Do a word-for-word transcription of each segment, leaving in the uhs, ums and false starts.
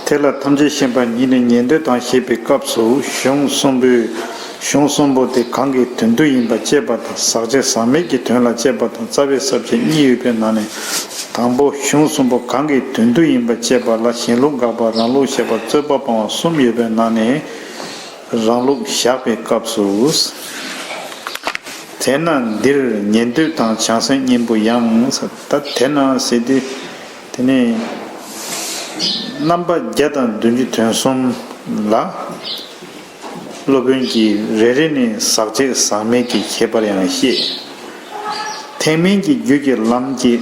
དེ་ལ་ཐམས་ཅད་མཁྱེན་པ་ཉིད་ནི་ཉན་ཐོས་དང་ཞེས་པའི་སྐབས་སུ་གཞུང་གསུམ་པོའི་གཞུང་གསུམ་པོ་དེ་གང་གི་དོན་དུ་ཡིན་པ་དཔྱད་པ་དང་ཟག་བཅས་ཟག་མེད་ཀྱི་དོན་ལ་དཔྱད་པ་དང་རྩ་བའི་ས་བཅད་གཉིས་ཡོད་པའི་ནང་ནས་དང་པོ་གཞུང་གསུམ་པོ་གང་གི་དོན་དུ་ཡིན་པ་དཔྱད་པ་ལ་གཞན་ལུགས་དགག་པ་རང་ལུགས་བཤད་པ་རྩོད་པ་སྤང་བ་གསུམ་ཡོད་པའི་ནང་ནས། རང་ལུགས་བཞག་པའི་སྐབས་སུ། དེས་ན་འདིར་ཉན་ཐོས་དང་བྱང་སེམས་གཉེན་པོ་ཡང་། ད་དེས་ན་ཟེར་དུས་དེ་ནས་རྣམ་པ་བརྒྱ་དང་བདུན་ཅུ་དོན་གསུམ་ལ་སློབ་དཔོན་གྱིས་རེ་རེ་ནས་ཟག་བཅས་ཟག་མེད་ཀྱི་ཁྱད་པར་ཡང་བཤད། ཐེག་དམན་གྱི་རྒྱུད་ཀྱི་ལམ་གྱི་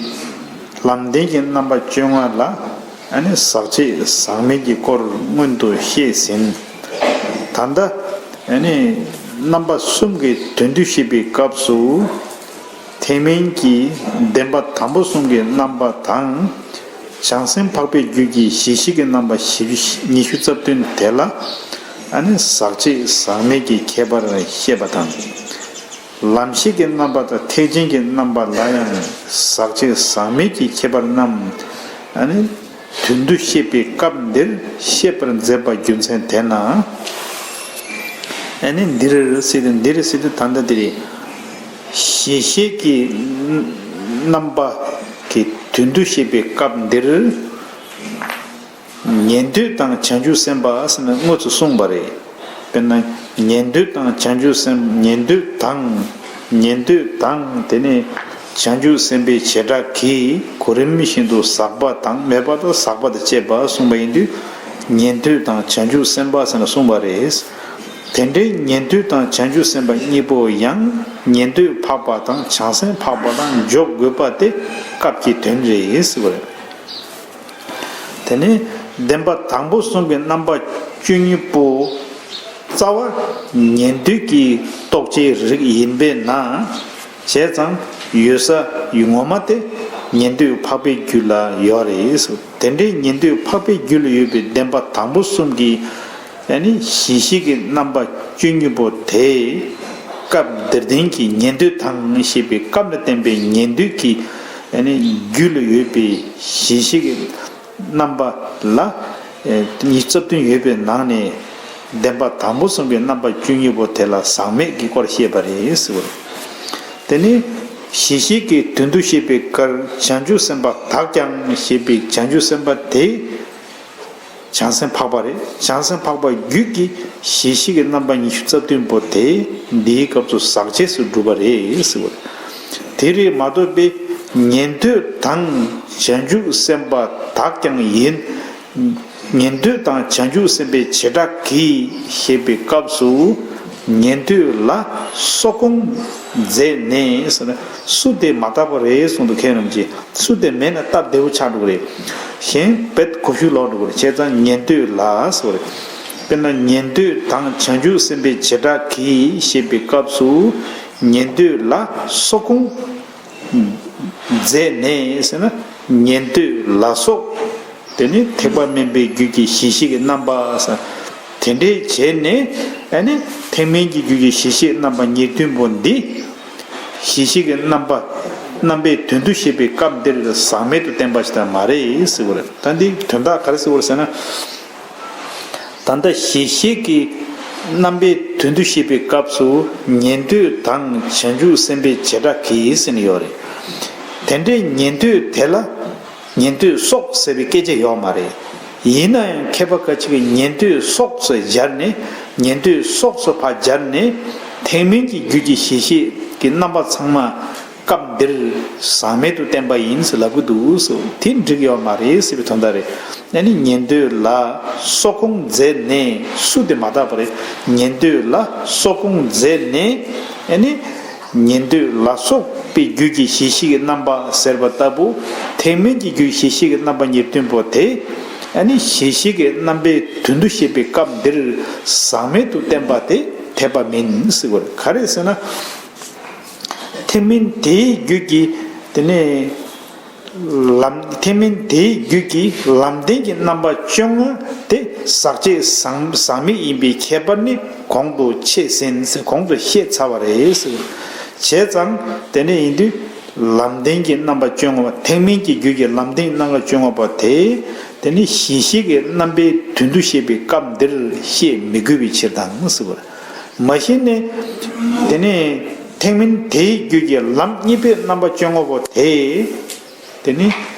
ལམ་བདེན་གྱི་རྣམ་པ་བཅོ་ལྔ་ལ་ཨ་ནི་ཟག་བཅས་ཟག་མེད་ཀྱི་སྐོར་སྔོན་དུ་བཤད་ཟིན། ད་ལྟ་ཨ་ནི་རྣམ་པ་གསུམ་གྱི་དོན་དུ་བཤད་པའི་སྐབས་སུ་ཐེག་དམན་གྱི་བདེན་པ་དང་པོ་གསུམ་གྱི་རྣམ་པ་དང་། བྱང་སེམས་འཕགས་པའི་རྒྱུད་ཀྱི་གཞི་ཤེས་ཀྱི་རྣམ་པ་བཞི་བཅུ་ཉི་ཤུ་རྩ་བདུན་དེ་ལ་ཨ་ནི་ཟག་བཅས་ཟག་མེད་ཀྱི་ཁྱད་པར་བཤད་པ་དང་། ལམ་ཤེས་ཀྱི་རྣམ་པ་དང་ཐེག་ཆེན་གྱི་རྣམ་པ་ལ་ཡང་ཟག་བཅས་ཟག་མེད་ཀྱི་ཁྱད་པར་རྣམས་ཨ་ནི་དོན་དུ་བཤད་པའི་སྐབས་འདིར་བཤད་པར་མཛད་པ་རྒྱུ་མཚན་དེས་ན། ཨ་ནི་འདིར་ཟེར་ཏེ་འདིར་ཟེར་ཏེ་ད་ལྟ་འདིར་གཞི་ཤེས་ཀྱི་རྣམ་པ་གི་དོན་དུ་བཤད་པའི་སྐབས་འདིར། ཉན་ཐོས་དང་བྱང་ཆུབ་སེམས་དཔའ་ཟེར་ནས་དངོས་སུ་གསུངས་པ་རེད། དཔེར་ན་ཉན་ཐོས་དང་བྱང་ཆུབ་སེམས་ཉན་ཐོས་དང་ཉན་ཐོས་དང་དེ་ནས་བྱང་ཆུབ་སེམས་དཔའི་བྱེ་བྲག་གིས་གོ་རིམ་བཞིན་དུ་ཟག་པ་དང་མེད་པ་དང་ཟག་པ་དང་བཅས་པ་གསུངས་པ་ཡིན་དུས་ཉན་ཐོས་དང་བྱང་ཆུབ་སེམས་དཔའ་ཟེར་ནས་གསུངས་པ་རེད། དེ་འདྲའི་ཉན་ཐོས་དང་བྱང་ཆུབ་སེམས་དཔའ་གཉིས་པོ་ཡང་ཉན་ཐོས་འཕགས་པ་དང་བྱང་སེམས་འཕགས་པ་ལ་འཇོག་དགོས་པ་དེ་སྐབས་ཀྱི་དོན་རེད་ཟེར་བ་རེད། དེ་ནས་བདེན་པ་དང་པོ་གསུམ་གྱི་རྣམ་པ་བཅུ་གཉིས་པོ་རྩ་བ་ཉན་ཐོས་ཀྱི་རྟོགས་བྱའི་རིགས་ཡིན་པས་ན། བྱས་ཙང་ཡོད་ས་ངོ་མ་དེ་ཉན་ཐོས་འཕགས་པའི་རྒྱུད་ལ་ཡོད་རེད། དེ་འདྲའི་ཉན་ཐོས་འཕགས་པའི་རྒྱུད་ལ་ཡོད་པའི་བདེན་པ་དང་པོ་གསུམ་གྱི་ཨ་ནི་གཞི་ཤེས་ཀྱི་རྣམ་པ་བཅུ་གཉིས་པོ་དེ་སྐབས་འདིར་ལྡན་གྱི་ཉན་ཐོས་དང་ཞེས་པའི་སྐབས་ལ་བསྟན་པའི་ཉན་ཐོས་ཀྱི་ཨ་ནི་རྒྱུད་ལ་ཡོད་པའི་གཞི་ཤེས་ཀྱི་རྣམ་པ་ལ། ཨེ། ཉི་ཤུ་རྩ་བདུན་ཡོད་པའི་ནང་ནས་བདེན་པ་དང་པོ་གསུམ་གྱི་རྣམ་པ་བཅུ་གཉིས་པོ་དེ་ལ་ཟག་མེད་ཀྱི་སྐོར་བཤད་པ་རེད་ཟེར་བ་རེད། དེ་ནི་གཞི་ཤེས་ཀྱི་དོན་དུ་བཤད་པའི་ཁར་བྱང་ཆུབ་སེམས་དཔའ་དག་ཀྱང་ཞེས་པའི་བྱང་ཆུབ་སེམས་དཔའ་དེ་བྱང་སེམས་འཕགས་པ་རེད། བྱང་སེམས་འཕགས་པ་རྒྱུད་ཀྱི་གཞི་ཤེས་ཀྱི་རྣམ་པ་ཉི་ཤུ་རྩ་བདུན་པོ་དེ་འདིའི་སྐབས་སུ་ཟག་བཅས་སུ་གྲུབ་པ་རེད་ཟེར་བ་རེད། དེ་རེད་མ་གཏོགས་པའི་ཉན་ཐོས་དང་བྱང་ཆུབ་སེམས་དཔའ་དག་ཀྱང་ཡིན། ཉན་ཐོས་དང་བྱང་ཆུབ་སེམས་དཔའི་བྱེ་བྲག་གིས་ཞེས་པའི་སྐབས་སུ་ཉན་ཐོས་ལ་སོགས་སྐོང་མཛད་ནས་ཟེར་ན་སུ་དེ་མ་དག་པ་རེད་གསུངས་འདུག་མཁན་རྣམས་ཀྱིས་སུ་དེ་མེད་ན་སྟབས་བདེ་བོ་ཆགས་འགྲོ་གི་རེད། གཞན་བེད་གོ་ཤུགས་ལོག་འགྲོ་གི་རེད། བྱས་ཙང་ཉན་ཐོས་ལ་ཟེར་བ་རེད། དཔེར་ན་ཉན་ཐོས་དང་བྱང་ཆུབ་སེམས་དཔའི་བྱེ་བྲག་གིས་ཞེས་པའི་སྐབས་སུ་ཉན་ཐོས་ལ་སོགས་སྐོང་མཛད་ནས་ཟེར་ན་ཉན་ཐོས་ལ་སོགས། དེ་ནི་ཐེག་པ་དམན་པའི་རྒྱུད་ཀྱི་གཞི་ཤེས་ཀྱི་རྣམ་པ་ཟེར། དེ་འདྲའི་བྱས་ནས་ཨ་ནི་ཐེག་དམན་གྱི་རྒྱུད་ཀྱི་གཞི་ཤེས་རྣམ་པ་ཉེར་བདུན་པོ་འདི་གཞི་ཤེས་ཀྱི་རྣམ་པ་རྣམ་པའི་དོན་དུ་བཤད་པའི་སྐབས་འདིར་ཟག་མེད་དུ་བསྟན་པ་ཞིག་ད་མ་རེད་ཟེར་བ་རེད། ད་འདི་དོན་དག་ག་རེ་ཟེར་བ་རེད་ཟེར་ན། ད་ལྟ་གཞི་ཤེས་ཀྱི་རྣམ་པའི་དོན་དུ་བཤད་པའི་སྐབས་སུ་ཉན་ཐོས་དང་བྱང་ཆུབ་སེམས་དཔའི་བྱེ་བྲག་གིས་ཟེར་ནས་ཡོད་རེད། དེ་འདྲའི་ཉན་ཐོས་དེ་ལ་ཉན་ཐོས་སོགས་ཟེར་བའི་སྐད་ཆ་ཡོད་མ་རེད། ཡིན་ན་ཡང་མཁས་པ་ཁ་ཅིག་གིས་ཉན་ཐོས་སོགས་སུ་སྦྱར་ནས་ཉན་ཐོས་སོགས་སུ་ཕར་སྦྱར་ནས་ཐེག་དམན་གྱི་རྒྱུད་ཀྱི་གཞི་ཤེས་ཀྱི་རྣམ་པ་ཚང་མ་སྐབས་འདིར་ཟག་མེད་དུ་བསྟན་པ་ཡིན་ཟེར་ལབ་ཀྱི་འདུག་ཟེར། དེ་འགྲིག་ཡོད་མ་རེད་ཟེར་བའི་དོན་དག་རེད། ཨ་ནི་ཉན་ཐོས་ལ་སོགས་སྐོང་མཛད་ནས་སུ་དེ་མ་དག་པ་རེད། ཉན་ཐོས་ལ་སོགས་སྐོང་མཛད་ནས་ཨ་ནི་ཉན་ཐོས་ལ་སོགས་པའི་རྒྱུད་ཀྱི་གཞི་ཤེས་ཀྱི་རྣམ་པ་ཟེར་བ་ལྟ་བུ་ཐེག་དམན་གྱི་རྒྱུད་གཞི་ཤེས་ཀྱི་རྣམ་པ་ཉེར་བདུན་པོ་དེ་ཨ་ནི་གཞི་ཤེས་ཀྱི་རྣམ་པའི་དོན་དུ་བཤད་པའི་སྐབས་འདིར་ཟག་མེད་དུ་བསྟན་པ་དེ་འཐད་པ་མིན་ཟེར་བ་རེད། ག་རེ་ཟེར་ན། ཐེག་དམན་དེའི་རྒྱུད་ཀྱི་དེ་ནས་ལམ་ཐེག་དམན་དེའི་རྒྱུད་ཀྱི་ལམ་བདེན་གྱི་རྣམ་པ་བཅོ་ལྔ་དེ་ཟག་བཅས་ཟག་ཟག་མེད་ཡིན་པའི་ཁྱད་པར་ནི་གོང་དུ་འཆད་ཟིན་ཟེར་གོང་དུ་བཤད་ཚར་བ་རེད་ཟེར། བྱས་ཙང་དེ་འདྲ་ཡིན་དུས་ལམ་བདེན་གྱི་རྣམ་པ་བཅོ་ལྔ་པ་ཐེག་དམན་གྱི་རྒྱུད་ཀྱི་ལམ་བདེན་རྣམ་པ་བཅོ་ལྔ་པ་དེ་ དེ་ནི་གཞི་ཤེས་ཀྱི་རྣམ་པའི་དོན་དུ་བཤད་པའི་སྐབས་འདིར་བཤད་མི་དགོས་པའི་ཕྱིར་དང་ཟེར་བ་རེད། མ་གཞི་ནས་དེ་ནི་ཐེག་དམན་དེའི་རྒྱུད་ཀྱི་ལམ་གཉིས་པའི་རྣམ་པ་བཅོ་ལྔ་པོ་དེ། དེ་ནི་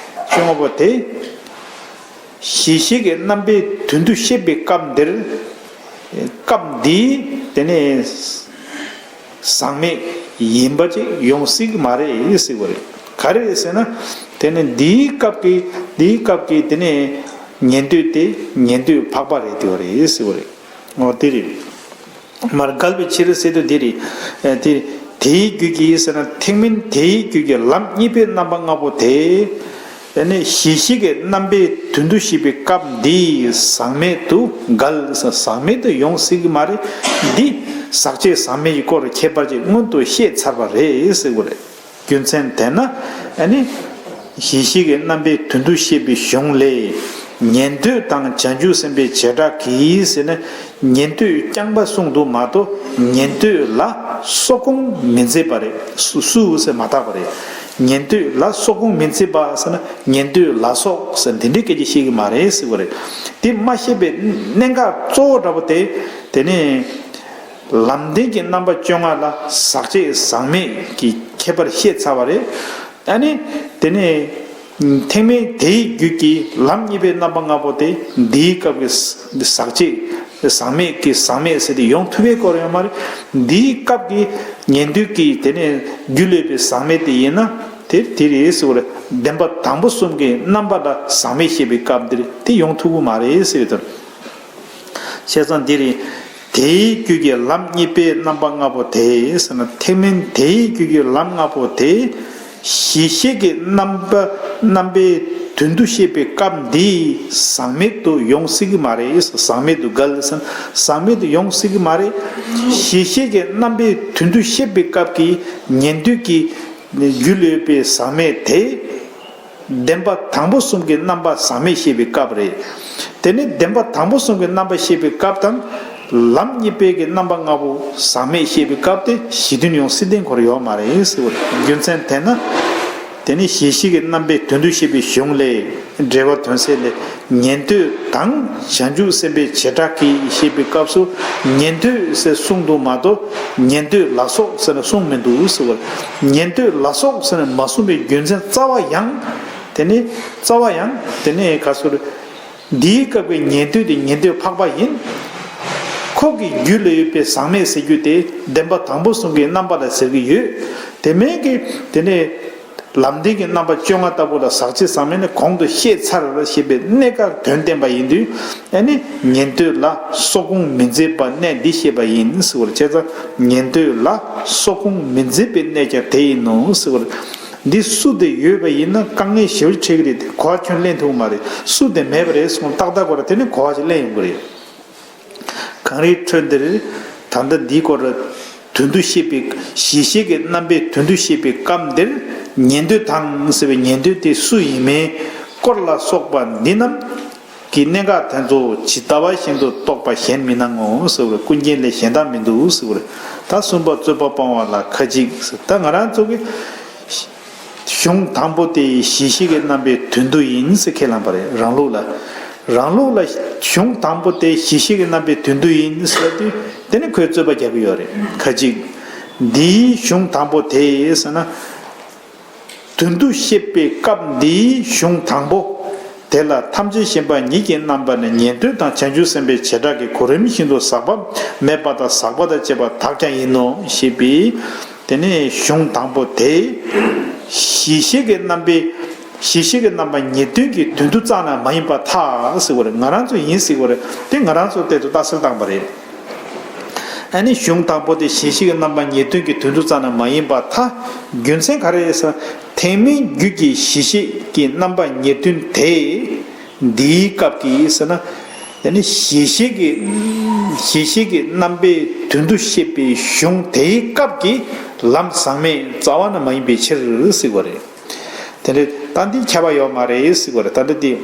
བཅོ་ལྔ་པོ་དེ། གཞི་ཤེས་ཀྱི་རྣམ་པའི་དོན་དུ་བཤད་པའི་སྐབས་འདིར། སྐབས་འདིའི་དེ་ནས་ཟག་མེད་ཡིན་པ་ཅིག་ཡོང་སྲིད་ཀྱི་མ་རེད་ཟེར་བ་རེད། ག་རེ་རེད་ཟེར་ན། དེ་ནི་འདིའི་སྐབས་ཀྱི་འདིའི་སྐབས་ཀྱི་དེ་ནས་ཉན་ཐོས་དེ་ཉན་ཐོས་འཕགས་པ་རེད་དེ་བ་རེད་ཟེར་བ་རེད། འོ་དེ་རེད། མར་འགལ་བའི་ཕྱིར་ཟེར་དུས་འདི་རེད། དེ་དེའི་རྒྱུད་ཀྱི་ཟེར་ན་ཐེག་དམན་དེའི་རྒྱུད་ཀྱི་ལམ་གཉིས་པའི་རྣམ་པ་ལྔ་པོ་དེ། དེ་ནས་གཞི་ཤེས་ཀྱི་རྣམ་པའི་དོན་དུ་བཤད་པའི་སྐབས་འདིའི་ཟག་མེད་དུ་འགལ་ཟག་མེད་དུ་ཡོང་སྲིད་ཀྱི་མ་རེད། འདི་ཟག་བཅས་ཟག་མེད་ཀྱི་སྐོར་ཁྱད་པར་ཅིག་སྔོན་དུ་བཤད་ཚར་བ་རེད་ཟེར་དགོས་རེད། རྒྱུ་མཚན་དེས་ན་ཨ་ནི། གཞི་ཤེས་ཀྱི་རྣམ་པའི་དོན་དུ་བཤད་པའི་གཞུང་ལས། ཉན་ཐོས་དང་བྱང་ཆུབ་སེམས་དཔའི་བྱེ་བྲག་གིས་ཟེར་ན། ཉན་ཐོས་རྐྱང་པ་གསུངས་འདུག་མ་གཏོགས་ཉན་ཐོས་ལ་སོགས་གོང་མི་མཛད་པ་རེད། སུ་སུ་ཟེར་མ་བཏགས་པ་རེད། ཉན་ཐོས་ལ་སོགས་གོང་མི་མཛད་པ་ཟེར་ན་ཉན་ཐོས་ལ་སོགས་ཟེར་འདི་འདྲའི་སྐད་ཆ་བཤད་ཀྱི་མ་རེད་ཟེར་བ་རེད། དེ་མ་བཤད་པའི་གནད་འགག་གཙོ་བོ་འདྲ་པོ་དེ་དེ་ནས་ལམ་བདེན་གྱི་རྣམ་པ་བཅོ་ལྔ་ལ་ཟག་བཅས་ཟག་མེད་ཀྱི་ཁྱད་པར་བཤད་ཚར་བ་རེད། ཨ་ནི་དེ་ནས་ཐེག་དམན་དེའི་རྒྱུད་ཀྱི་ལམ་གཉིས་པའི་རྣམ་པ་ལྔ་པོ་དེ་འདིའི་སྐབས་ཀྱི་ཟག་བཅས་ཟག་མེད་ཀྱི་ཟག་མེད་ཟེར་ཏེ་ཡོང་ཐུབ་པའི་སྐོར་ཡོད་མ་རེད། འདིའི་སྐབས་ཀྱི་ཉན་ཐོས་ཀྱི་དེ་ནས་རྒྱུད་ལས་པའི་ཟག་མེད་དེ་ཡིན་ན་དེ་དེ་རེད་ཟེར་བ་རེད། བདེན་པ་དང་པོ་གསུམ་གྱི་རྣམ་པ་ལ་ཟག་མེད་བཤད་པའི་སྐབས་འདིར་དེ་ཡོང་ཐུབ་ཀྱི་མ་རེད་ཟེར་བའི་དོན། བྱས་ཙང་འདིར་དེའི་རྒྱུད་ཀྱི་ལམ་གཉིས་པའི་རྣམ་པ་ལྔ་པོ་དེ་ཟེར་ན་ཐེག་དམན་དེའི་རྒྱུད་ཀྱི་ལམ་ལྔ་པོ་དེ་གཞི་ཤེས་ཀྱི་རྣམ་པ་རྣམ་པའི་དོན་དུ་བཤད་པའི་སྐབས་འདིའི་ཟག་མེད་དུ་ཡོང་སྲིད་ཀྱི་མ་རེད། ཟག་མེད་དུ་འགལ་ཟེར་ན་ཟག་མེད་དུ་ཡོང་སྲིད་ཀྱི་མ་རེད། གཞི་ཤེས་ཀྱི་རྣམ་པའི་དོན་དུ་བཤད་པའི་སྐབས་ཀྱི་ཉན་ཐོས་ཀྱི་རྒྱུད་ལས་པའི་ཟག་མེད་དེ། བདེན་པ་དང་པོ་གསུམ་གྱི་རྣམ་པ་ཟག་མེད་བཤད་པའི་སྐབས་རེད། དེ་ནི་བདེན་པ་དང་པོ་གསུམ་གྱི་རྣམ་པ་བཤད་པའི་སྐབས་དང་། ལམ་གཉིས་པའི་གི་རྣམ་པ་ལྔ་པོ་ཟག་མེད་བཤད་པའི་སྐབས་དེ་གཞི་མཐུན་ཡོང་སྲིད་དེ་འཁོར་ཡོད་མ་རེད་ཟེར་བ་རེད། རྒྱུ་མཚན་དེས་ན། དེ་ནི་གཞི་ཤེས་ཀྱི་རྣམ་པའི་དོན་དུ་བཤད་པའི་གཞུང་ལས། འགྲེལ་པ་དོན་གསལ་ལས། ཉན་ཐོས་དང་བྱང་ཆུབ་སེམས་དཔའི་བྱེ་བྲག་གིས་ཞེས་པའི་སྐབས་སུ་ཉན་ཐོས་ཟེར་གསུངས་འདུག་མ་གཏོགས་ཉན་ཐོས་ལ་སོགས་ཟེར་ན་གསུངས་མི་འདུག་ཟེར་བར། ཉན་ཐོས་ལ་སོགས་ཟེར་ན་མ་གསུངས་པའི་རྒྱུ་མཚན་རྩ་བ་ཡང་། དེ་ནི་རྩ་བ་ཡང་དེ་ནི་ག་ཟེར། འདིའི་སྐབས་ཀྱི་ཉན་ཐོས་དེ་ཉན་ཐོས་འཕགས་པ་ཡིན། ཁོ་གི་རྒྱུད་ལ་ཡོད་པའི་ཟག་མེད་ཟེར་རྒྱུ་དེ་བདེན་པ་དང་པོ་གསུམ་གྱི་རྣམ་པ་ལ་ཟེར་གྱི་ཡོད། དེ་མིན་གྱི་དེ་ནི། ལམ་བདེན་གྱི་རྣམ་པ་བཅོ་ལྔ་ལྟ་བུ་ལ་ཟག་བཅས་ཟག་མེད་ནི་གོང་དུ་བཤད་ཚར་ཞེས་པའི་གནད་འགག་དོན་བསྟན་པ་ཡིན་དུས། ཨ་ནི་ཉན་ཐོས་ལ་སོགས་གོང་མི་མཛད་པ་གནད་འདི་བཤད་པ་ཡིན་ཟེར་བར། བྱས་ཙང་ཉན་ཐོས་ལ་སོགས་གོང་མི་མཛད་པའི་གནད་ཀྱང་དེ་ཡིན་ནོ་ཟེར་བར། འདི་སུ་དེ་ཡོད་པ་ཡིན་ན་དཀའ་ངལ་ཞེ་པོ་འཕྲད་ཀྱི་རེད། དེ་གོ་བ་ཁྱོན་གླེང་ཐུབ་མ་རེད། སུ་དེ་མེད་པ་རེད་གསུངས་ཏག་ཏག་གོ་ར་དེ་ནི་གོ་བ་ཞིག་གླེང་ཡོང་གི་རེད། གངས་རིའི་ཁྲོད་འདིར་ད་ལྟ་འདིའི་སྐོར་དོན་དུ་བཤད་པའི་གཞི་ཤེས་ཀྱི་རྣམ་པའི་དོན་དུ་བཤད་པའི་སྐབས་འདིར་ཉན་ཐོས་དང་ཟེར་བའི་ཉན་ཐོས་དེ་སུ་ཡིན་མིན་སྐོར་ལ་སོགས་པ་འདི་རྣམས་ཀྱི་གནད་འགག་དེ་ཚོ་ཇི་ལྟ་བ་བཞིན་དུ་རྟོགས་པ་གཞན་མི་སྣང་ངོ་ཟེར་བར། ཀུན་མཁྱེན་ལས་གཞན་དག་མི་འདུག་ཟེར་བར། ད་གསུམ་པ་རྩོད་པ་སྤང་བ་ལ་ཁ་ཅིག་ཟེར། ད་ང་རང་ཚོ་གི་གཞུང་དང་པོ་དེ་གཞི་ཤེས་ཀྱི་རྣམ་པའི་དོན་དུ་ཡིན་ཟེར་ཁས་བླངས་པ་རེད། རང་ལུགས་ལ། རང་ལུགས་ལ་གཞུང་དང་པོ་དེ་གཞི་ཤེས་ཀྱི་རྣམ་པའི་དོན་དུ་ཡིན་ཟེར་དུས་དེ་ནི་ཁོས་རྩོད་པ་རྒྱག་གི་ཡོད་རེད། ཁ་ཅིག་འདིའི་གཞུང་དང་པོ་དེ་ཟེར་ན། དོན་དུ་བཤད་པའི་སྐབས་འདིའི་གཞུང་དང་པོ་དེ་ལ་ཐམས་ཅད་མཁྱེན་པ་ཉིད་ཀྱི་རྣམ་པ་ནི་ཉན་ཐོས་དང་བྱང་ཆུབ་སེམས་དཔའི་བྱེ་བྲག་གི་གོ་རིམ་བཞིན་དུ་ཟག་པ་མེད་པ་དང་ཟག་པ་དང་བཅས་པ་དག་ཀྱང་ཡིན་ནོ་ཞེས་པའི། དེ་ནས་གཞུང་དང་པོ་དེ། གཞི་ཤེས་ཀྱི་རྣམ་པའི། གཞི་ཤེས་ཀྱི་རྣམ་པ་ཉིད་དོན་གྱི་དོན་དུ་རྩ་ནས་མ་ཡིན་པར་ཐལ་ཟེར་བ་རེད། ང་རང་ཚོ་ཡིན་ཟེར་བ་རེད། དེ་ང་རང་ཚོ་ལྟར་དུ་ལྟ་ཚུལ་བཏང་པ་རེད། ཨ་ནི་གཞུང་དང་པོ་དེ་གཞི་ཤེས་ཀྱི་རྣམ་པ་ཉིད་དོན་གྱི་དོན་དུ་རྩ་ནས་མ་ཡིན་པར་ཐལ། རྒྱུ་མཚན་ག་རེ་རེད་ཟེར་ན། ཐེག་དམན་རྒྱུད་ཀྱི་གཞི་ཤེས་ཀྱི་རྣམ་པ་ཉིད་དོན་དེ། འདིའི་སྐབས་ཀྱི་ཟེར་ན། དེ་ནི་གཞི་ཤེས་ཀྱི། གཞི་ཤེས་ཀྱི་རྣམ་པའི་དོན་དུ་བཤད་པའི་གཞུང་དེའི་སྐབས་ཀྱི་ལམ་ཟག་མེད་རྩ་བ་ནས་མ་ཡིན་པའི་ཕྱིར་ཟེར་བ་རེད། དེ་འདྲ་ད་འདི་ཁྱབ་པ་ཡོད་མ་རེད་ཟེར་བ་རེད། ད་འདི་དེ།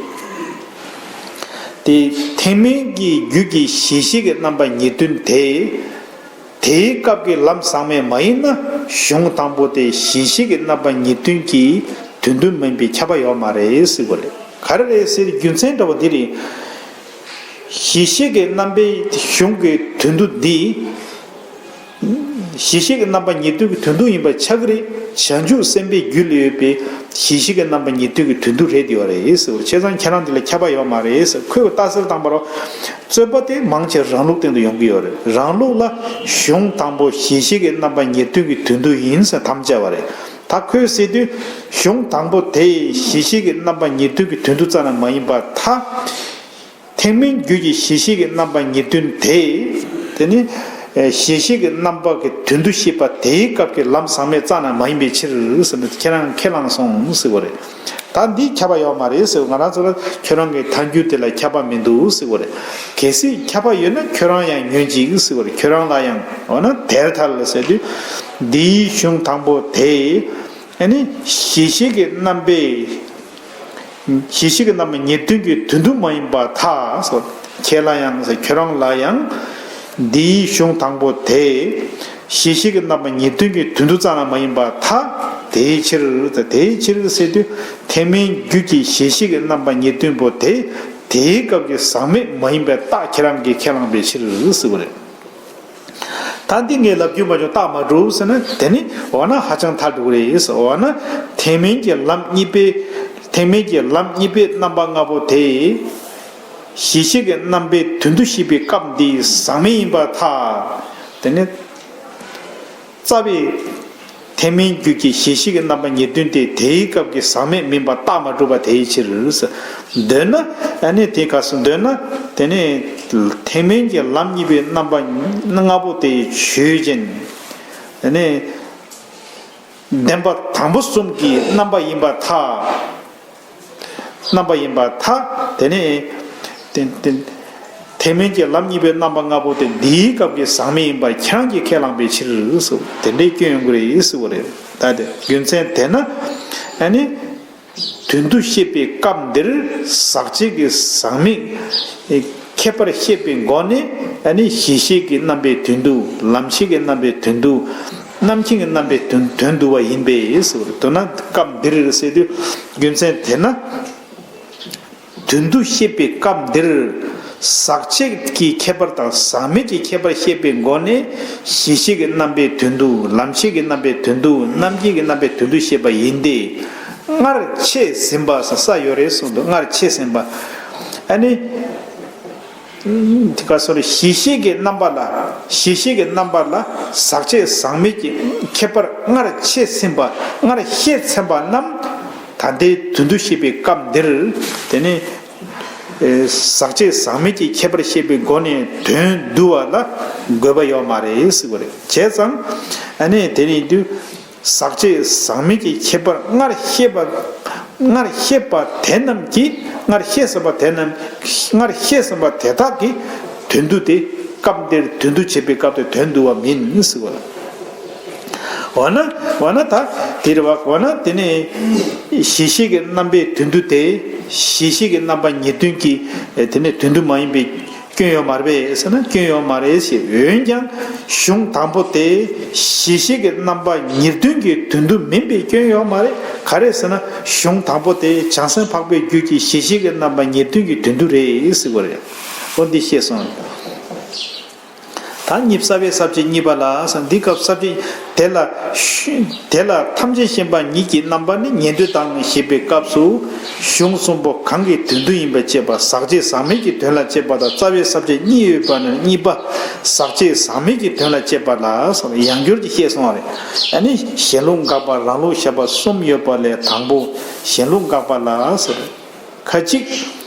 དེ་ཐེག་དམན་གྱི་རྒྱུད་ཀྱི་གཞི་ཤེས་ཀྱི་རྣམ་པ་ཉིད་དོན་དེ། དེའི་སྐབས་ཀྱི་ལམ་ཟག་མེད་མ་ཡིན་ན་གཞུང་དང་པོ་དེ་གཞི་ཤེས་ཀྱི་རྣམ་པ་ཉིད་དོན་གྱི་དོན་དུ་མིན་པའི་ཁྱབ་པ་ཡོད་མ་རེད་ཟེར་བ་རེད། ག་རེ་རེད་ཟེར་རྒྱུ་མཚན་འདྲ་བ་འདི་རེད། གཞི་ཤེས་ཀྱི་རྣམ་པའི་གཞུང་གི་དོན་དུ་འདི། གཞི་ཤེས་ཀྱི་རྣམ་པ་ཉེར་བདུན་གྱི་དོན་དུ་ཡིན་པ་ཆགས་ཀྱི་རེད། བྱང་ཆུབ་སེམས་དཔའི་རྒྱུད་ལ་ཡོད་པའི་གཞི་ཤེས་ཀྱི་རྣམ་པ་ཉེར་བདུན་གྱི་དོན་དུ་རེད་ཡོད་རེད་ཟེར་བ་རེད། བྱས་ཙང་ཁྱེད་རང་འདི་ལ་ཁྱབ་པ་ཡོད་མ་རེད་ཟེར། ཁོས་རྟགས་གསལ་བཏང་པ་རོ། རྩོད་པ་དེ་མང་ཆེ་རང་ལུགས་སྟེང་དུ་ཡོང་གི་ཡོད་རེད། རང་ལུགས་ལ་གཞུང་དང་པོ་གཞི་ཤེས་ཀྱི་རྣམ་པ་ཉེར་བདུན་གྱི་དོན་དུ་ཡིན་ཟེར་དམ་བཅའ་བ་རེད། ད་ཁོས་ཟེར་དུས་གཞུང་དང་པོ་དེ་གཞི་ཤེས་ཀྱི་རྣམ་པ་ཉེར་བདུན་གྱི་དོན་དུ་རྩ་ནས་མ་ཡིན་པར་ཐལ། ཐེག་དམན་རྒྱུད་ཀྱི་གཞི་ཤེས་ཀྱི་རྣམ་པ་ཉེར་བདུན་དེ། དེ་ནི་གཞི་ཤེས་ཀྱི་རྣམ་པ་གི་དོན་དུ་ཤེས་པ་དེའི་སྐབས་ཀྱི་ལམ་ཟག་མེད་རྩ་ནས་མ་ཡིན་པའི་ཕྱིར་ཟེར་ནས་ཁྱེད་རང་ཁས་བླངས་སོང་ཟེར་བ་རེད། ད་འདི་ཁྱབ་པ་ཡོད་མ་རེད་ཟེར་བ། ང་རང་ཚོ་ལ་ཁྱོད་རང་གི་ཐལ་འགྱུར་དེ་ལ་ཁྱབ་པ་མི་འདུག་ཟེར་བ་རེད། གལ་སྲིད་ཁྱབ་པ་ཡོད་ན་ཁྱོད་རང་ཡང་ཉོན་ཅིག་ཟེར་བ་རེད། ཁྱོད་རང་ལ་ཡང་འོ་ན་དེར་ཐལ་ཟེར་དུས། འདིའི་གཞུང་དང་པོ་དེ། ཨ་ནི་གཞི་ཤེས་ཀྱི་རྣམ་པའི། གཞི་ཤེས་ཀྱི་རྣམ་པ་ཉེར་བདུན་གྱི་དོན་དུ་མ་ཡིན་པར་ཐལ། ཁྱེད་ལ་ཡང་ཟེར། ཁྱོད་རང་ལ་ཡང་འདིའི་གཞུང་དང་པོ་དེ་གཞི་ཤེས་ཀྱི་རྣམ་པ་ཉེར་བདུན་གྱི་དོན་དུ་རྩ་ནས་མ་ཡིན་པར་ཐལ། དེའི་ཕྱིར། དེའི་ཕྱིར་ཟེར་དུས་ཐེག་དམན་རྒྱུད་ཀྱི་གཞི་ཤེས་ཀྱི་རྣམ་པ་ཉེར་བདུན་པོ་དེ་དེའི་སྐབས་ཀྱི་ཟག་མེད་མ་ཡིན་པའི་རྟགས་ཁྱེད་རང་གིས་ཁས་བླངས་པའི་ཕྱིར་ཟེར་བ་རེད། ད་འདི་ངས་ལབ་རྒྱུ་མ་བྱུང་རྟགས་མ་གྲུབ་ཟེར་ན། དེ་ནི་འོ་ན་ཧ་ཅང་ཐལ་འགྲོ་གི་རེད་ཟེར། འོ་ན་ཐེག་དམན་གྱི་ལམ་གཉིས་པའི། ཐེག་དམན་གྱི་ལམ་གཉིས་པའི་རྣམ་པ་ལྔ་པོ་དེ་གཞི་ཤེས་ཀྱི་རྣམ་པའི་དོན་དུ་ཤེས་པའི་སྐབས་འདི་ཟག་མེད་ཡིན་པར་ཐལ། དེ་ནི་རྩ་བའི་ཐེག་དམན་རྒྱུད་ཀྱི་གཞི་ཤེས་ཀྱི་རྣམ་པ་ཉེར་བདུན་དེ་དེའི་སྐབས་ཀྱི་ཟག་མེད་མིན་པ་རྟགས་མ་གྲུབ་པ་དེའི་ཕྱིར། འདོད་ན། ཨ་ནི་དེ་ག་སུ་འདོད་ན། དེ་ནི་ཐེག་དམན་གྱི་ལམ་གཉིས་པའི་རྣམ་པ་ལྔ་པོ་དེ་ཆོས་ཅན། དེ་ནི་བདེན་པ་དང་པོ་གསུམ་གྱི་རྣམ་པ་ཡིན་པར་ཐལ། རྣམ་པ་ཡིན་པར་ཐལ། དེ་ནི་དེ་དེ་ཐེག་དམན་གྱི་ལམ་གཉིས་པའི་རྣམ་པ་ལྔ་པོ་དེ་འདིའི་སྐབས་ཀྱི་ཟག་མེད་ཡིན་པར་ཁྱེད་རང་གིས་ཁས་བླངས་པའི་ཕྱིར་ཟེར། དེ་འདྲའི་སྐྱོན་ཡོང་གི་རེད་ཟེར་བ་རེད། ད་དེ་རྒྱུ་མཚན་དེས་ན། ཨ་ནི་དོན་དུ་བཤད་པའི་སྐབས་འདིར་ཟག་བཅས་ཀྱི་ཟག་མེད་ཁྱད་པར་བཤད་པའི་སྒོ་ནས། ཨ་ནི་གཞི་ཤེས་ཀྱི་རྣམ་པའི་དོན་དུ། ལམ་ཤེས་ཀྱི་རྣམ་པའི་དོན་དུ། རྣམ་མཁྱེན་གྱི་རྣམ་པའི་དོན་དོན་བསྡུ་བ་ཡིན་པས་ཟེར་བ་རེད། མདོར་ན་སྐབས་འདིར་ཟེར་དུས་རྒྱུ་མཚན་དེས་ན། དོན་དུ་བཤད་པའི་སྐབས་འདིར་ཟག་བཅས་ཀྱི་ཁྱད་པར་དང་ཟག་མེད་ཀྱི་ཁྱད་པར་བཤད་པའི་སྒོ་ནས་གཞི་ཤེས་ཀྱི་རྣམ་པའི་དོན་དུ། ལམ་ཤེས་ཀྱི་རྣམ་པའི་དོན་དུ། རྣམ་མཁྱེན་གྱི་རྣམ་པའི་དོན་དུ་བཤད་པ་ཡིན་ཏེ། སྔར་འཆད་ཟིན་པ་ཟེར་ས་ཡོད་རེད་གསུངས་འདུག་སྔར་འཆད་ཟིན་པ། ཨ་ནི། དེ་ག་སོ་རེད། གཞི་ཤེས་ཀྱི་རྣམ་པ་ལ། གཞི་ཤེས་ཀྱི་རྣམ་པ་ལ་ཟག་བཅས་ཟག་མེད་ཀྱི་ཁྱད་པར་སྔར་འཆད་ཟིན་པ། སྔར་བཤད་ཟིན་པ་རྣམས། ད་ལྟའི་དོན་དུ་བཤད་པའི་སྐབས་འདིར། དེ་ནི་ཨེ་ཟག་བཅས་ཟག་མེད་ཀྱི་ཁྱད་པར་བཤད་པའི་སྒོ་ནས་དོན་བསྡུ་བ་ལ་དགོས་པ་ཡོད་མ་རེད་ཟེར་བ་རེད། བྱས་ཙང་ཨ་ནི་དེ་ནི་དུས་ཟག་བཅས་ཟག་མེད་ཀྱི་ཁྱད་པར་སྔར་བཤད་པ། སྔར་བཤད་པ་དེ་རྣམས་ཀྱིས། སྔར་བཤད་ཟིན་པ་དེ་རྣམས། སྔར་བཤད་ཟིན་པ་དེ་དག་གི་དོན་བསྡུ་དེ་སྐབས་འདིར་དོན་བསྡུ་བྱེད་པའི་སྐབས་དེར་དོན་བསྡུ་བ་མིན་ཟེར་བ་ལ། འོ་ན། འོ་ན་ད་དེ་རེད་བ། འོ་ན་དེ་ནས་གཞི་ཤེས་ཀྱི་རྣམ་པའི་དོན་བསྡུ་དེ། གཞི་ཤེས་ཀྱི་རྣམ་པ་ཉེར་བདུན་གྱི་དེ་ནས་དོན་བསྡུ་མ་ཡིན་པའི་སྐྱོན་ཡོད་མ་རེད་པས་ཟེར་ན། སྐྱོན་ཡོད་མ་རེད་ཞེས། འོན་ཀྱང་གཞུང་དང་པོ་དེ་གཞི་ཤེས་ཀྱི་རྣམ་པ་ཉེར་བདུན་གྱི་དོན་བསྡུ་མིན་པའི་སྐྱོན་ཡོད་མ་རེད། ག་རེ་ཟེར་ན། གཞུང་དང་པོ་དེ་བྱང་སེམས་འཕགས་པའི་རྒྱུད་ཀྱི་གཞི་ཤེས་ཀྱི་རྣམ་པ་ཉེར་བདུན་གྱི་དོན་བསྡུ་རེད་ཟེར་བ་རེད། འོ་འདི་ཤེས་སོང་། ད་གཉིས། རྩ་བའི་ས་བཅད་གཉིས་པ་ལ་ཟེར། འདི་སྐབས་ས་བཅད་དེ་ལ་ཞུ། དེ་ལ་ཐམས་ཅད་མཁྱེན་པ་ཉིད་ཀྱི་རྣམ་པ་ནི་ཉན་ཐོས་དང་ཞེས་པའི་སྐབས་སུ། གཞུང་གསུམ་པོ་གང་གི་དོན་བསྡུ་ཡིན་པ་དཔྱད་པ། ཟག་བཅས་ཟག་མེད་ཀྱི་དོན་ལ་དཔྱད་པ་དང་། རྩ་བའི་ས་བཅད་གཉིས་ཡོད་པ་ནི་གཉིས་པ་ཟག་བཅས་ཟག་མེད་ཀྱི་དོན་ལ་དཔྱད་པ་ལ་ཟེར། ཡང་སྐྱར་གྱི་བཤད་སོང་བ་རེད། ཨ་ནི་གཞན་ལུགས་དགག་པ་རང་ལུགས་བཞག་པ་གསུམ་ཡོད་པ་ལས་དང་པོ་གཞན་ལུགས་དགག་པ་ལ་ཟེར། ཁ་ཅིག་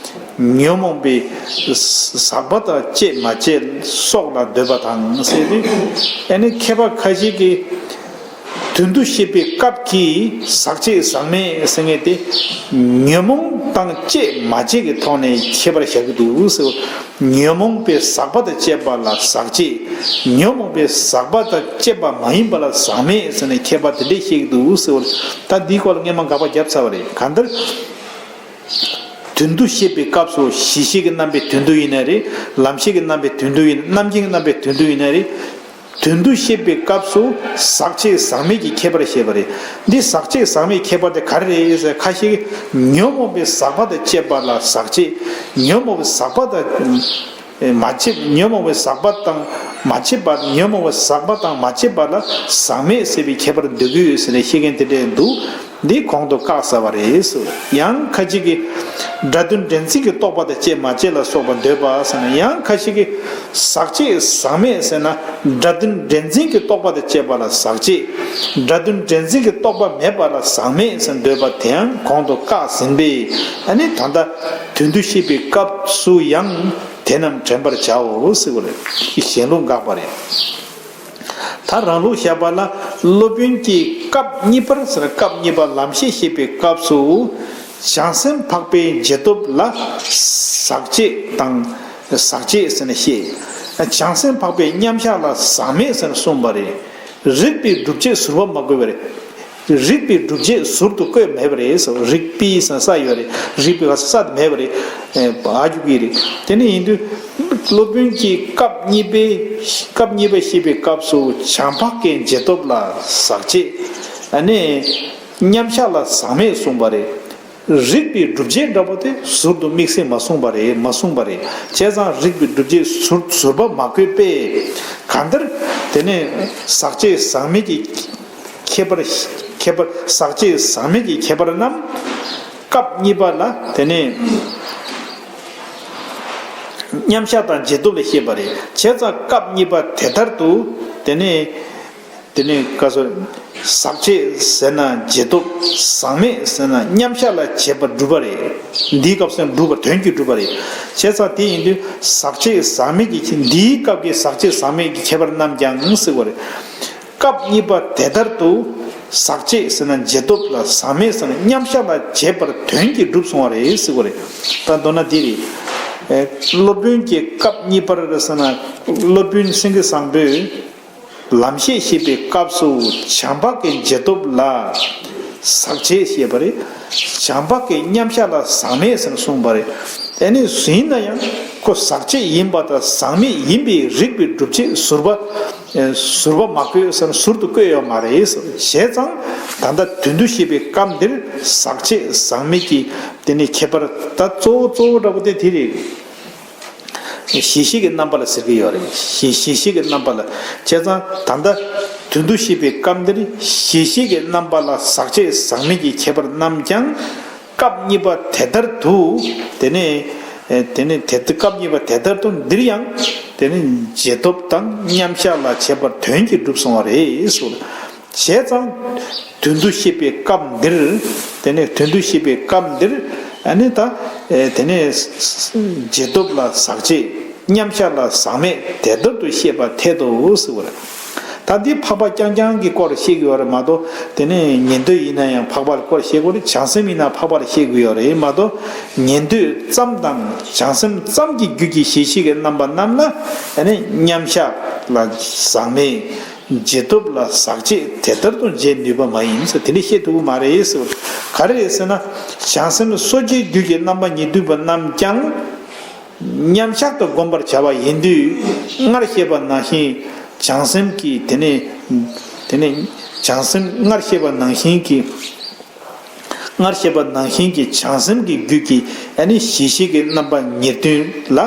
ཉོན་མོངས་པའི་ཟག་པ་དང་བཅས་མ་བཅས་སོགས་ལ་འདོད་པ་དང་ཟེར་ཏེ། ཨ་ནི་མཁས་པ་ཁ་ཅིག་གིས་དོན་བསྡུ་བཤད་པའི་སྐབས་ཀྱི་ཟག་བཅས་ཟག་མེད་ཟེར་མཁན་དེ་ཉོན་མོངས་དང་བཅས་མ་བཅས་ཀྱི་ཐོག་ནས་ཁྱད་པར་བཞག་གི་འདུག་ཟེར། ཉོན་མོངས་པའི་ཟག་པ་དང་བཅས་པ་ལ་ཟག་བཅས། ཉོན་མོངས་པའི་ཟག་པ་དང་བཅས་པ་མ་ཡིན་པ་ལ་ཟག་མེད་ཟེར་ནས་ཁྱད་པར་དེ་འདྲས་བཤད་ཀྱི་འདུག་ཟེར་བ། ད་འདིའི་སྐོར་ལ་སྔས་མ་དགག་པ་བརྒྱབ་ཚར་བ་རེད། གང་ལྟར། དོན་བསྡུ་བཤད་པའི་སྐབས་སུ་གཞི་ཤེས་ཀྱི་རྣམ་པའི་དོན་བསྡུ་ཡིན་ན་རེད། ལམ་ཤེས་ཀྱི་རྣམ་པའི་དོན་བསྡུ་ཡིན། རྣམ་མཁྱེན་གྱི་རྣམ་པའི་དོན་བསྡུ་ཡིན་ན་རེད། དོན་དུ་བཤད་པའི་སྐབས་སུ་ཟག་བཅས་ཟག་མེད་ཀྱི་ཁྱད་པར་བཤད་པ་རེད། འདི་ཟག་བཅས་ཟག་མེད་ཁྱད་པར་དེ་ག་རེ་རེད་ཟེར། ཁ་ཤས་ཀྱིས་ཉོན་མོངས་པའི་ཟག་པ་དང་བཅས་པ་ལ་ཟག་བཅས། ཉོན་མོངས་པའི་ཟག་པ་དང་མ་བཅས། ཉོན་མོངས་པའི་ཟག་པ་དང་མ་བཅས་པ། ཉོན་མོངས་པའི་ཟག་པ་དང་མ་བཅས་པ་ལ་ཟག་མེད་ཟེར་བའི་ཁྱད་པར་འདོད་ཀྱི་ཡོད་ཟེར་ནས་བཤད་མཁན་དེ་འདྲས་འདུག། འདི་གོང་དུ་བཀག་ཟེར་བ་རེད་ཟེར། ཡང་ཁ་ཅིག་གིས་སྒྲ་དོན་འདྲེན་འཛིན་གྱི་རྟོག་པ་དང་བཅས་མ་བཅས་ལ་སོགས་པ་འདོད་པ་ཟེར་ན། ཡང་ཁ་ཅིག་གིས་ཟག་བཅས་ཟག་མེད་ཟེར་ན་སྒྲ་དོན་འདྲེན་འཛིན་གྱི་རྟོག་པ་དང་བཅས་པ་ལ་ཟག་བཅས། སྒྲ་དོན་འདྲེན་འཛིན་གྱི་རྟོག་པ་མེད་པ་ལ་ཟག་མེད་ཟེར་འདོད་པ་དེའང་གོང་དུ་བཀག་ཟིན་པས། ཨ་ནི་ད་ལྟ་དོན་དུ་བཤད་པའི་སྐབས་སུ་ཡང་དེ་རྣམས་དྲན་པར་བྱའོ་ཟེར་བ་རེད། གཞན་ལུགས་འགག་པ་རེད། ད་རང་ལུགས་བཞག་པ་ལ་སློབ་དཔོན་གྱིས་སྐབས་གཉིས་པར་ཟེར། སྐབས་གཉིས་པ་ལམ་ཤེས་བཤད་པའི་སྐབས་སུ་བྱང་སེམས་འཕགས་པའི་འབྱེད་སྟོབས་ལ་ཟག་བཅས་དང་ཟག་བཅས་ཟེར་ནས་བཤད། བྱང་སེམས་འཕགས་པའི་མཉམ་གཞག་ལ་ཟག་མེད་ཟེར་ནས་གསུངས་པ་རེད། རིགས་པའི་སྒྲུབ་བྱེད་ཟུར་པ་མ་བཀོད་པ་རེད། རིགས་པའི་སྒྲུབ་བྱེད་ཟུར་དུ་བཀོད་མེད་པ་རེད། རིགས་པའི་ཟེར་ས་ཡོད་རེད། རིགས་པའི་ས་དེ་མེད་པ་རེད། ཨ་རྒྱུ་གི་རེད། དེ་ནས་ཡིན་དུས་སློབ་དཔོན་གྱིས་སྐབས་གཉིས་པའི་སྐབས་གཉིས་པ་བཤད་པའི་སྐབས་སུ་བྱང་འཕགས་ཀྱི་འབྱེད་སྟོབས་ལ་ཟག་བཅས། ཨ་ནི་མཉམ་གཞག་ལ་ཟག་མེད་གསུངས་པ་རེད། རིགས་པའི་སྒྲུབ་བྱེད་འདྲ་པོ་དེ་ཟུར་དུ་དམིགས་བསལ་མ་གསུངས་པ་རེད། མ་གསུངས་པ་རེད། བྱས་ཙང་རིགས་པའི་སྒྲུབ་བྱེད་ཟུར་ཟུར་པ་མ་བཀོད་པས། གང་ལྟར་དེ་ནས་ཟག་བཅས་ཟག་མེད་ཀྱི་ཁྱད་པར། ཁྱད་པར། ཟག་བཅས་ཟག་མེད་ཀྱི་ཁྱད་པར་རྣམས་སྐབས་གཉིས་པ་ལ་དེ་ནས་མཉམ་གཞག་དང་འབྱེད་སྟོབས་ལ་བཤད་པ་རེད། བྱས་ཙང་སྐབས་གཉིས་པ་དེ་ལྟར་དུ་དེ་ནས། དེ་ནས་བཀའ་སྩལ། ཟག་བཅས་ཟེར་ན་འབྱེད་སྟོབས། ཟག་མེད་ཟེར་ན་མཉམ་གཞག་ལ་བྱེད་པར་སྒྲུབ་པ་རེད། འདིའི་སྐབས་སུ་སྒྲུབ་པ། དོན་གྱིས་སྒྲུབ་པ་རེད། བྱས་ཙང་དེ་ཡིན་དུས་ཟག་བཅས་ཟག་མེད་ཀྱི་ཁྱད། འདིའི་སྐབས་ཀྱི་ཟག་བཅས་ཟག་མེད་ཀྱི་ཁྱད་པར་རྣམས་ཀྱང་ཟེར་བ་རེད། སྐབས་གཉིས་པ་དེ་ལྟར་དུ་ཟག་བཅས་ཟེར་ན་འབྱེད་སྟོབས་ལ། ཟག་མེད་ཟེར་ན་མཉམ་གཞག་ལ་བྱེད་པར་དོན་གྱིས་སྒྲུབ་གསུངས་པ་རེད་ཟེར་བ་རེད། ད་མདོར་ན་འདི་རེད། སློབ་དཔོན་གྱིས་སྐབས་གཉིས་པར་ཟེར་ན་སློབ་དཔོན་སེང་གེ་བཟང་པོས། ལམ་ཤེས་བཤད་པའི་སྐབས་སུ་བྱང་འཕགས་ཀྱི་འབྱེད་སྟོབས་ལ་ཟག་བཅས་བཤད་པ་རེད། བྱང་འཕགས་ཀྱི་མཉམ་གཞག་ལ་ཟག་མེད་ཟེར་གསུངས་པ་རེད། དེ་ནི་ཡིན་ན་ཡང་ཁོ་ཟག་བཅས་ཡིན་པ་དང་ཟག་མེད་ཡིན་པའི་རིགས་པའི་སྒྲུབ་བྱེད་ཟུར་པ། ཟུར་པ་མ་བཀོད་ཟེར། ཟུར་དུ་བཀོད་ཡོད་མ་རེད་ཟེར། བྱས་ཙང་ད་ལྟ་དོན་དུ་བཤད་པའི་སྐབས་འདིར་ཟག་བཅས་ཟག་མེད་ཀྱི་དེ་ནི་ཁྱད་པར་ད་གཙོ་བོ་གཙོ་བོ་འདྲ་པོ་དེ་དེ་རེད། གཞི་ཤེས་ཀྱི་རྣམ་པ་ལ་ཟེར་གྱི་ཡོད་རེད། གཞི་གཞི་ཤེས་ཀྱི་རྣམ་པ་ལ། བྱས་ཙང་ད་ལྟ་དོན་དུ་བཤད་པའི་སྐབས་འདིར་གཞི་ཤེས་ཀྱི་རྣམ་པ་ལ་ཟག་བཅས་ཟག་མེད་ཀྱི་ཁྱད་པར་རྣམས་ཀྱང་སྐབས་གཉིས་པ་དེ་ལྟར་དུ། དེ་ནས་དེ་ནས་དེ་སྐབས་གཉིས་པ་དེ་ལྟར་དུ་འདིར་ཡང་དེ་ནས་འབྱེད་སྟོབས་དང་མཉམ་གཞག་ལ་བྱེད་པར་དོན་གྱིས་གྲུབ་སོང་བ་རེད་གསུངས། བྱས་ཙང་། དོན་དུ་བཤད་པའི་སྐབས་འདིར། དེ་ནས་དོན་དུ་བཤད་པའི་སྐབས་འདིར། ཨ་ནི་ད། དེ་ནས་འབྱེད་སྟོབས་ལ་ཟག་བཅས། མཉམ་གཞག་ལ་ཟག་མེད་དེ་ལྟར་དུ་བཤད་པ་འཐད་དོ་ཟེར་བ་རེད། ད་འདི་འཕགས་པ་རྐྱང་རྐྱང་གི་སྐོར་བཤད་ཀྱི་ཡོད་རེད་མ་གཏོགས། དེ་ནས་ཉན་ཐོས་ཡིན་ན་ཡང་འཕགས་པ་ལ་སྐོར་བཤད་དགོས་རེད། བྱང་སེམས་ཡིན་ན་འཕགས་པ་ལ་བཤད་དགོས་ཡོད་རེད་མ་གཏོགས། ཉན་ཐོས་ཙམ་དང་བྱང་སེམས་ཙམ་གྱི་རྒྱུད་ཀྱི་གཞི་ཤེས་ཀྱི་རྣམ་པ་རྣམས་ལ། ཨ་ནི་མཉམ་གཞག་ལ་ཟག་མེད། འབྱེད་སྟོབས་ལ་ཟག་བཅས་དེ་ལྟར་དུ་འབྱེད་ནུས་པ་མ་ཡིན་ཟེར། དེ་འདྲ་བཤད་ཐུབ་ཀྱི་མ་རེད་ཟེར། ག་རེ་རེད་ཟེར་ན། བྱང་སེམས་སོ་སྐྱེའི་རྒྱུད་ཀྱི་རྣམ་པ་ཉེར་བདུན་པ་རྣམས་ཀྱང་མཉམ་གཞག་ཏུ་བསྒོམ་པར་བྱ་བ་ཡིན་དུས། སྔར་བཤད་པ་ནང་བཞིན་བྱང་སེམས་ཀྱི། དེ་ནས་དེ་ནས་བྱང་སེམས་སྔར་བཤད་པ་ནང་བཞིན་གྱི། སྔར་བཤད་པ་ནང་བཞིན་གྱི་བྱང་སེམས་ཀྱི་རྒྱུད་ཀྱི། ཨ་ནི་གཞི་ཤེས་ཀྱི་རྣམ་པ་ཉེར་བདུན་ལ།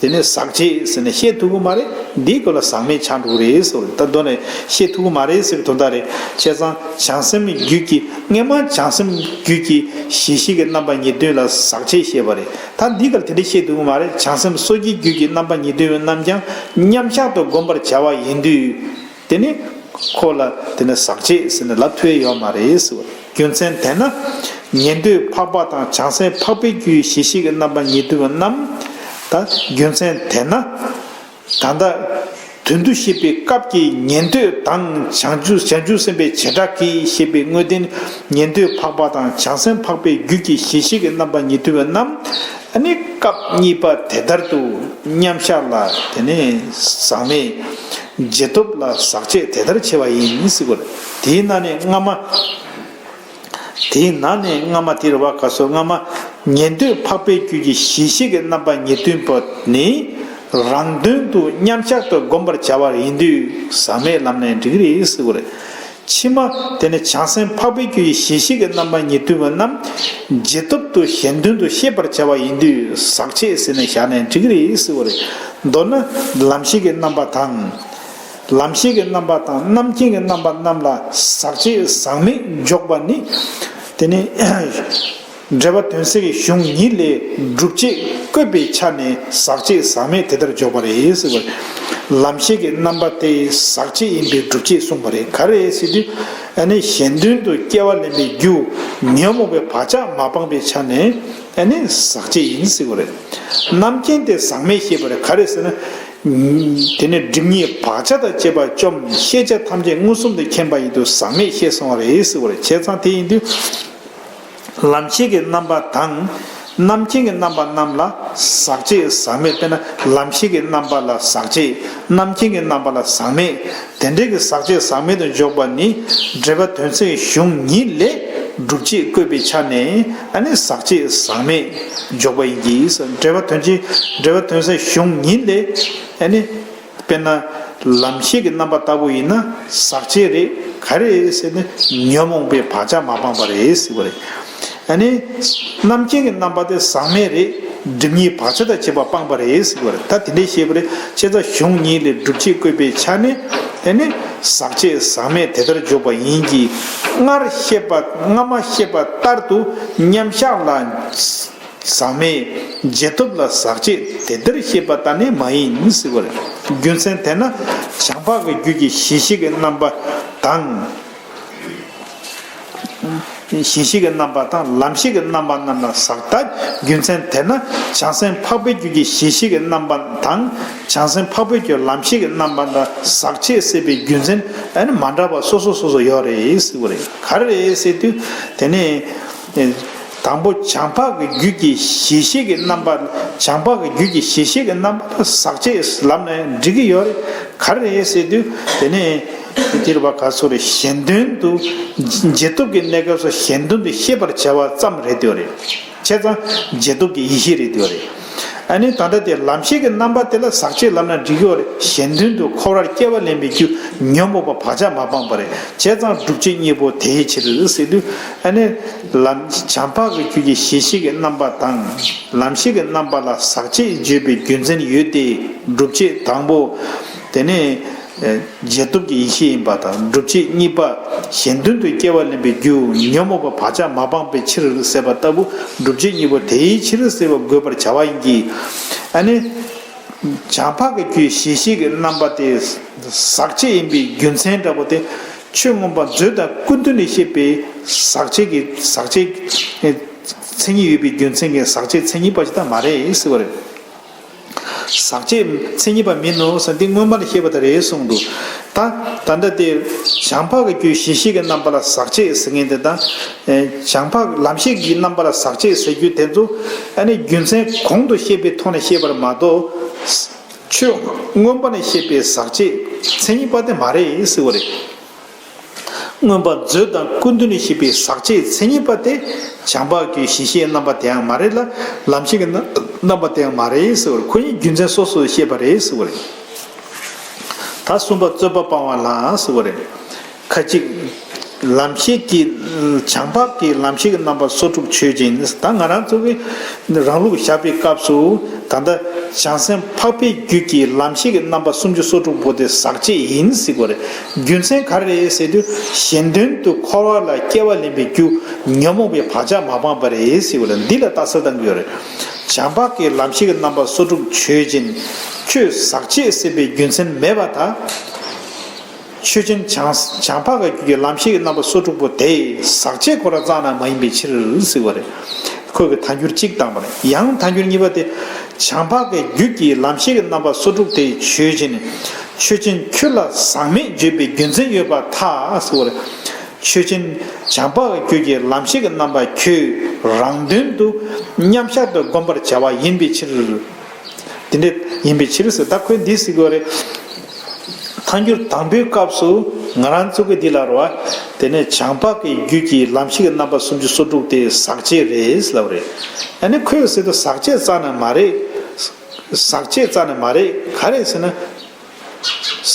དེ་ནས་ཟག་བཅས་ཟེར་ནས་བཤད་ཐུབ་ཀྱི་མ་རེད། འདིའི་སྐོར་ལ་ཟག་མེད་ཆགས་འགྲོ་གི་རེད་ཟེར་བ་རེད། ད་མདོར་ན་བཤད་ཐུབ་ཀྱི་མ་རེད་ཟེར་བའི་དོན་དག་རེད། བྱས་ཙང་བྱང་སེམས་རྒྱུད་ཀྱི། སྔས་མ་བྱང་སེམས་རྒྱུད་ཀྱི་གཞི་ཤེས་ཀྱི་རྣམ་པ་ཉེར་བདུན་ལ་ཟག་བཅས་བཤད་པ་རེད། ད་འདིའི་སྐོར་དེ་འདྲ་བཤད་ཐུབ་ཀྱི་མ་རེད། བྱང་སེམས་སོ་སྐྱེའི་རྒྱུད་ཀྱི་རྣམ་པ་ཉེར་བདུན་པའི་རྣམས་ཀྱང་མཉམ་གཞག་ཏུ་བསྒོམ་པར་བྱ་བ་ཡིན་དུས། དེ་ནི་ཁོ་ལ་དེ་ནི་ཟག་བཅས་ཟེར་ནས་ལབ་ཐུབ་ཡ་ཡོད་མ་རེད་ཟེར་བ། རྒྱུ་མཚན་དེས་ན། ཉན་ཐོས་འཕགས་པ་དང་བྱང་སེམས་འཕགས་པའི་རྒྱུད་གཞི་ཤེས་ཀྱི་རྣམ་པ་ཉེར་བདུན་པ་རྣམས། ད་རྒྱུ་མཚན་དེས་ན། ད་ལྟ་དོན་དུ་བཤད་པའི་སྐབས་ཀྱི་ཉན་ཐོས་དང་བྱང་ཆུབ་བྱང་ཆུབ་སེམས་དཔའི་བྱེ་བྲག་གིས་བཤད་པའི་དངོས་བསྟན་ཉན་ཐོས་འཕགས་པ་དང་བྱང་སེམས་འཕགས་པའི་རྒྱུད་ཀྱི་གཞི་ཤེས་ཀྱི་རྣམ་པ་ཉེར་བདུན་པ་རྣམས། ཨ་ནི་སྐབས་གཉིས་པ་དེ་ལྟར་དུ་མཉམ་གཞག་ལ་དེ་ནས་ཟག་མེད། འབྱེད་སྟོབས་ལ་ཟག་བཅས་དེ་ལྟར་ཕྱེ་བ་ཡིན་ཟེར་གྱི་ཡོད་རེད། དེའི་ནང་ནས་སྔ་མ། དེའི་ནང་ནས་སྔ་མ་དེ་རེད་བ། ག་སོ། སྔ་མ་ཉན་ཐོས་འཕགས་པའི་རྒྱུད་ཀྱི་གཞི་ཤེས་ཀྱི་རྣམ་པ་ཉེར་བདུན་པ་ནི། རང་དོན་དུ་མཉམ་གཞག་ཏུ་བསྒོམ་པར་བྱ་བ་ཡིན་དུས་ཟག་མེད་ལམ་ནས་འགྲིག་གི་རེད་ཟེར་བ་རེད། ཕྱི་མ་དེ་ནི་བྱང་སེམས་འཕགས་པའི་རྒྱུད་ཀྱི་གཞི་ཤེས་ཀྱི་རྣམ་པ་ཉིད་སྡུད་པ་རྣམས་རྗེས་ཐོབ་ཏུ་གཞན་དོན་དུ་ཤེས་པར་བྱ་བ་ཡིན་དུས་ཟག་བཅས་ཟེར་ནས་བཞག་ནས་འགྲིག་གི་རེད་ཟེར་བ་རེད། མདོར་ན་ལམ་ཤེས་ཀྱི་རྣམ་པ་དང་། ལམ་ཤེས་ཀྱི་རྣམ་པ་དང་རྣམ་མཁྱེན་གྱི་རྣམ་པ་རྣམས་ལ་ཟག་བཅས་ཟག་མེད་འཇོག་པ་ནི། དེ་ནི། འགྲེལ་པ་དོན་གསལ་གྱི་གཞུང་ཉིད་ལས་སྒྲུབ་བྱེད་བཀོད་པའི་ཆ་ནས་ཟག་བཅས་ཟག་མེད་དེ་ལྟར་འཇོག་པ་རེད་ཟེར་བ་རེད། ལམ་ཤེས་ཀྱི་རྣམ་པ་དེ་ཟག་བཅས་ཡིན་པའི་སྒྲུབ་བྱེད་གསུངས་པ་རེད། ག་རེ་རེད་ཟེར་དུས། ཨ་ནི་གཞན་དོན་དུ་སྐྱེ་བ་ལེན་པའི་རྒྱུ་ཉོན་མོངས་པའི་བག་ཆགས་མ་སྤངས་པའི་ཆ་ནས་ཨ་ནི་ཟག་བཅས་ཡིན་ཟེར་བ་རེད། རྣམ་མཁྱེན་དེ་ཟག་མེད་ཤེས་པ་རེད། ག་རེ་ཟེར་ན། དེ་ནི་སྒྲིབ་གཉིས་བག་ཆགས་དང་བཅས་པ་བཅོམ། ཤེས་བྱ་ཐམས་ཅད་མངོན་སུམ་དུ་མཁྱེན་པ་ཡིན་དུས་ཟག་མེད་ཤེས་གསུངས་པ་རེད་ཟེར་བ་རེད། བྱས་ཙང་དེ་ཡིན་དུས། ལམ་ཤེས་ཀྱི་རྣམ་པ་དང་། རྣམ་མཁྱེན་གྱི་རྣམ་པ་རྣམས་ལ་ཟག་བཅས་ཟག་མེད། དཔེར་ན་ལམ་ཤེས་ཀྱི་རྣམ་པ་ལ་ཟག་བཅས། རྣམ་མཁྱེན་གྱི་རྣམ་པ་ལ་ཟག་མེད། དེ་འདྲའི་གི་ཟག་བཅས་ཟག་མེད་དུ་འཇོག་པ་ནི་འགྲེལ་པ་དོན་གསལ་གཞུང་ཉིད་ལས་སྒྲུབ་བྱེད་བཀོད་པའི་ཆ་ནས་ཨ་ནི་ཟག་བཅས་ཟག་མེད་འཇོག་པ་ཡིན་གྱི། འགྲེལ་པ་དོན་གྱི་འགྲེལ་པ་དོན་གསལ་གཞུང་ཉིད་ལས་ཨ་ནི། དཔེར་ན། ལམ་ཤེས་ཀྱི་རྣམ་པ་ལྟ་བུ་ཡིན་ན་ཟག་བཅས་རེད། ག་རེ་རེད་ཟེར་ན་ཉོན་མོངས་པའི་བག་ཆགས་མ་སྤངས་པ་རེད་ཟེར་བ་རེད། ཨ་ནི། རྣམ་མཁྱེན་གྱི་རྣམ་པ་དེ་ཟག་མེད་རེད། སྒྲིབ་གཉིས་བག་ཆགས་དང་བཅས་པ་སྤངས་པ་རེད་ཟེར་བ་རེད། ད་དེ་འདྲའི་བཤད་པ་རེད། བྱས་ཙང་གཞུང་ཉིད་ལས་སྒྲུབ་བྱེད་བཀོད་པའི་ཆ་ནས་ཨ་ནི་ཟག་བཅས་ཟག་མེད་དེ་ལྟར་འཇོག་པ་ཡིན་གྱི། སྔར་བཤད་པ་སྔ་མ་བཤད་པ་ལྟར་དུ་མཉམ་གཞག་ལ། ཟག་མེད། རྗེས་ཐོབ་ལ་ཟག་བཅས་དེ་ལྟར་བཤད་པ་ལྟར་ནི་མ་ཡིན་ཟེར་བ་རེད། རྒྱུ་མཚན་དེས་ན་བྱང་འཕགས་ཀྱི་རྒྱུད་ཀྱི་གཞི་ཤེས་ཀྱི་རྣམ་པ་དང་། གཞི་ཤེས་ཀྱི་རྣམ་པ་དང་ལམ་ཤེས་ཀྱི་རྣམ་པ་རྣམས་ལ་ཟག་ལྟ། རྒྱུ་མཚན་དེས་ན་བྱང་སེམས་འཕགས་པའི་རྒྱུད་ཀྱི་གཞི་ཤེས་ཀྱི་རྣམ་པ་དང་བྱང་སེམས་འཕགས་པའི་རྒྱུད་ལམ་ཤེས་ཀྱི་རྣམ་པ་ལ་ཟག་བཅས་ཟེར་བའི་རྒྱུ་མཚན་ཨ་ནི་མ་འདྲ་བ་སོ་སོ་སོ་སོ་ཡོད་རེད་ཟེར་བ་རེད། ག་རེ་རེད་ཟེར་དུས་དེ་ནི། དང་པོ་བྱང་འཕགས་ཀྱི་རྒྱུད་ཀྱི་གཞི་ཤེས་ཀྱི་རྣམ་པ། བྱང་འཕགས་ཀྱི་རྒྱུད་ཀྱི་གཞི་ཤེས་ཀྱི་རྣམ་པ་ལ་ཟག་བཅས་ལབ་ནས་འགྲིག་གི་ཡོད་རེད། ག་རེ་རེད་ཟེར་དུས་དེ་ནས་འདིར་བ་ག་སོ་རེད། གཞན་དོན་དུ་རྗེས་ཐོབ་ཀྱི་གནས་སྐབས་སུ་གཞན་དོན་དུ་ཤེས་པར་བྱ་བ་ཙམ་རེད་འདོད་རེད། བྱས་ཙང་རྗེས་ཐོབ་ཀྱི་ཡེ་ཤེས་རེད་འདོད་རེད། ཨ་ནི་ད་ལྟ་དེ་ལམ་ཤེས་ཀྱི་རྣམ་པ་དེ་ལ་ཟག་བཅས་ལབ་ན་འགྲིག་གི་ཡོད་རེད། གཞན་དོན་དུ་འཁོར་བར་སྐྱེ་བ་ལེན་པའི་རྒྱུ་ཉོན་མོངས་པ་བག་ཆགས་མ་སྤངས་པ་རེད། བྱས་ཙང་སྒྲུབ་བྱེད་གཉིས་པོ་དེའི་ཕྱིར་ཟེར་དུས་ཨ་ནི། ལམ་བྱང་འཕགས་ཀྱི་རྒྱུད་ཀྱི་གཞི་ཤེས་ཀྱི་རྣམ་པ་དང་ལམ་ཤེས་ཀྱི་རྣམ་པ་ལ་ཟག་བཅས་བརྗོད་པའི་རྒྱུ་མཚན་ཡོད་དེ། སྒྲུབ་བྱེད་དང་པོ། དེ་ནས་རྗེས་ཐོབ་ཀྱི་ཡེ་ཤེས་ཡིན་པ་དང་སྒྲུབ་བྱེད་གཉིས་པ་གཞན་དོན་དུ་སྐྱེ་བ་ལེན་པའི་རྒྱུ་ཉོན་མོངས་པ་བག་ཆགས་མ་སྤངས་པའི་ཕྱིར་ཟེར་བ་ལྟ་བུ་སྒྲུབ་བྱེད་གཉིས་པོ་དེའི་ཕྱིར་ཟེར་བ་དགོད་པར་བྱ་བ་ཡིན་གྱི། ཨ་ནི། བྱང་འཕགས་ཀྱི་རྒྱུད་གཞི་ཤེས་ཀྱི་རྣམ་པ་དེ་ཟག་བཅས་ཡིན་པའི་རྒྱུ་མཚན་འདྲ་པོ་དེ་ཆོས་མངོན་པ་མཛོད་དང་ཀུན་བཏུས་ནས་བཤད་པའི་ཟག་བཅས་ཀྱི་ཟག་བཅས་མཚན་ཉིད་ཡོད་པའི་རྒྱུ་མཚན་གྱིས་ཟག་བཅས་མཚན་ཉིད་པ་ཞིག་ད་མ་རེད་ཟེར་བ་རེད། ཟག་བཅས་མཚན་ཉིད་པ་མིན་ནོ་ཟེར་འདི་སྔོན་མ་ལ་བཤད་པ་དེ་རེད་གསུངས་འདུག་ད་ད་ལྟ་དེ་བྱང་འཕགས་ཀྱི་རྒྱུད་གཞི་ཤེས་ཀྱི་རྣམ་པ་ལ་ཟག་བཅས་ཟེར་མཁན་དེ་དང་། བྱང་འཕགས་ལམ་ཤེས་ཀྱི་རྣམ་པ་ལ་ཟག་བཅས་ཟེར་རྒྱུ་དེ་ཚོ་ཨ་ནི་རྒྱུ་མཚན་གོང་དུ་བཤད་པའི་ཐོག་ནས་བཤད་པར་མ་གཏོགས། ཆོས་མངོན་པ་ནས་བཤད་པའི་ཟག་བཅས་མཚན་ཉིད་པ་དེ་མ་རེད་ཟེར་བ་རེད། མངོན་པ་མཛོད་དང་ཀུན་བཏུས་ནས་བཤད་པའི་ཟག་བཅས་མཚན་ཉིད་པ་དེ་བྱང་འཕགས་ཀྱི་གཞི་ཤེས་རྣམ་པ་དེའང་མ་རེད་ལ། ལམ་ཤེས་ཀྱི་རྣམ་པ་དེའང་མ་རེད་ཟེར་བ་རེད། ཁོ་གཉིས་རྒྱུ་མཚན་སོ་སོར་བཤད་པ་རེད་ཟེར་བ་རེད། ད་གསུམ་པ་རྩོད་པ་སྤང་བ་ལ་ཟེར་བ་རེད། ཁ་ཅིག་ལམ་ཤེས་ཀྱི་བྱང་འཕགས་ཀྱི་ལམ་ཤེས་ཀྱི་རྣམ་པ་སོ་དྲུག་ཆོས་ཅན། ད་ང་རང་ཚོ་གི་རང་ལུགས་བཞག་པའི་སྐབས་སུ་ད་ལྟ་བྱང་སེམས་འཕགས་པའི་རྒྱུད་ཀྱི་ལམ་ཤེས་ཀྱི་རྣམ་པ་སུམ་ཅུ་སོ་དྲུག་པོ་དེ་ཟག་བཅས་ཡིན་ཟེར་གྱི་ཡོད་རེད། རྒྱུ་མཚན་ག་རེ་རེད་ཟེར་དུས་གཞན་དོན་དུ་འཁོར་བ་ལ་སྐྱེ་བ་ལེན་པའི་རྒྱུ་ཉོན་མོངས་པའི་བག་ཆགས་མ་སྤངས་པ་རེད་ཟེར་གྱི་ཡོད་རེད། འདི་ལ་རྟགས་གསལ་བཏང་གི་ཡོད་རེད། བྱང་འཕགས་ཀྱི་ལམ་ཤེས་ཀྱི་རྣམ་པ་སོ་དྲུག་ཆོས་ཅན། ཁྱོད་ཟག་བཅས་ཟེར་བའི་རྒྱུ་མཚན་མེད་པར་ཐལ། ཆོས་ཅན། བྱང་བྱང་འཕགས་ཀྱི་རྒྱུད་ཀྱི་ལམ་ཤེས་ཀྱི་རྣམ་པ་སོ་དྲུག་པོ་དེ་ཟག་བཅས་ཁོ་རང་རྩ་ནས་མ་ཡིན་པའི་ཕྱིར་ཟེར་བ་རེད། ཁོས་ཀྱི་ཐལ་འགྱུར་གཅིག་བཏང་བ་རེད། ཡང་ཐལ་འགྱུར་གཉིས་པ་དེ། བྱང་འཕགས་ཀྱི་རྒྱུད་ཀྱི་ལམ་ཤེས་ཀྱི་རྣམ་པ་སོ་དྲུག་དེ་ཆོས་ཅན། ཆོས་ཅན་ཁྱོད་ལ་ཟག་མེད་བརྗོད་པའི་རྒྱུ་མཚན་ཡོད་པར་ཐལ་ཟེར་བ་རེད། ཆོས་ཅན། བྱང་འཕགས་ཀྱི་རྒྱུད་ཀྱི་ལམ་ཤེས་ཀྱི་རྣམ་པ་ཁྱོད་རང་དོན་དུ་མཉམ་གཞག་ཏུ་བསྒོམ་པར་བྱ་བ་ཡིན་པའི་ཕྱིར། དེ་འདྲ་ཡིན་པའི་ཕྱིར་ཟེར། ད་ཁོས་འདི་ཟེར་གྱི་ཡོད་རེད། ཐལ་འགྱུར་དང་པོའི་སྐབས་སུ་ང་རང་ཚོ་གི་འདི་ལ་རེད་བ། དེ་ནས་བྱང་འཕགས་ཀྱི་རྒྱུད་ཀྱི་ལམ་ཤེས་ཀྱི་རྣམ་པ་སུམ་ཅུ་སོ་དྲུག་དེ་ཟག་བཅས་རེད་ལབ་རེད། ཨ་ནི་ཁོས་ཟེར་དུས་ཟག་བཅས་རྩ་ནས་མ་རེད། ཟག་བཅས་རྩ་ནས་མ་རེད། ག་རེ་ཟེར་ན།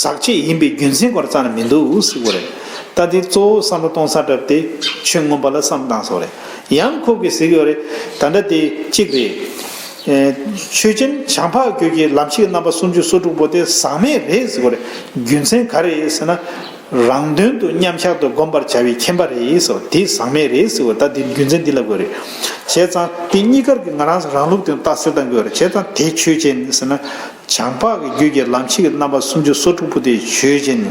ཟག་བཅས་ཡིན་པའི་རྒྱུ་མཚན་སྐོར་རྩ་ནས་མི་འདུག་ཟེར་གོ་རེད། ད་དེ་གཙོ་བོ་བསམ་བློ་གཏོང་ས་གྲབས་དེ་ཆོས་མངོན་པ་ལ་བསམ་བཏང་སོང་རེད། ཡང་ཁོ་གིས་ཟེར་གི་ཡོད་རེད། ད་ལྟ་དེ་གཅིག་རེད། ཨེ། ཆོས་ཅན། བྱང་འཕགས་རྒྱུད་ཀྱི་ལམ་ཤེས་རྣམ་པ་སུམ་ཅུ་སོ་དྲུག་པོ་དེ་ཟག་མེད་རེད་ཟེར་གོ་རེད། རྒྱུ་མཚན་ག་རེ་རེད་ཟེར་ན། རང་དོན་དུ་མཉམ་གཞག་ཏུ་བསྒོམ་པར་བྱ་བའི་ཁྱིམ་པ་རེད་ཟེར་བ་དེ་ཟག་མེད་རེད་ཟེར་བ། ད་དེ་རྒྱུ་མཚན་འདི་ལ་དགོས་རེད། བྱས་ཙང་དེ་གཉིས་ཀར་གྱི་ང་རང་ཚོ་རང་ལུགས་དེ་རྟགས་གསལ་བཏང་དགོས་རེད། བྱས་ཙང་དེ་ཆོས་ཅན་ཟེར་ན། བྱང་འཕགས་ཀྱི་རྒྱུད་ཀྱི་ལམ་ཤེས་ཀྱི་རྣམ་པ་སུམ་ཅུ་སོ་དྲུག་པོ་དེ་ཆོས་ཅན།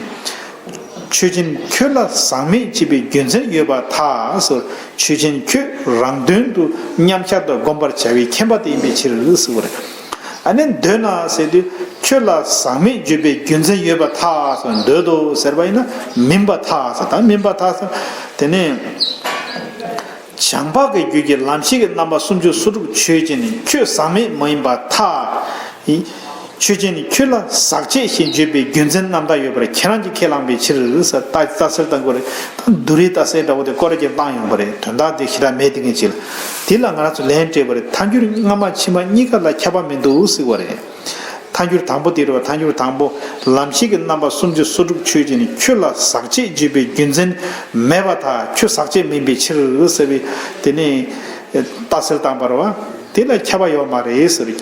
ཆོས་ཅན་ཁྱོད་ལ་ཟག་མེད་ཅེས་པའི་རྒྱུ་མཚན་ཡོད་པར་ཐལ་ཟེར། ཆོས་ཅན་ཁྱོད་རང་དོན་དུ་མཉམ་གཞག་ཏུ་བསྒོམ་པར་བྱ་བའི་ཁྱིམ་པ་དེ་ཡིན་པའི་ཕྱིར་ཟེར་བ་རེད། ཨ་ནི་འདོད་ན་ཟེར་དུས་ཁྱོད་ལ་ཟག་མེད་བརྗོད་པའི་རྒྱུ་མཚན་ཡོད་པར་ཐལ་ཟེར། འདོད་དོ་ཟེར་བ་ཡིན་ན་མིན་པར་ཐལ་ཟེར། ད་མིན་པར་ཐལ་ཟེར། དེ་ནས། བྱང་འཕགས་ཀྱི་རྒྱུད་ཀྱི་ལམ་ཤེས་ཀྱི་རྣམ་པ་སུམ་ཅུ་སོ་དྲུག་ཆོས་ཅན་ནི་ཁྱོད་ཟག་མེད་མ་ཡིན་པར་ཐལ། ཆོས་ཅན་ནི་ཁྱོད་ལ་ཟག་བཅས་ཞེས་བརྗོད་པའི་རྒྱུ་མཚན་རྣམ་དག་ཡོད་པར་ཁྱེད་རང་གིས་ཁས་བླངས་པའི་ཕྱིར་ཟེར། རྟགས་རྟགས་གསལ་བཏང་དགོས་རེད། ད་བསྡུ་རིགས་རྟགས་གསལ་འདྲ་བོ་དེ་སྐོར་ར་གྱིས་བཏང་ཡོང་པ་རེད། དོན་དག་དེ་ཞེ་དྲག་མེད་དེ་ངེས་ཅིག་ལ། དེ་ལ་ང་རང་ཚོ་ལན་སྤྲད་པ་རེད། ཐལ་འགྱུར་སྔ་མ་ཕྱི་མ་གཉིས་ཀ་ལ་ཁྱབ་པ་མི་འདུག་ཟེར་བ་རེད། ཐལ་འགྱུར་དང་པོ་དེ་རེད་བ། ཐལ་འགྱུར་དང་པོ། ལམ་ཤེས་ཀྱི་རྣམ་པ་སུམ་ཅུ་སོ་དྲུག་ཆོས་ཅན་ནི་ཁྱོད་ལ་ཟག་བཅས་བརྗོད་པའི་རྒྱུ་མཚན་མེད་པར་ཐལ། ཁྱོད་ཟག་བཅས་མིན་པའི་ཕྱིར་ཟེར་བའི་དེ་ནི་རྟགས་གསལ་བཏང་པ་རེད་བ། དེ་ལ་ཁྱབ་པ་ཡོད་མ་རེད་ཟེར།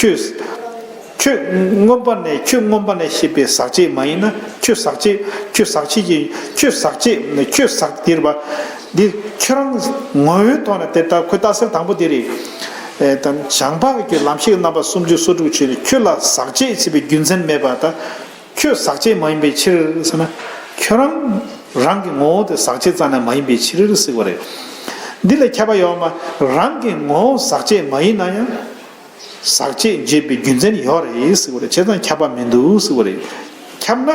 ཁྱོད། ཁྱོད་མངོན་པ་ནས། ཁྱོད་མངོན་པ་ནས་ཤེས་པའི་ཟག་བཅས་མ་ཡིན་ན། ཁྱོད་ཟག་བཅས། ཁྱོད་ཟག་བཅས་ཀྱི། ཁྱོད་ཟག་བཅས། ཁྱོད་ཟག་དེ་རེད་བ། འདི་ཁྱོད་རང་ངོ་བོའི་ཐོག་ནས་དེ་ལྟར་ཁོའི་རྟགས་གསལ་དང་པོ་དེ་རེད། ཨེ། ད་བྱང་འཕགས་ཀྱི་ལམ་ཤེས་ཀྱི་རྣམ་པ་སུམ་ཅུ་སོ་དྲུག་ཆོས་ནི་ཁྱོད་ལ་ཟག་བཅས་ཟེར་བའི་རྒྱུ་མཚན་མེད་པར་ཐལ། ཁྱོད་ཟག་བཅས་མ་ཡིན་པའི་ཕྱིར་ཟེར་ན། ཁྱོད་རང་རང་གི་ངོ་བོ་དེ་ཟག་བཅས་རྩ་ནས་མ་ཡིན་པའི་ཕྱིར་ཟེར་བ་རེད། འདི་ལ་ཁྱབ་པ་ཡོད་མ། རང་གི་ངོ་བོ་ཟག་བཅས་མ་ཡིན་ན་ཡང་ཟག་བཅས་བརྗོད་པའི་རྒྱུ་མཚན་ཡོད་རེད་ཟེར་བ་རེད། བྱས་ཙང་ཁྱབ་པ་མི་འདུག་ཟེར་བ་རེད། ཁྱབ་ན།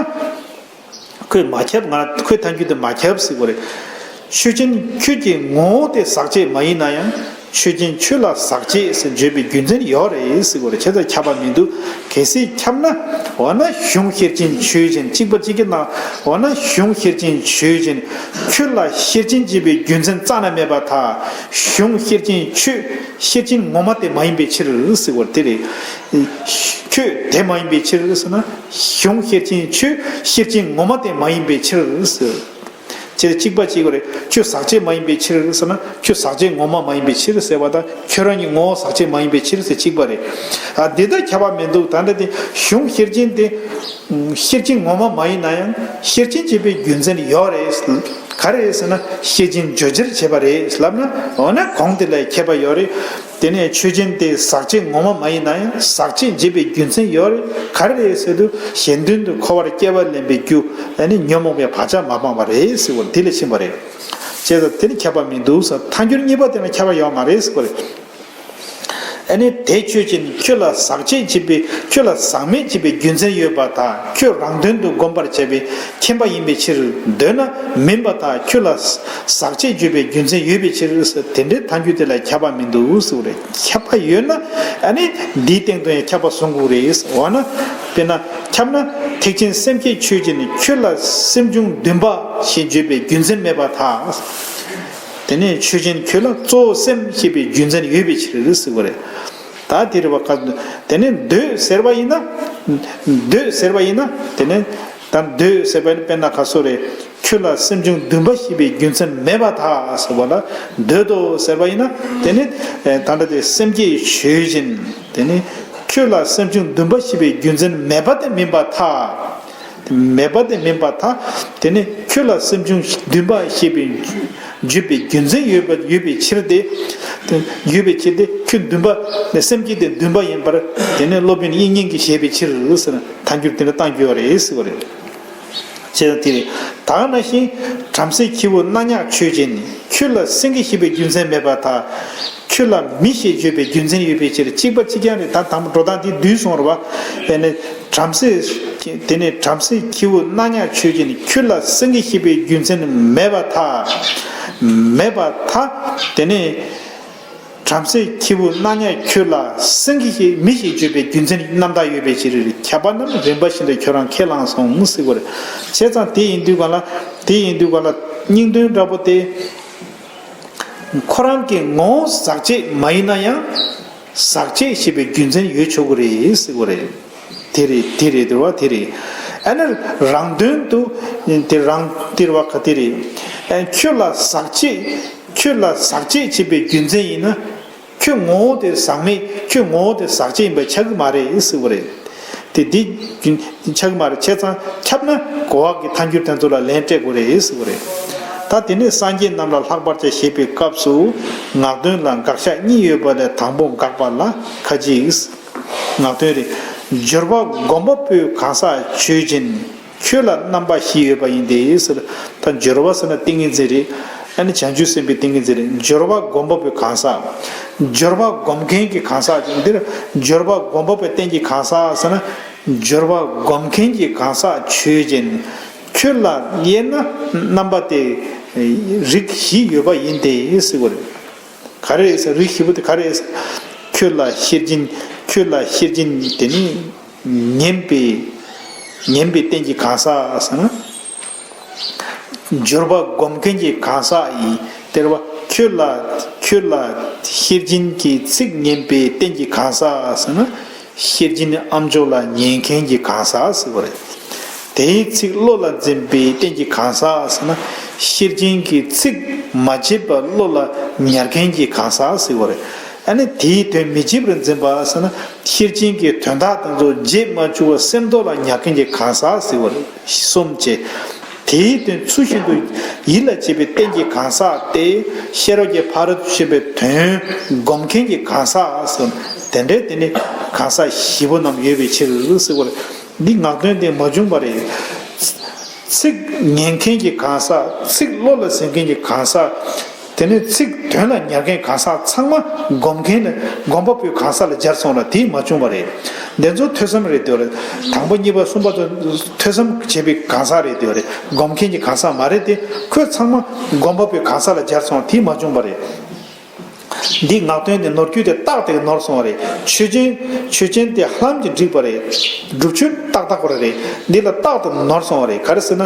ཁོས་མ་ཁྱབ། ང་ཁོའི་ཐལ་འགྱུར་དེ་མ་ཁྱབ་ཟེར་གོ་རེད། ཆོས་ཅན་ཁྱོད་ཀྱི་ངོ་བོ་དེ་ཟག་བཅས་མ་ཡིན་ན་ཡང་། ཆོས་ཅན་ཁྱོད་ལ་ཟག་བཅས་ཟེར་བརྗོད་པའི་རྒྱུ་མཚན་ཡོད་རེད་ཟེར་གོ་རེད། བྱས་ཙང་ཁྱབ་པ་མི་འདུག། གལ་སྲིད་ཁྱབ་ན། འོ་ན་གཞུང་ཤེར་ཕྱིན་ཆོས་ཅན། གཅིག་པ་གཅིག་གི་ནང་། འོ་ན་གཞུང་ཤེར་ཕྱིན་ཆོས་ཅན། ཁྱོད་ལ་ཤེར་ཕྱིན་བྱེད་པའི་རྒྱུ་མཚན་རྩ་ནས་མེད་པར་ཐལ། གཞུང་ཤེར་ཕྱིན་ཆོས། ཤེར་ཕྱིན་ངོ་མ་དེ་མ་ཡིན་པའི་ཕྱིར་ཟེར་བ་དེ་རེད། ཁྱོད་དེ་མ་ཡིན་པའི་ཕྱིར་ཟེར་ན། གཞུང་ཤེར་ཕྱིན་ཆོས། ཤེར་ཕྱིན་ངོ་མ་དེ་མ་ཡིན་པའི་ཕྱིར་ཟེར། ཅེས་གཅིག་པ་གཅིག་པ་རེད། ཁྱོད་ཟག་བཅས་མ་ཡིན་པའི་ཕྱིར་ཟེར་ན། ཁྱོད་ཟག་བཅས་ངོ་མ་མ་ཡིན་པའི་ཕྱིར་ཟེར་བ་དང་། ཁྱོད་རང་གི་ངོ་བོ་ཟག་བཅས་མ་ཡིན་པའི་ཕྱིར་ཟེར་གཅིག་པ་རེད། ཨ། འདི་ལྟར་ཁྱབ་པ་མི་འདུག། ད་ལྟ་དེ་གཞུང་ཤེར་ཕྱིན་དེ། ཤེར་ཕྱིན་ངོ་མ་མ་ཡིན་ན་ཡང་། ཤེར་ཕྱིན་བྱེད་པའི་རྒྱུ་མཚན་ཡོད་རེད། ག་རེ་རེད་ཟེར་ན། ཤེར་ཕྱིན་བརྗོད་བྱར་བྱེད་པ་རེད་ལབ་ན། འོ་ན་གོང་དེ་ལ་ཁྱད་པར་ཡོད་རེད། དེ་ནས་ཆོས་ཅན་དེ་ཟག་བཅས་ངོ་མ་མ་ཡིན་ན་ཡང་། ཟག་བཅས་བྱེད་པའི་རྒྱུ་མཚན་ཡོད་རེད། ག་རེ་རེད་ཟེར་དུས། གཞན་དོན་དུ་འཁོར་བར་སྐྱེ་བ་ལེན་པའི་རྒྱུ། ཨ་ནི་ཉོན་མོངས་པའི་བག་ཆགས་མ་སྤངས་པ་རེད་ཟེར་བ་དེ་ལ་ཕྱིན་པ་རེད། བྱས་ཙང་དེ་ལ་ཁྱབ་པ་མི་འདུག་ཟེར། ཐལ་འགྱུར་གཉིས་པ་དེ་ལ་ཁྱབ་པ་ཡོད་མ་རེད་ཟེར་བ་རེད། ཨ་ནི་དེ་ཆོས་ཅན། ཁྱོད་ལ་ཟག་བཅས་བྱེད་པའི། ཁྱོད་ལ་ཟག་མེད་བྱེད་པའི་རྒྱུ་མཚན་ཡོད་པར་ཐལ། ཁྱོད་རང་དོན་དུ་བསྒོམ་པར་བྱ་བའི་ཁྱིམ་པ་ཡིན་པའི་ཕྱིར། འདོད་ན་མིན་པར་ཐལ། ཁྱོད་ལ་ཟག་བཅས་བརྗོད་པའི་རྒྱུ་མཚན་ཡོད་པའི་ཕྱིར། དེ་འདྲའི་ཐལ་འགྱུར་དེ་ལ་ཁྱབ་པ་མི་འདུག་ཟེར་བ་རེད། ཁྱབ་པ་ཡོད་ན་ཨ་ནི་འདིའི་སྟེང་དུ་ཡང་ཁྱབ་པ་བཟུང་དགོས་རེད། འོ་ན་དཔེར་ན་ཁྱབ་ན། ཐེག་ཆེན་སེམས་བསྐྱེད་ཆོས་ཅན། ཁྱོད་ལ་སེམས་བྱུང་འདུན་པ་ཞེས་བརྗོད་པའི་རྒྱུ་མཚན་མེད་པར་ཐལ། དེ་ནས་ཆོས་ཅན་ཁྱོད་ལ་གཙོ་བོ་སེམས་ཞེས་པའི་རྒྱུ་མཚན་ཡོད་པའི་ཕྱིར་ཟེར་བ་རེད། ད་དེ་རེད་བ། ཁ། དེ་ནས་འདོད་ཟེར་བ་ཡིན་ན། འདོད་ཟེར་བ་ཡིན་ན། དེ་ནས་ད་འདོད་ཟེར་བ་ཡིན་ན། དཔེར་ན་ཁ་སོ་རེད། ཁྱོད་ལ་སེམས་བྱུང་འདུན་པ་ཞེས་པའི་རྒྱུ་མཚན་མེད་པར་ཐལ་ཟེར་བ་ལ། འདོད་དོ་ཟེར་བ་ཡིན་ན། དེ་ནས་ད་ལྟ་དེ་སེམས་བསྐྱེད་ཆོས་ཅན། དེ་ནས་ཁྱོད་ལ་སེམས་བྱུང་འདུན་པ་ཞེས་པའི་རྒྱུ་མཚན་མེད་པ་དེ་མིན་པར་ཐལ། མེད་པ་དེ་མིན་པར་ཐལ། དེ་ནི་ཁྱོད་ལ་སེམས་བྱུང་འདུན་པ་ཞེས་པའི་བརྗོད་པའི་རྒྱུ་མཚན་ཡོད་པ། ཡོད་པའི་ཕྱིར་ཏེ། ཡོད་པའི་ཕྱིར་ཏེ། ཁྱོད་འདུན་པ་ནི། སེམས་བསྐྱེད་དེ་འདུན་པ་ཡིན་པར། དེ་ནི་སློབ་དཔོན་དབྱིག་གཉེན་གྱིས་བཞེད་པའི་ཕྱིར་ཟེར་ན། ཐལ་འགྱུར་དེ་འདྲ་བཏང་རྒྱུ་ཡོད་རེད་ཟེར་བ་རེད། ཅེས་དང་དེ་རེད། ད་ག་ནང་བཞིན། བྲམ་ཟེ་ཁྱེའུ་སྣ་ཉག་ཆོས་ཅན། ཁྱོད་ལ་སེང་གེ་ཞེས་པའི་རྒྱུ་མཚན་མེད་པར་ཐལ། ཁྱོད་ལ་མི་ཞེས་བརྗོད་པའི་རྒྱུ་མཚན་ཡོད་པའི་ཕྱིར། གཅིག་པ་གཅིག་རྐྱང་རེད། ད་དང་པོ་འགྲོ་སྟངས་འདི་བསྡུས་སོང་རེད་བ། ཨེ་ནས་བྲམ་ཟེ། དེ་ནས་བྲམ་ཟེ་ཁྱེའུ་སྣ་ཉག་ཆོས་ཅན། ཁྱོད་ལ་སེང་གེ་ཞེས་པའི་རྒྱུ་མཚན་མེད་པར་ཐལ། མེད་པར་ཐལ། དེ་ནས་བྲམ་ཟེ་ཁྱེའུ་སྣ་ཉག་ཁྱོད་ལ་སེང་གེ་ཞེས། མི་ཞེས་བརྗོད་པའི་རྒྱུ་མཚན་རྣམ་དག་ཡོད་པའི་ཕྱིར། ཁྱབ་པ་རྣམས་རིམ་པ་བཞིན་དུ་ཁྱོད་རང་ཁས་བླངས་སོང་ཟེར་བ་རེད། བྱས་ཙང་དེ་ཡིན་དུས་ག་ལ། དེ་ཡིན་དུས་ག་ལ་སྙིང་དོན་འདྲ་པོ་དེ། ཁོ་རང་གི་ངོ་བོ་ཟག་བཅས་མ་ཡིན་ན་ཡང་ ཟག་བཅས་ཞེས་པའི་རྒྱུ་མཚན་ཡོད་ཆོག་གི་རེད་ཟེར་གི་རེད། དེ་རེད་དེ་རེད་དེ་རེད་བ་དེ་རེད། ཨ་ནི་རང་དོན་དུ་དེ་རང་དེ་རེད་བ་ག་དེ་རེད། ཨ། ཁྱོད་ལ་ཟག་བཅས་ཁྱོད་ལ་ཟག་བཅས་བྱེད་པའི་རྒྱུ་མཚན་ཡིན་ན། ཁྱོད་ངོ་བོ་དེ་ཟག་མེད་ཁྱོད་ངོ་བོ་དེ་ཟག་བཅས་ཡིན་པ་ཆགས་ཀྱི་མ་རེད་ཟེར་གི་རེད། དེ་འདི་ཆགས་ཀྱི་མ་རེད། བྱས་ཙང་ཁྱབ་ན་གོ་བ་གི་ཐལ་འགྱུར་དེ་ཚོ་ལ་ལན་སྤྲད་དགོས་རེད་ཟེར་གི་རེད། ད་དེ་ནས་སངས་རྒྱས་རྣམས་ལ་ལྷག་པར་བྱ་ཞེས་པའི་སྐབས་སུ་ངག་དོན་ལ་དགག་བཞག་གཉིས་ཡོད་པ་ལས་དང་པོ་དགག་པ་ལ་ཁ་ཅིག་ངག་དོན་རེད། སྦྱོར་བ་སྒོམ་པ་པོའི་གང་ཟག་ཆོས་ཅན། ཁྱོད་ལ་རྣམ་པ་བཞི་ཡོད་པ་ཡིན་ཏེ་ཟེར། ད་སྦྱོར་བ་ཟེར་ན་ཏིང་ངེ་འཛིན་རེད། ཨ་ནི་བྱང་ཆུབ་སེམས་དཔའི་ཏིང་ངེ་འཛིན་རེད། སྦྱོར་བ་སྒོམ་པ་པོའི་གང་ཟག་སྦྱོར་བ་སྒོམ་མཁན་གྱི་གང་ཟག་ཅིག་འདིར་སྦྱོར་བ་སྒོམ་པ་པོའི་རྟེན་གྱི་གང་ཟག་ཟེར་ན། སྦྱོར་བ་སྒོམ་མཁན་གྱི་གང་ཟག་ཆོས་ཅན། ཁྱོད་ལ་དབྱེ་ན་རྣམ་པ་སྟེ་རིགས་བཞི་ཡོད་པ་ཡིན་ཏེ་ཟེར་བ་རེད། ག་རེ་རེད་ཟེར། རིགས་བཞི་པོ་དེ་ག་རེ་རེད་ཟེར། ཁྱོད་ལ་ཤེར་ཕྱིན། ཁྱོད་ལ་ཤེར་ཕྱིན་དེ་ནི་ཉན་པའི་ཉན་པའི་རྟེན་གྱི་གང་ཟག་ཟེར་ན། སྦྱོར་བ་སྒོམ་མཁན་གྱི་གང་ཟག་ཡིན། དེ་རེད་བ། ཁྱོད་ལ་ཁྱོད་ལ་ཤེར་ཕྱིན་གྱི་ཚིག་ཉན་པའི་རྟེན་གྱི་གང་ཟག་ཟེར་ན། ཤེར་ཕྱིན་ཨ་མཆོག་ལ་ཉན་མཁན་གྱི་གང་ཟག་ཟེར་བ་རེད། དེའི་ཚིག་བློ་ལ་འཛིན་པའི་རྟེན་གྱི་གང་ཟག་ཟེར་ན། ཤེར་ཕྱིན་གྱི་ཚིག་མ་བརྗེད་པ་བློ་ལ་ཉར་མཁན་གྱི་གང་ཟག་ཟེར་བ་རེད། ཨ་ནི་དེའི་དོན་མི་བརྗེད་པར་འཛིན་པ་ཟེར་ན། ཤེར་ཕྱིན་གྱི་དོན་དག་དེ་ཚོ་བརྗེད་མ་བཅུག་པར་སེམས་རྟོགས་ལ་ཉར་མཁན་གྱི་གང་ཟག་ཟེར་བ་རེད། གསུམ་བྱས། དེའི་དོན་ཚུལ་བཞིན་དུ་ཡིད་ལ་བྱེད་པའི་རྟེན་གྱི་གང་ཟག་སྟེ། ཤེས་རབ་ཀྱི་ཕ་རོལ་ཏུ་ཕྱིན་པའི་དོན་སྒོམ་མཁན་གྱི་གང་ཟག་ཟེར། དེ་འདྲའི་དེ་ནི་གང་ཟག་བཞི་པོ་རྣམས་ཡོད་པའི་ཕྱིར་ཟེར་བ་རེད། འདི་ངག་དོན་དེ་མ་བྱུང་བ་རེད། ཚིག་ཉན་མཁན་གྱི་གང་ཟག་ཚིག་བློ་ལ་ཟིན་མཁན་གྱི་གང་ཟག་དེ་ནས་ཚིག་དོན་ལ་ཉར་མཁན་གང་ཟག་ཚང་མ་སྒོམ་མཁན་ནི་སྒོམ་པ་པོའི་གང་ཟག་ལ་སྦྱར་སོང་ལ་དེས་མ་བྱུང་བ་རེད། འདི་ཚོ་ཐོས་བསམ་རེད་དེ་རེད། དང་པོ་གཉིས་པ་གསུམ་པ་ཚོ་ཐོས་བསམ་བྱེད་པའི་གང་ཟག་རེད་དེ་རེད། སྒོམ་མཁན་གྱི་གང་ཟག་མ་རེད་དེ། ཁོས་ཚང་མ་སྒོམ་པ་པོའི་གང་ཟག་ལ་སྦྱར་སོང་དེས་མ་བྱུང་བ་རེད། འདིའི་ངག་དོན་དེ་ནོར་རྒྱུ་དེ་རྟགས་དེ་ནོར་སོང་བ་རེད། ཆོས་ཅན། ཆོས་ཅན་དེ་ཧ་ལམ་གྱིས་འགྲིག་པ་རེད། སྒྲུབ་ཆོས་ཏག་ཏག་པ་རེད། འདི་ལ་རྟགས་དེ་ནོར་སོང་བ་རེད། ག་རེ་ཟེར་ན།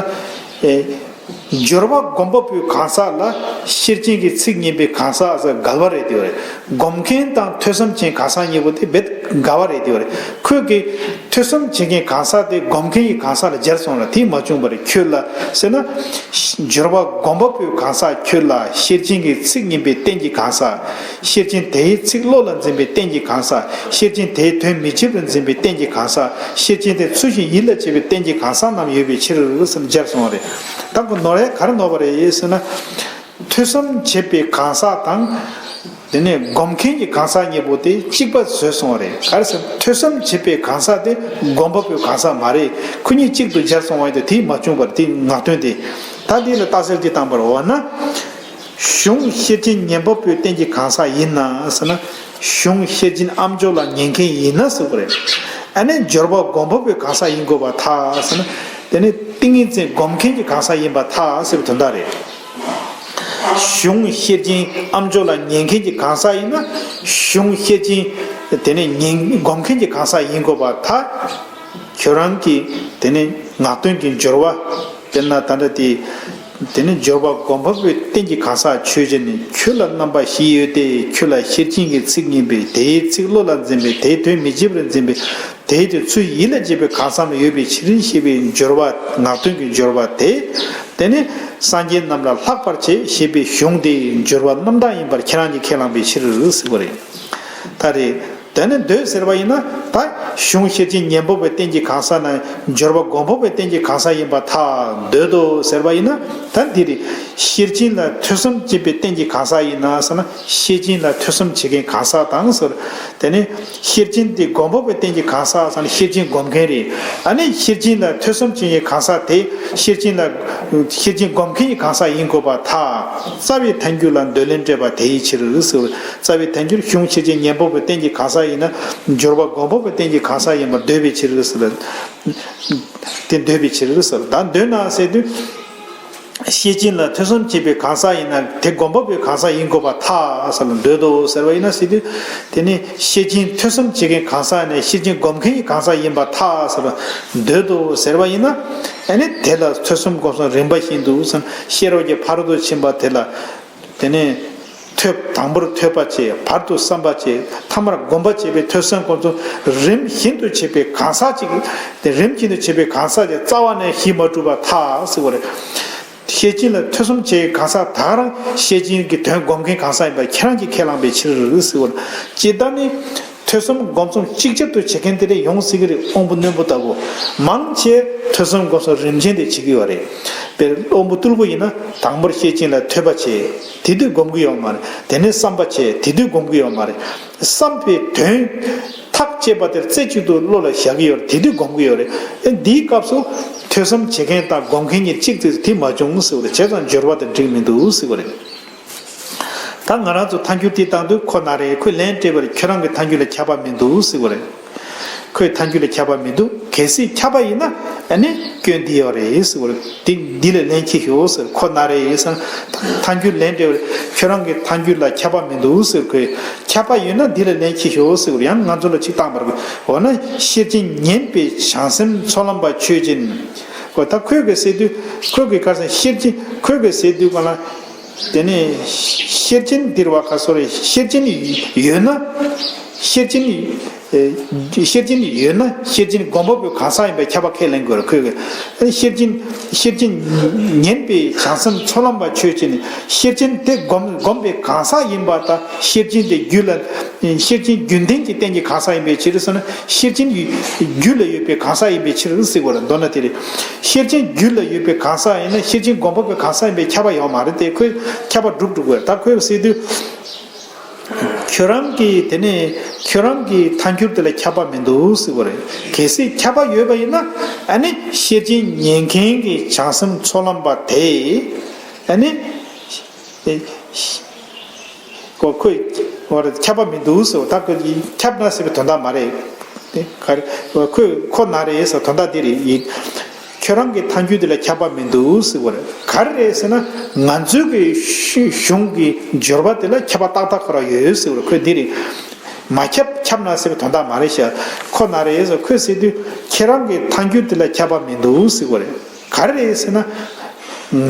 ཨེ། སྦྱོར་བ་སྒོམ་པ་པོའི་གང་ཟག་ལ་ཤེར་ཕྱིན་གྱི་ཚིག་ཉན་པའི་གང་ཟག་ཟེར་འགལ་བ་རེད་དེ་བ་རེད། སྒོམ་མཁན་དང་ཐོས་བསམ་ཅན་གང་ཟག་གཉིས་པོ་དེ་རྦད་འགལ་བ་རེད་དེ་བ་རེད། ཁོས་ཀྱི་ཐོས་བསམ་བྱེད་མཁན་གང་ཟག་དེ་སྒོམ་མཁན་གྱི་གང་ཟག་ལ་སྦྱར་སོང་ལ་དེས་མ་བྱུང་བ་རེད། ཁྱོད་ལ་ཟེར་ན། སྦྱོར་བ་སྒོམ་པ་པོའི་གང་ཟག་ཁྱོད་ལ་ཤེར་ཕྱིན་གྱི་ཚིག་ཉན་པའི་རྟེན་གྱི་གང་ཟག་ཤེར་ཕྱིན་དེའི་ཚིག་བློ་ལ་འཛིན་པའི་རྟེན་གྱི་གང་ཟག་ཤེར་ཕྱིན་དེའི་དོན་མི་བརྗེད་པར་འཛིན་པའི་རྟེན་གྱི་གང་ཟག་ཤེར་ཕྱིན་དེ་ཚུལ་བཞིན་ཡིད་ལ་བྱེད་པའི་རྟེན་གྱི་གང་ཟག་རྣམས་ཡོད་པའི་ཕྱིར་ཟེར་སྦྱར་སོང་བ་རེད། ད་ཁོ་ནོར་ཡ་ག་རེ་ནོར་བ་རེད་ཟེར་ན། ཐོས་བསམ་བྱེད་པའི་གང་ཟག་དང་། དེ་ནས་སྒོམ་མཁན་གྱི་གང་ཟག་གཉིས་པོ་དེ་གཅིག་པ་བཟོས་སོང་བ་རེད། ག་རེ་ཟེར་ན་ཐོས་བསམ་བྱེད་པའི་གང་ཟག་དེ་སྒོམ་པ་པོའི་གང་ཟག་མ་རེད། ཁོ་གཉིས་གཅིག་ཏུ་སྦྱར་སོང་བ་ཡིན་ཏེ་དེས་མ་བྱུང་བར་དེ་ངག་དོན་དེ། ད་འདི་ལ་རྟགས་གསལ་གྱིས་བཏང་བར་འོ་ན། གཞུང་ཤེར་ཕྱིན་ཉན་པ་པོའི་རྟེན་གྱི་གང་ཟག་ཡིན་ན་ཟེར་ན། གཞུང་ཤེར་ཕྱིན་ཨ་མཆོག་ལ་ཉན་མཁན་ཡིན་ན་ཟེར་བ་རེད། ཨ་ནི་སྦྱོར་བ་སྒོམ་པ་པོའི་གང་ཟག་ཡིན་དགོས་པར་ཐལ་ཟེར་ན། དེ་ནི་ཏིང་ངེ་འཛིན་སྒོམ་མཁན་གྱི་གང་ཟག་ཡིན་པར་ཐལ་ཟེར་བའི་དོན་དག་རེད། གཞུང་ཤེར་ཕྱིན་ཨ་མཆོག་ལ་ཉན་མཁན་གྱི་གང་ཟག་ཡིན་ན། གཞུང་ཤེར་ཕྱིན་དེ་ནི་ཉན་སྒོམ་མཁན་གྱི་གང་ཟག་ཡིན་དགོས་པར་ཐལ། ཁྱོད་རང་གི་དེ་ནི་ངག་དོན་གྱི་སྦྱོར་བ། དཔེར་ན་ད་ལྟ་དེ། དེ་ནི་སྦྱོར་བ་སྒོམ་པ་པོའི་རྟེན་གྱི་གང་ཟག་ཆོས་ཅན་ནི་ཁྱོད་ལ་རྣམ་པ་བཞི་ཡོད་དེ། ཁྱོད་ལ་ཤེར་ཕྱིན་གྱི་ཚིག་ཉན་པའི་དེའི་ཚིག་བློ་ལ་འཛིན་པའི་དེའི་དོན་མི་བརྗེད་པར་འཛིན་པའི་དེའི་དོན་ཚུལ་ཡིད་ལ་བྱེད་པའི་གང་ཟག་རྣམས་ཡོད་པའི་ཕྱིར་ཞེས་པའི་སྦྱོར་བ་ངག་དོན་གྱི་སྦྱོར་བ་དེ། དེ་ནི་སངས་རྒྱས་རྣམས་ལ་ལྷག་པར་བྱེད་ཞེས་པའི་གཞུང་དེའི་སྦྱོར་བ་རྣམ་དག་ཡིན་པར་ཁྱེད་རང་གིས་ཁས་བླངས་པའི་ཕྱིར་ཟེར་བ་རེད། ད་རེད། དེ་ནི་འདོད་ཟེར་བ་ཡིན་ན་ད་གཞུང་ཤེར་ཕྱིན་ཉན་པ་པོའི་རྟེན་གྱི་གང་ཟག་ན་སྦྱོར་བ་སྒོམ་པ་པོའི་རྟེན་གྱི་གང་ཟག་ཡིན་པར་ཐལ། འདོད་དོ་ཟེར་བ་ཡིན་ན་ད་འདི་རེད། ཤེར་ཕྱིན་ལ་ཐོས་བསམ་བྱེད་པའི་རྟེན་གྱི་གང་ཟག་ཡིན་ན་ཟེར་ན། ཤེར་ཕྱིན་ལ་ཐོས་བསམ་བྱེད་མཁན་གང་ཟག་དང་ཟེར། དེ་ནི་ཤེར་ཕྱིན་དེ་སྒོམ་པ་པོའི་རྟེན་གྱི་གང་ཟག་ཟེར་ན་ཤེར་ཕྱིན་སྒོམ་མཁན་རེད། ཨ་ནི་ཤེར་ཕྱིན་ལ་ཐོས་བསམ་བྱེད་མཁན་གང་ཟག་དེ་ཤེར་ཕྱིན་ལ་ཤེར་ཕྱིན་སྒོམ་མཁན་གྱི་གང་ཟག་ཡིན་དགོས་པར་ཐལ། རྩ་བའི་ཐལ་འགྱུར་ལ་འདོད་ལན་སྤྲད་པ་དེའི་ཕྱིར་ཟེར། རྩ་བའི་ཐལ་འགྱུར་གཞུང་ཤེར་ཕྱིན་ཉན་པ་པོའི་རྟེན་གྱི་གང་ཟག་ཡིན་ན་སྦྱོར་བ་སྒོམ་པ་པོའི་རྟེན་གྱི་གང་ཟག་ཡིན་པར་འདོད་པའི་ཕྱིར་ཟེར། དེ་འདོད་པའི་ཕྱིར་ཟེར། ད་འདོད་ན་ཟེར་དུས། ཤེར་ཕྱིན་ལ་ཐོས་བསམ་བྱེད་པའི་གང་ཟག་ཡིན་ན་དེ་སྒོམ་པ་པོའི་གང་ཟག་ཡིན་དགོས་པར་ཐལ་ཟེར་ལ་འདོད་དོ་ཟེར་བ་ཡིན་ན་ཟེར་དུས། དེ་ནི་ཤེར་ཕྱིན་ཐོས་བསམ་བྱེད་མཁན་གང་ཟག་ནས་ཤེར་ཕྱིན་སྒོམ་མཁན་གྱི་གང་ཟག་ཡིན་པར་ཐལ་ཟེར་ལ་འདོད་དོ་ཟེར་བ་ཡིན་ན། ཨ་ནི་དེ་ལ་ཐོས་བསམ་སྒོམ་གསུམ་རིམ་པ་བཞིན་དུ་ཟེར་ཤེས་རབ་ཀྱི་ཕ་རོལ་ཏུ་ཕྱིན་པ་དེ་ལ། དེ་ནས་ ཐོས། དང་པོར་ཐོས་པ་བྱས། བར་དུ་བསམ་པ་བྱས། ཐ་མར་སྒོམ་པ་བྱས་པའི་ཐོས་བསམ་སྒོམ་གསུམ་རིམ་བཞིན་དུ་བྱེད་པའི་གང་ཟག་ཅིག་དེ་རིམ་བཞིན་དུ་བྱེད་པའི་གང་ཟག་ཅིག་རྩ་བ་ནས་གཞི་མ་གྲུབ་པར་ཐལ་ཟེར་བ་རེད། ཤེར་ཕྱིན་ལ་ཐོས་བསམ་བྱེད་པའི་གང་ཟག་ད་ག་རང་ཤེར་ཕྱིན་གྱི་དོན་སྒོམ་མཁན་གང་ཟག་ཡིན་པ་ཁྱེད་རང་གིས་ཁས་བླངས་པའི་ཕྱིར་ཟེར་བ་རེད། ཇི་ལྟར་ནི། ཐོས་བསམ་སྒོམ་གསུམ་ཅིག་ཅར་དུ་བྱེད་མཁན་དེ་འདྲ་ཡོང་སྲིད་ཀྱི་རེད། དབང་པོ་རྣོན་པོ་ལྟ་བུ། མང་ཆེ་ཐོས་བསམ་སྒོམ་གསུམ་རིམ་བྱོན་དེ་བྱེད་ཀྱི་ཡོད་རེད། དཔེར་དབང་པོ་རྟུལ་པོ་ཡིན་ན་དང་པོར་ཤེར་ཕྱིན་ལ་ཐོས་པ་བྱས། དེ་དུས་སྒོམ་གྱི་ཡོད་མ་རེད། དེ་ནས་བསམ་པ་བྱས། དེ་དུས་སྒོམ་གྱི་ཡོད་མ་རེད། བསམ་པའི་དོན་ཐག་བཅད་པ་དེར་རྩེ་གཅིག་ཏུ་བློ་ལ་བཞག་གི་ཡོད་རེད། དེ་དུས་སྒོམ་གྱི་ཡོད་རེད། ཨེ་འདིའི་སྐབས་སུ་ཐོས་བསམ་བྱེད་མཁན་དང་སྒོམ་མཁན་གཉིས་གཅིག་ཙམ་དེ་མ་བྱུང་ཟེར་བ་རེད། བྱས་ཙང་སྦྱོར་བ་དེ་འགྲིག་མི་འདུག་ཟེར་བ་རེད། ད་ང་རང་ཚོ་ཐལ་འགྱུར་དེ་བཏང་དུས་ཁོ་ན་རེ། ཁོས་ལན་སྤྲད་པར་ཁྱོད་རང་གི་ཐལ་འགྱུར་ལ་ཁྱབ་པ་མི་འདུག་ཟེར་བ་རེད། ཁོའི་ཐལ་འགྱུར་ལ་ཁྱབ་པ་མི་འདུག་གལ་སྲིད་ཁྱབ་པ་ཡིན་ན་ཨ་ནི་སྐྱོན་འདི་ཡོད་རེད་ཟེར་བ་རེད། འདི་འདི་ལ་ལན་གྱིས་ཤོག་ཟེར། ཁོ་ན་རེ་ཟེར། ཐལ་འགྱུར་ལན་སྤྲད་པར་ཁྱོད་རང་གི་ཐལ་འགྱུར་ལ་ཁྱབ་པ་མི་འདུག་ཟེར། ཁོས་ཁྱབ་པ་ཡོད་ན་འདི་ལ་ལན་གྱིས་ཤོག་ཟེར་བ་རེད། ཡང་ང་ཚོ་ལ་ཅིག་བཏང་བར་དགོས། འོ་ན་ཤེར་ཕྱིན་ཉན་པའི་བྱང་སེམས་ཚོགས་ལམ་པ་ཆོས་ཅན། འོ་ད་ཁོས་གི་ཟེར་དུས་ཁོས་གི་ག་རེ་ཟེར། ཤེར་ཕྱིན་ཁོས་གི་ཟེར་དུས་ག་ལ། དེ་ནས་ཤེར་ཕྱིན་འདིར་བ་ག་སོ་རེ། ཤེར་ཕྱིན་ཡོད་ན། ཤེར་ཕྱིན། ཨེ་ཤེར་ཕྱིན་ཡོད་ན་ཤེར་ཕྱིན་སྒོམ་པ་པོའི་གང་ཟག་ཡིན་པའི་ཁྱབ་པ་ཁས་ལེན་དགོས་རེད། ཁོས་གི་ཤེར་ཕྱིན། ཤེར་ཕྱིན་ཉན་པའི་བྱང་སེམས་ཚོགས་ལམ་པ་ཆོས་ཅན། ཤེར་ཕྱིན་དེ་སྒོམ་སྒོམ་པའི་གང་ཟག་ཡིན་པ་དང་། ཤེར་ཕྱིན་དེ་རྒྱུད་ལ། ཤེར་ཕྱིན་རྒྱུན་ལྡན་གྱི་རྟེན་གྱི་གང་ཟག་ཡིན་པའི་ཕྱིར་ཟེར་ན། ཤེར་ཕྱིན་རྒྱུད་ལ་ཡོད་པའི་གང་ཟག་ཡིན་པའི་ཕྱིར་ཟེར་དགོས་རེད། མདོར་ན་དེ་རེད། ཤེར་ཕྱིན་རྒྱུད་ལ་ཡོད་པའི་གང་ཟག་ཡིན་ན་ཤེར་ཕྱིན་སྒོམ་པ་པོའི་གང་ཟག་ཡིན་པའི་ཁྱབ་པ་ཡོད་མ་རེད་དེ། ཁོས་ཁྱབ་པ་སྒྲུབ་འགྲོ་དགོས། ད་ཁོས་ཟེར་དུས། ཁྱོད་རང་གི་དེ་ནས་ཁྱོད་རང་གི་ཐལ་འགྱུར་དེ་ལ་ཁྱབ་པ་མི་འདུག་ཟེར་བ་རེད། གལ་སྲིད་ཁྱབ་པ་ཡོད་པ་ཡིན་ན་ཨ་ནི་ཤེར་ཕྱིན་ཉན་མཁན་གྱི་བྱང་སེམས་ཚོགས་ལམ་པ་དེ་ཨ་ནི། ཁོ་ཁོས་ཁྱབ་པ་མི་འདུག་ཟེར། ད་ཁོས་ཁྱབ་ན་ཟེར་བའི་དོན་དག་མ་རེད། དེ་ག་རེ། ཁོས་ཁོ་ན་རེ་ཟེར་དོན་དག་འདི་རེད་ཡིན། ཁྱོད་རང་གི་ཐལ་འགྱུར་འདི་ལ་ཁྱབ་པ་མི་འདུག་ཟེར་བ་རེད། ག་རེ་རེད་ཟེར་ན། ང་ཚོའི་གི་གཞུང་གི་སྦྱོར་བ་དེ་ལ་ཁྱབ་པ་ཏག་ཏག་ཁོ་རང་ཡོད་ཟེར་བ་རེད། ཁོས་འདི་རེད། མ་ཁྱབ་ཁྱབ་ན་ཟེར་བའི་དོན་དག་མ་རེད་ཤག་ཁོ་ན་རེ་ཟེར། ཁོས་ཟེར་དུས་ཁྱེད་རང་གི་ཐལ་འགྱུར་དེ་ལ་ཁྱབ་པ་མི་འདུག་ཟེར་བ་རེད། ག་རེ་རེད་ཟེར་ན།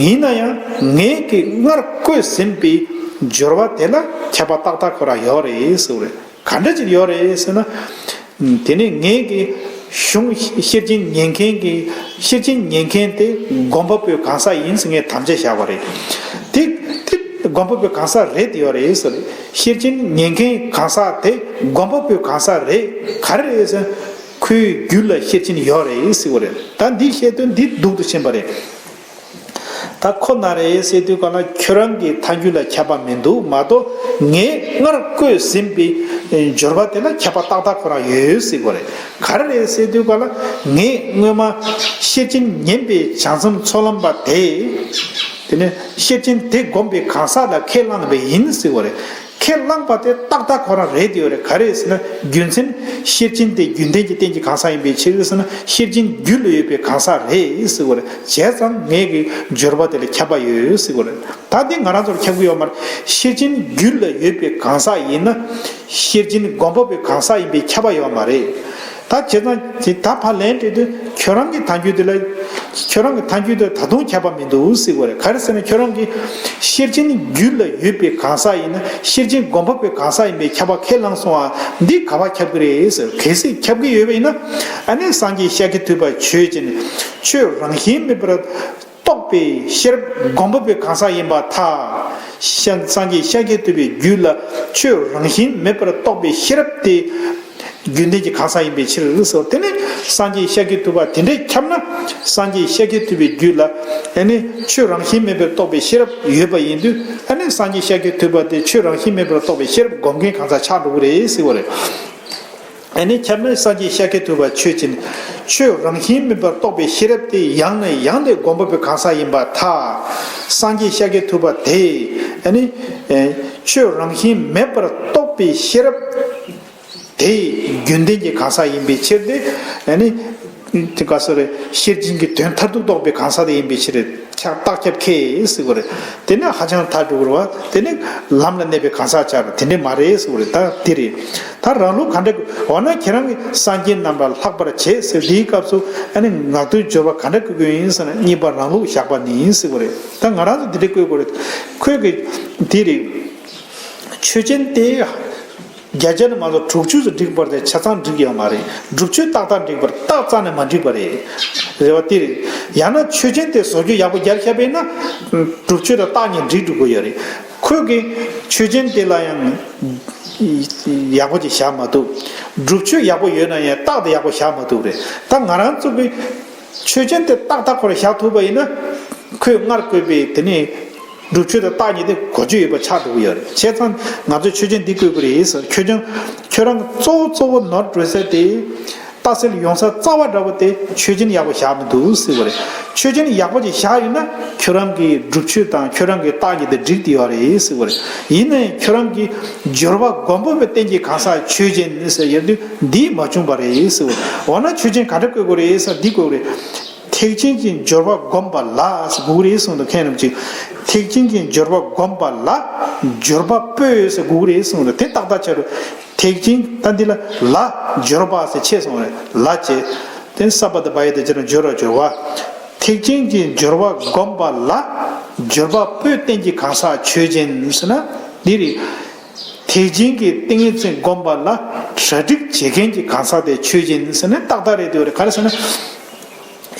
ཡིན་ན་ཡང་ངས་ཀྱི་སྔར་བཀོད་ཟིན་པའི་སྦྱོར་བ་དེ་ལ་ཁྱབ་པ་ཏག་ཏག་ཁོ་རང་ཡོད་རེད་ཟེར་བ་རེད། ག་འདྲ་ཅིག་ཡོད་རེད་ཟེར་ན། དེ་ནས་ངས་ཀྱི་གཞུང་ཤེར་ཕྱིན་ཉན་མཁན་གྱི་ཤེར་ཕྱིན་ཉན་མཁན་དེ་སྒོམ་པ་པོའི་གང་ཟག་ཡིན་ཟེར་ངས་དམ་བཅའ་བཞག་པ་རེད། དེ་དེ་སྒོམ་པ་པོའི་གང་ཟག་རེད་ཡོད་རེད་ཟེར། ཤེར་ཕྱིན་ཉན་མཁན་གང་ཟག་དེ་སྒོམ་པ་པོའི་གང་ཟག་རེད། ག་རེ་རེད་ཟེར། ཁོའི་རྒྱུད་ལ་ཤེར་ཕྱིན་ཡོད་རེད་ཟེར་བ་རེད། ད་འདི་བཤད་དོན་འདི་སྡུག་ཏུ་ཕྱིན་པ་རེད། ད་ཁོ་ན་རེ་ཟེར་དུས་ག་ལ་ཁྱོད་རང་གི་ཐལ་འགྱུར་ལ་ཁྱབ་པ་མི་འདུག་མ་གཏོགས་ངས་སྔར་བཀོད་ཟིན་པའི་སྦྱོར་བ་དེ་ལ་ཁྱབ་པ་ཏག་ཏག་ཁོ་རང་ཡོད་ཟེར་བ་རེད། ག་རེ་རེད་ཟེར་དུས་ག་ལ་ངས་སྔོན་མ་ཤེར་ཕྱིན་ཉན་པའི་བྱང་སེམས་ཚོགས་ལམ་པ་དེ། དེ་ནས་ཤེར་ཕྱིན་དེ་བསྒོམས་པའི་གང་ཟག་ལ་ཁས་བླངས་པ་ཡིན་ཟེར་བ་རེད། ཁས་བླངས་པ་དེ་ཏག་ཏག་ཁོ་རང་རེད་ཡོད་རེད། ག་རེ་ཟེར་ན་རྒྱུ་མཚན་ཤེར་ཕྱིན་དེ་རྒྱུན་ལྡན་གྱི་རྟེན་གྱི་གང་ཟག་ཡིན་པའི་ཕྱིར་ཟེར་ན་ཤེར་ཕྱིན་རྒྱུད་ལ་ཡོད་པའི་གང་ཟག་རེད་ཟེར་བ་རེད། བྱས་ཙང་ངས་ཀྱི་སྦྱོར་བ་དེ་ལ་ཁྱབ་པ་ཡོད་ཟེར་བ་རེད། ད་འདི་ང་རང་ཚོར་ཁྱབ་ཀྱི་ཡོད་མ་རེད། ཤེར་ཕྱིན་རྒྱུད་ལ་ཡོད་པའི་གང་ཟག་ཡིན་ན་ཤེར་ཕྱིན་སྒོམ་པ་པོའི་གང་ཟག་ཡིན་པའི་ཁྱབ་པ་ཡོད་མ་རེད། ད་བྱས་ཙང་ད་ཕར་ལན་སྤྲད་དུས་ཁྱོད་རང་གི་ཐལ་འགྱུར་དེ་ལ་ཁྱོད་རང་གི་ཐལ་འགྱུར་དེ་ད་དུང་ཁྱབ་པ་མི་འདུག་ཟེར་བ་རེད། ག་རེ་ཟེར་ན་ཁྱོད་རང་གིས་ཤེར་ཕྱིན་རྒྱུད་ལ་ཡོད་པའི་གང་ཟག་ཡིན་ན་ཤེར་ཕྱིན་སྒོམ་པ་པོའི་གང་ཟག་ཡིན་པའི་ཁྱབ་པ་ཁས་བླངས་སོང་བ་འདི་ག་པར་ཁྱབ་ཀྱི་རེད་ཟེར། གལ་སྲིད་ཁྱབ་ཀྱི་ཡོད་པ་ཡིན་ན་ཨ་ནི་སངས་རྒྱས་ཤཱཀྱ་ཐུབ་པ་ཆོས་ཅན། ཆོས་རང་བཞིན་མེད་པར་རྟོགས་པའི་ཤེས་རབ་སྒོམ་པ་པོའི་གང་ཟག་ཡིན་པར་ཐལ། སངས་རྒྱས་ཤཱཀྱ་ཐུབ་པའི་རྒྱུད་ལ་ཆོས་རང་བཞིན་མེད་པར་རྟོགས་པའི་ཤེས་རབ་དེ་རྒྱུན་ལྡན་གྱི་གང་ཟག་ཡིན་པའི་ཕྱིར་ཟེར། དེ་ནི་སངས་རྒྱས་ཤཱཀྱ་ཐུབ་པ་དེ་འདྲས་ཁྱབ་ན་སངས་རྒྱས་ཤཱཀྱ་ཐུབ་པའི་རྒྱུད་ལ་ཨ་ནི་ཆོས་རང་བཞིན་མེད་པར་རྟོགས་པའི་ཤེས་རབ་ཡོད་པ་ཡིན་དུས་ཨ་ནི་སངས་རྒྱས་ཤཱཀྱ་ཐུབ་པ་དེ་ཆོས་རང་བཞིན་མེད་པར་རྟོགས་པའི་ཤེས་རབ་སྒོམ་མཁན་གང་ཟག་ཆགས་འགྲོ་གི་རེད་ཟེར་བ་རེད། ཨ་ནི་ཁྱབ་ན་སངས་རྒྱས་ཤཱཀྱ་ཐུབ་པ་ཆོས་ཅན། ཆོས་རང་བཞིན་མེད་པར་རྟོགས་པའི་ཤེས་རབ་དེ་ཡང་ནས་ཡང་དུ་སྒོམ་པ་པོའི་གང་ཟག་ཡིན་པར་ཐལ། སངས་རྒྱས་ཤཱཀྱ་ཐུབ་པ་དེས་ཨ་ནི་ཆོས་རང་བཞིན་མེད་པར་རྟོགས་པའི་ཤེས་རབ་དེ་རྒྱུན་ལྡན་གྱི་གང་ཟག་ཡིན་པའི་ཕྱིར་ཏེ། ཨ་ནི་དེ་ག་སོ་རེ་ཤེར་ཕྱིན་གྱི་དོན་མཐར་ཐུག་རྟོགས་པའི་གང་ཟག་དེ་ཡིན་པའི་ཕྱིར། ཁྱབ་རྟགས་ཁྱབ་ཁེ་ཟེར་བ་རེད། དེ་ནས་ཧ་ཅང་ཐལ་འགྲོ་གི་རེད་བ། དེ་ནས་ལམ་ལ་གནས་པའི་གང་ཟག་ཆགས་རེད། དེ་འདྲས་མ་རེད་ཟེར་བ་རེད། ད་དེ་རེད། ད་རང་ལུགས་ག་འདྲ་འོ་ན་ཁྱེད་རང་གིས་སངས་རྒྱས་རྣམས་ལ་ལྷག་པར་བྱེད་ཟེར་དེའི་སྐབས་སུ་ཨ་ནི་ངག་ཐོག་སྦྱོར་བ་ག་འདྲ་བཀོད་ཀྱི་ཡིན་ཟེར་ན་གཉིས་པ་རང་ལུགས་བཞག་པ་ནི་ཟེར་བ་རེད། ད་ང་རང་ཚོ་དེ་འདྲས་བཀོད་དགོས་རེད། ཁོས་གི་དེ་རེད། ཆོས་ཅན་དེ་བརྒྱ་ཆ་ནས་མ་གཏོགས་དྲུག་ཅུ་ཙམ་འགྲིག་པ་རེད། ཆ་ཚང་འགྲིག་ཡོད་མ་རེད། སྒྲུབ་ཆོས་ཏག་ཏག་འགྲིག་པ་རེད། རྟགས་རྩ་ནས་མ་འགྲིག་པ་རེད། རེད་བ། དེ་རེད། ཡང་ན་ཆོས་ཅན་དེ་བཟོ་བཅོས་ཡག་པོ་རྒྱབ་བཞག་པ་ཡིན་ན། སྒྲུབ་ཆོས་དང་རྟགས་གཉིས་འགྲིག་འགྲོ་གི་ཡོད་རེད། ཁོས་ཀྱི་ཆོས་ཅན་དེ་ལ་ཡང་ཡག་པོ་ཅིག་བཞག་མ་ཐུབ། སྒྲུབ་ཆོས་ཡག་པོ་ཡོད་ན་ཡང་རྟགས་དེ་ཡག་པོ་བཞག་མ་ཐུབ་རེད། ད་ང་རང་ཚོ་གི་ཆོས་ཅན་དེ་ཏག་ཏག་ཁོ་རང་བཞག་ཐུབ་པ་ཡིན་ན། ཁོས་སྔར་བཀོད་པའི་དེ་ནས་སྒྲུབ་ཆོས་དང་རྟགས་གཉིས་དེ་གོ་ཆོད་ཡོད་པ་ཆགས་འགྲོ་གི་ཡོད་རེད། བྱས་ཙང་ང་ཚོས་ཆོས་ཅན་འདི་བཀོད་དགོས་རེད་ཟེར། ཁྱོད་ཀྱང་ཁྱོད་རང་གཙོ་བོ་གཙོ་བོ་ནོར་འགྲོ་ས་དེ། རྟགས་གསལ་ཡོང་ས་རྩ་བ་འདྲ་བོ་དེ་ཆོས་ཅན་ཡག་པོ་བཞག་མི་འདུག་ཟེར་བ་རེད། ཆོས་ཅན་ཡག་པོ་ཅིག་བཞག་ཡོད་ན་ཁྱོད་རང་གི་སྒྲུབ་ཆོས་དང་ཁྱོད་རང་གི་རྟགས་གཉིས་དེ་འགྲིག་བསྡད་ཡོད་རེད་ཟེར་བ་རེད། ཡིན་ནའི་ཁྱོད་རང་གི་སྦྱོར་བ་སྒོམ་པ་པོའི་རྟེན་གྱི་གང་ཟག་ཆོས་ཅན་ཟེར་ཡོད་དུས་འདི་མ་བྱུང་བ་རེད་ཟེར་བ་རེད། འོ་ན་ཆོས་ཅན་ག་འདྲ་བཀོད་དགོས་རེད་ཟེར། འདི་བཀོད་དགོས་རེད། ཐེག་ཆེན་གྱི་སྦྱོར་བ་བསྒོམས་པ་ལ་ཟེར་དགོས་རེད་གསུངས་འདུག་མཁན་རིན་པོ་ཆེ། ཐེག་ཆེན་གྱི་སྦྱོར་བ་བསྒོམས་པ་ལ་སྦྱོར་བ་པོས་ཟེར་དགོས་རེད་གསུངས་འདུག་དེ་ཏག་ཏག་ཆགས་འགྲོ། ཐེག་ཆེན་ད་འདི་ལ་ལ་སྦྱོར་བ་ཟེར་ཆད་སོང་རེད། ལ་བྱས། དེ་ས་པ་དང་བ་ཡ་དང་སྦྱར་ན་སྦྱོར་བ་སྦྱོར་བ། ཐེག་ཆེན་གྱི་སྦྱོར་བ་བསྒོམས་པ་ལ་སྦྱོར་བ་པོའི་རྟེན་གྱི་གང་ཟག་ཆོས་ཅན་ཟེར་ན་འདི་རེད། ཐེག་ཆེན་གྱི་ཏིང་ངེ་འཛིན་བསྒོམས་པ་ལ་གྲ་སྒྲིག་བྱེད་མཁན་གྱི་གང་ཟག་དེ་ཆོས་ཅན་ཟེར་ན་ཏག་ཏག་རེད་འདུག་རེད། ག་རེ་ཟེར་ན།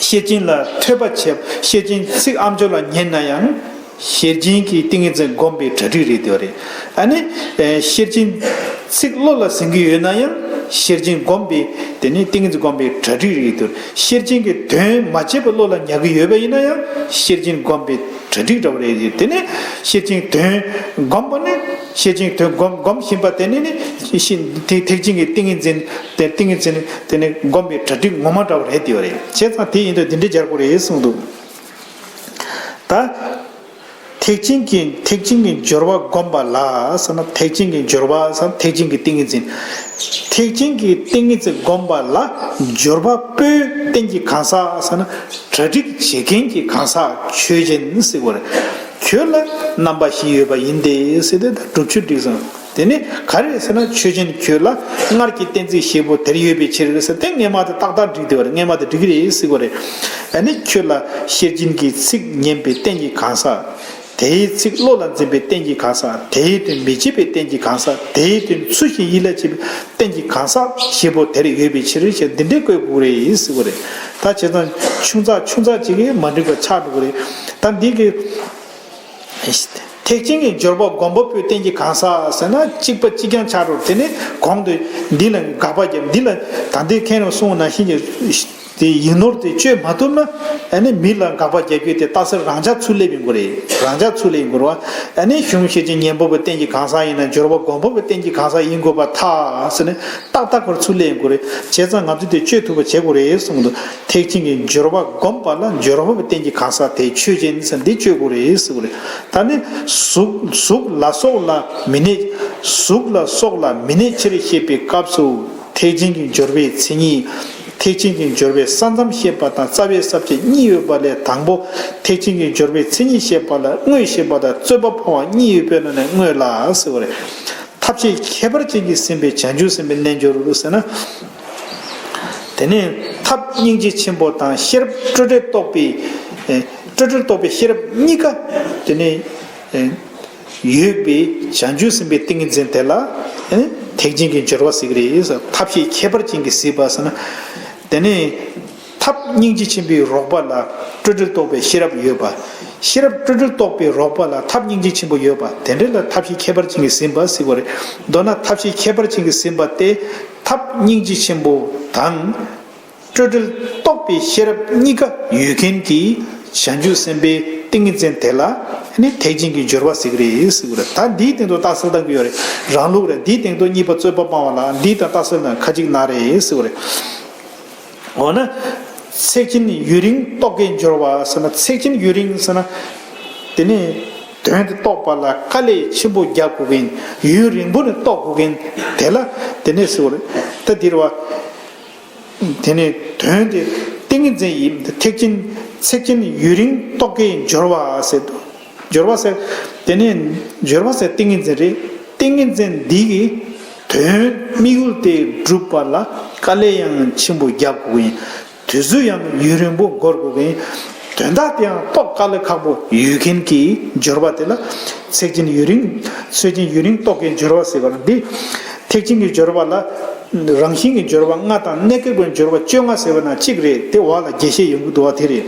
ཤེར་ཕྱིན་ལ་ཐོས་པ་བྱེད། ཤེར་ཕྱིན་ཚིག་ཨ་མཆོག་ལ་ཉན་ན་ཡང་ཤེར་ཕྱིན་གྱི་ཏིང་ངེ་འཛིན་བསྒོམས་པའི་གྲ་སྒྲིག་རེད་འདུག་རེད། ཨ་ནི་ཤེར་ཕྱིན་ཚིག་བློ་ལ་ཟིན་གྱི་ཡོད་ན་ཡང་ཤེར་ཕྱིན་བསྒོམས་པའི་དེ་ནི་ཏིང་ངེ་འཛིན་བསྒོམས་པའི་གྲ་སྒྲིག་རེད་འདུག་ཤེར་ཕྱིན་གྱི་དོན་མ་བྱས་པ་བློ་ལ་ཉར་གྱི་ཡོད་པ་ཡིན་ན་ཡང་ཤེར་ཕྱིན་བསྒོམས་པའི་གྲ་སྒྲིག་འདྲ་བོ་རེད། དེ་ནས་ཤེར་ཕྱིན་དོན་བསྒོམས་པ་ནི་ཤེར་ཕྱིན་དོན་བསྒོམ་བསྒོམ་བཞིན་པ་དེ་ནི་ནི་ཤེར་ཕྱིན་དེ་ཐེག་ཆེན་གྱི་ཏིང་ངེ་འཛིན་དེ་ཏིང་ངེ་འཛིན་དེ་ནི་བསྒོམ་པའི་གྲ་སྒྲིག་ངོ་མ་འདྲ་བོ་རེད་དེ་བ་རེད། བྱས་ཙང་དེ་ཡིན་དུས་འདི་འདྲའི་སྦྱར་དགོས་རེད་གསུངས་འདུག་ད་ཐེག་ཆེན་གྱི་ཐེག་ཆེན་གྱི་སྦྱོར་བ་བསྒོམས་པ་ལ་ཟེར་ན་ཐེག་ཆེན་གྱི་སྦྱོར་བ་ཟེར་ན་ཐེག་ཆེན་གྱི་ཏིང་ངེ་འཛིན། ཐེག་ཆེན་གྱི་ཏིང་ངེ་འཛིན་བསྒོམས་པ་ལ་སྦྱོར་བ་པོའི་རྟེན་གྱི་གང་ཟག་ཟེར་ན་གྲ་སྒྲིག་བྱེད་མཁན་གྱི་གང་ཟག་ཆོས་ཅན་ཟེར་བ་རེད། ཁྱོད་ལ་རྣམ་པ་བཞི་ཡོད་པ་ཡིན་ཏེ་ཟེར་ཏེ་ད་སྒྲུབ་ཆོས་འགྲིག་སོང་། དེ་ནི་ག་རེ་ཟེར་ན་ཆོས་ཅན་ཁྱོད་ལ་སྔར་གྱི་གཏན་ཚིགས་བཞི་པོ་དེར་ཡོད་པའི་ཕྱིར་ཟེར་ཏེ་སྔས་མ་དེ་ཏག་ཏག་འགྲིག་དེ་བ་རེད། སྔས་མ་དེ་འགྲིག་གི་རེད་ཟེར་བ་རེད། ཨ་ནི་ཁྱོད་ལ་ཤེར་ཕྱིན་གྱི་ཚིག་ཉན་པའི་རྟེན་གྱི་གང་ཟག་དེའི་ཚིག་བློ་ལ་འཛིན་པའི་རྟེན་གྱི་གང་ཟག་དེའི་དོན་མི་བྱེད་པའི་རྟེན་གྱི་གང་ཟག་དེའི་དོན་ཚུལ་བཞིན་ཡིད་ལ་བྱེད་པའི་རྟེན་གྱི་གང་ཟག་བཞི་པོ་དེར་ཡོད་པའི་ཕྱིར་ཞེས་འདི་འདྲའི་བཀོད་དགོས་རེད་ཟེར་བ་རེད། ད་བྱས་ཙང་ཆུང་ཙག་ཆུང་ཙག་ཅིག་གིས་མ་འགྲིག་པ་ཆགས་འགྲོ་གི་རེད། ད་འདི་གི་ཐེག་ཆེན་གྱི་སྦྱོར་བ་བསྒོམ་པ་པོའི་རྟེན་གྱི་གང་ཟག་ཟེར་ན་གཅིག་པ་གཅིག་རྐྱང་ཆགས་འགྲོ། དེ་ནི་གོང་དུ་འདི་ལ་དགག་པ་བརྒྱབ། འདི་ལ་ད་འདི་མཁན་རང་གསུངས་ནང་བཞིན་གྱི་དེ་ཡིག་ནོར་དེ་བཅོས་མ་ཐུབ་ན་ཨ་ནི་མི་ལ་དགག་པ་རྒྱག་རྒྱུ་དེ་རྟགས་གསལ་རང་འཇགས་ཚུར་སླེབས་ཡོང་གི་རེད། རང་འཇགས་ཚུར་སླེབས་ཡོང་གི་རེད་བ། ཨ་ནི་གཞུང་ཤེར་ཕྱིན་ཉན་པ་པོའི་རྟེན་གྱི་གང་ཟག་ཡིན་ན་སྦྱོར་བ་བསྒོམ་པ་པོའི་རྟེན་གྱི་གང་ཟག་ཡིན་དགོས་པར་ཐལ་ཟེར་ནས་ཏག་ཏག་ཁོ་རང་ཚུར་སླེབས་ཡོང་གི་རེད། བྱས་ཙང་ང་ཚོས་དེ་བཅོས་ཐུབ་པ་བྱེད་དགོས་རེད་གསུངས་འདུག་ཐེག་ཆེན་གྱི་སྦྱོར་བ་བསྒོམས་པ་ལ་སྦྱོར་བ་པོའི་རྟེན་གྱི་གང་ཟག་དེ་ཆོས་ཅན་ཟེར་འདི་བཅོས་དགོས་རེད་ཟེར་བ་རེད། ད་ནི་གཟུགས་གཟུགས་ལ་སོགས་ལ་མི་གནས། གཟུགས་ལ་སོགས་ལ་མི་གནས་ཕྱིར་བཤད་པའི་སྐབས་སུ་ཐེག་ཆེན་གྱི་སྦྱོར་བའི་མཚན་ཉིད། ཐེག་ཆེན་གྱི་སྦྱོར་བའི་ས་མཚམས་བཤད་པ་དང་རྩ་བའི་ས་བཅད་གཉིས་ཡོད་པ་ལས་དང་པོ་ཐེག་ཆེན་གྱི་སྦྱོར་བའི་མཚན་ཉིད་བཤད་པ་ལ་དངོས་བཤད་པ་དང་རྩོད་པ་སྤང་བ་གཉིས་ཡོད་པའི་ནང་ནས་དངོས་ལ་ཟེར་བ་རེད། ཐབས་ཤེས་ཁྱད་པར་ཅན་གྱིས་ཟིན་པའི་བྱང་ཆུབ་སེམས་དཔའི་རྣལ་འབྱོར་ཟེར་ན། དེ་ནས་ཐབས་སྙིང་རྗེ་ཆེན་པོ་དང་ཤེས་རབ་སྤྲོས་བྲལ་རྟོགས་པའི་ཨེ་སྤྲོས་བྲལ་རྟོགས་པའི་ཤེས་རབ་གཉིས་ཀ་དེ་ནས་ཨེ་ཡོད་པའི་བྱང་ཆུབ་སེམས་དཔའི་ཏིང་ངེ་འཛིན་དེ་ལ་ཨེ་ཐེག་ཆེན་གྱི་སྦྱོར་བ་ཟེར་གྱི་རེད། ཐབས་ཤེས་ཁྱད་པར་ཅན་གྱིས་ཟིན་པ་ཟེར་ན། དེ་ནས་ཐབས་སྙིང་རྗེ་ཆེན་པོའི་རོགས་པ་ལ་སྤྲོས་བྲལ་རྟོགས་པའི་ཤེས་རབ་ཡོད་པ། ཤེས་རབ་སྤྲོས་བྲལ་རྟོགས་པའི་རོགས་པ་ལ་ཐབས་སྙིང་རྗེ་ཆེན་པོ་ཡོད་པ་དེ་འདྲ་ལ་ཐབས་ཤེས་ཁྱད་པར་ཅན་གྱིས་ཟིན་པ་ཟེར་བ་རེད། མདོར་ན་ཐབས་ཤེས་ཁྱད་པར་ཅན་གྱིས་ཟིན་པ་དེ་ཐབས་སྙིང་རྗེ་ཆེན་པོ་དང་སྤྲོས་བྲལ་རྟོགས་པའི་ཤེས་རབ་གཉིས་ཀ་ཡོད་མཁན་གྱི་བྱང་ཆུབ་སེམས་དཔའི་ཏིང་ངེ་འཛིན་དེ་ལ་ནི་ཐེག་ཆེན་གྱི་སྦྱོར་བ་ཟེར་གྱི་རེད་ཟེར་བ་རེད། ད་འདིའི་སྟེང་དུ་རྟགས་གསལ་གཏང་གི་ཡོད་རེད། རང་ལུགས་རེད། འདིའི་སྟེང་དུ་གཉིས་པ་རྩོད་པ་སྤང་བ་ལ་འདི་དང་རྟགས་གསལ་ནང་ཁ་ཅིག་ན་རེད་ཟེར་བ་རེད། འོ་ན། ཚེགས་ཆེན་ཡུན་རིང་རྟོགས་དཀའི་སྦྱོར་བ་ཟེར་ན་ཚེགས་ཆེན་ཡུན་རིང་ཟེར་ན། དེ་ནི་དོན་དེ་རྟོགས་པ་ལ་དཀའ་ལས་ཆེན་པོ་རྒྱག་དགོས་མཁན་ཡུན་རིང་པོ་ནས་རྟོགས་དགོས་མཁན་དེ་ལ་དེ་ནས་ཟེར་བ་རེད། ད་འདིར་བ། དེ་ནས་དོན་དེ་ཏིང་ངེ་འཛིན་ཡིན་ཐེག་ཆེན་ཚེགས་ཆེན་ཡུན་རིང་རྟོགས་དཀའི་སྦྱོར་བ་ཟེར་དུ། སྦྱོར་བ་ཟེར། དེ་ནས་སྦྱོར་བ་ཟེར་ཏིང་ངེ་འཛིན་རེད། ཏིང་ངེ་འཛིན་འདི་གི་དོན་དམིགས་ཡུལ་དེ་སྒྲུབ་པ་ལ་དཀའ་ལས་ཡང་ཆེན་པོ་རྒྱག་དགོས་ཀྱི་ཡིན། དུས་ཚོད་ཡང་ཡུན་རིང་པོ་འགོར་དགོས་ཀྱི་ཡིན། དོན་དག་དེའང་རྟོགས་དཀའ་ལས་ཁག་པོ་ཡོད་མཁན་གྱི་སྦྱོར་བ་དེ་ལ་ཚེགས་ཆེན་ཡུན་རིང་། ཚེགས་ཆེན་ཡུན་རིང་རྟོགས་མཁན་སྦྱོར་བ་ཟེར་བ་ལ། འདི་ཐེག་ཆེན་གྱི་སྦྱོར་བ་ལ་རང་བཞིན་གྱི་སྦྱོར་བ་ལྔ་དང་གནས་སྐབས་ཀྱི་སྦྱོར་བ་བཅོ་ལྔ་ཟེར་བ་ན་གཅིག་རེད། དེ་འོག་ལ་རྒྱས་བཤད་ཡོང་གི་འདུག་བ། དེ་རེད།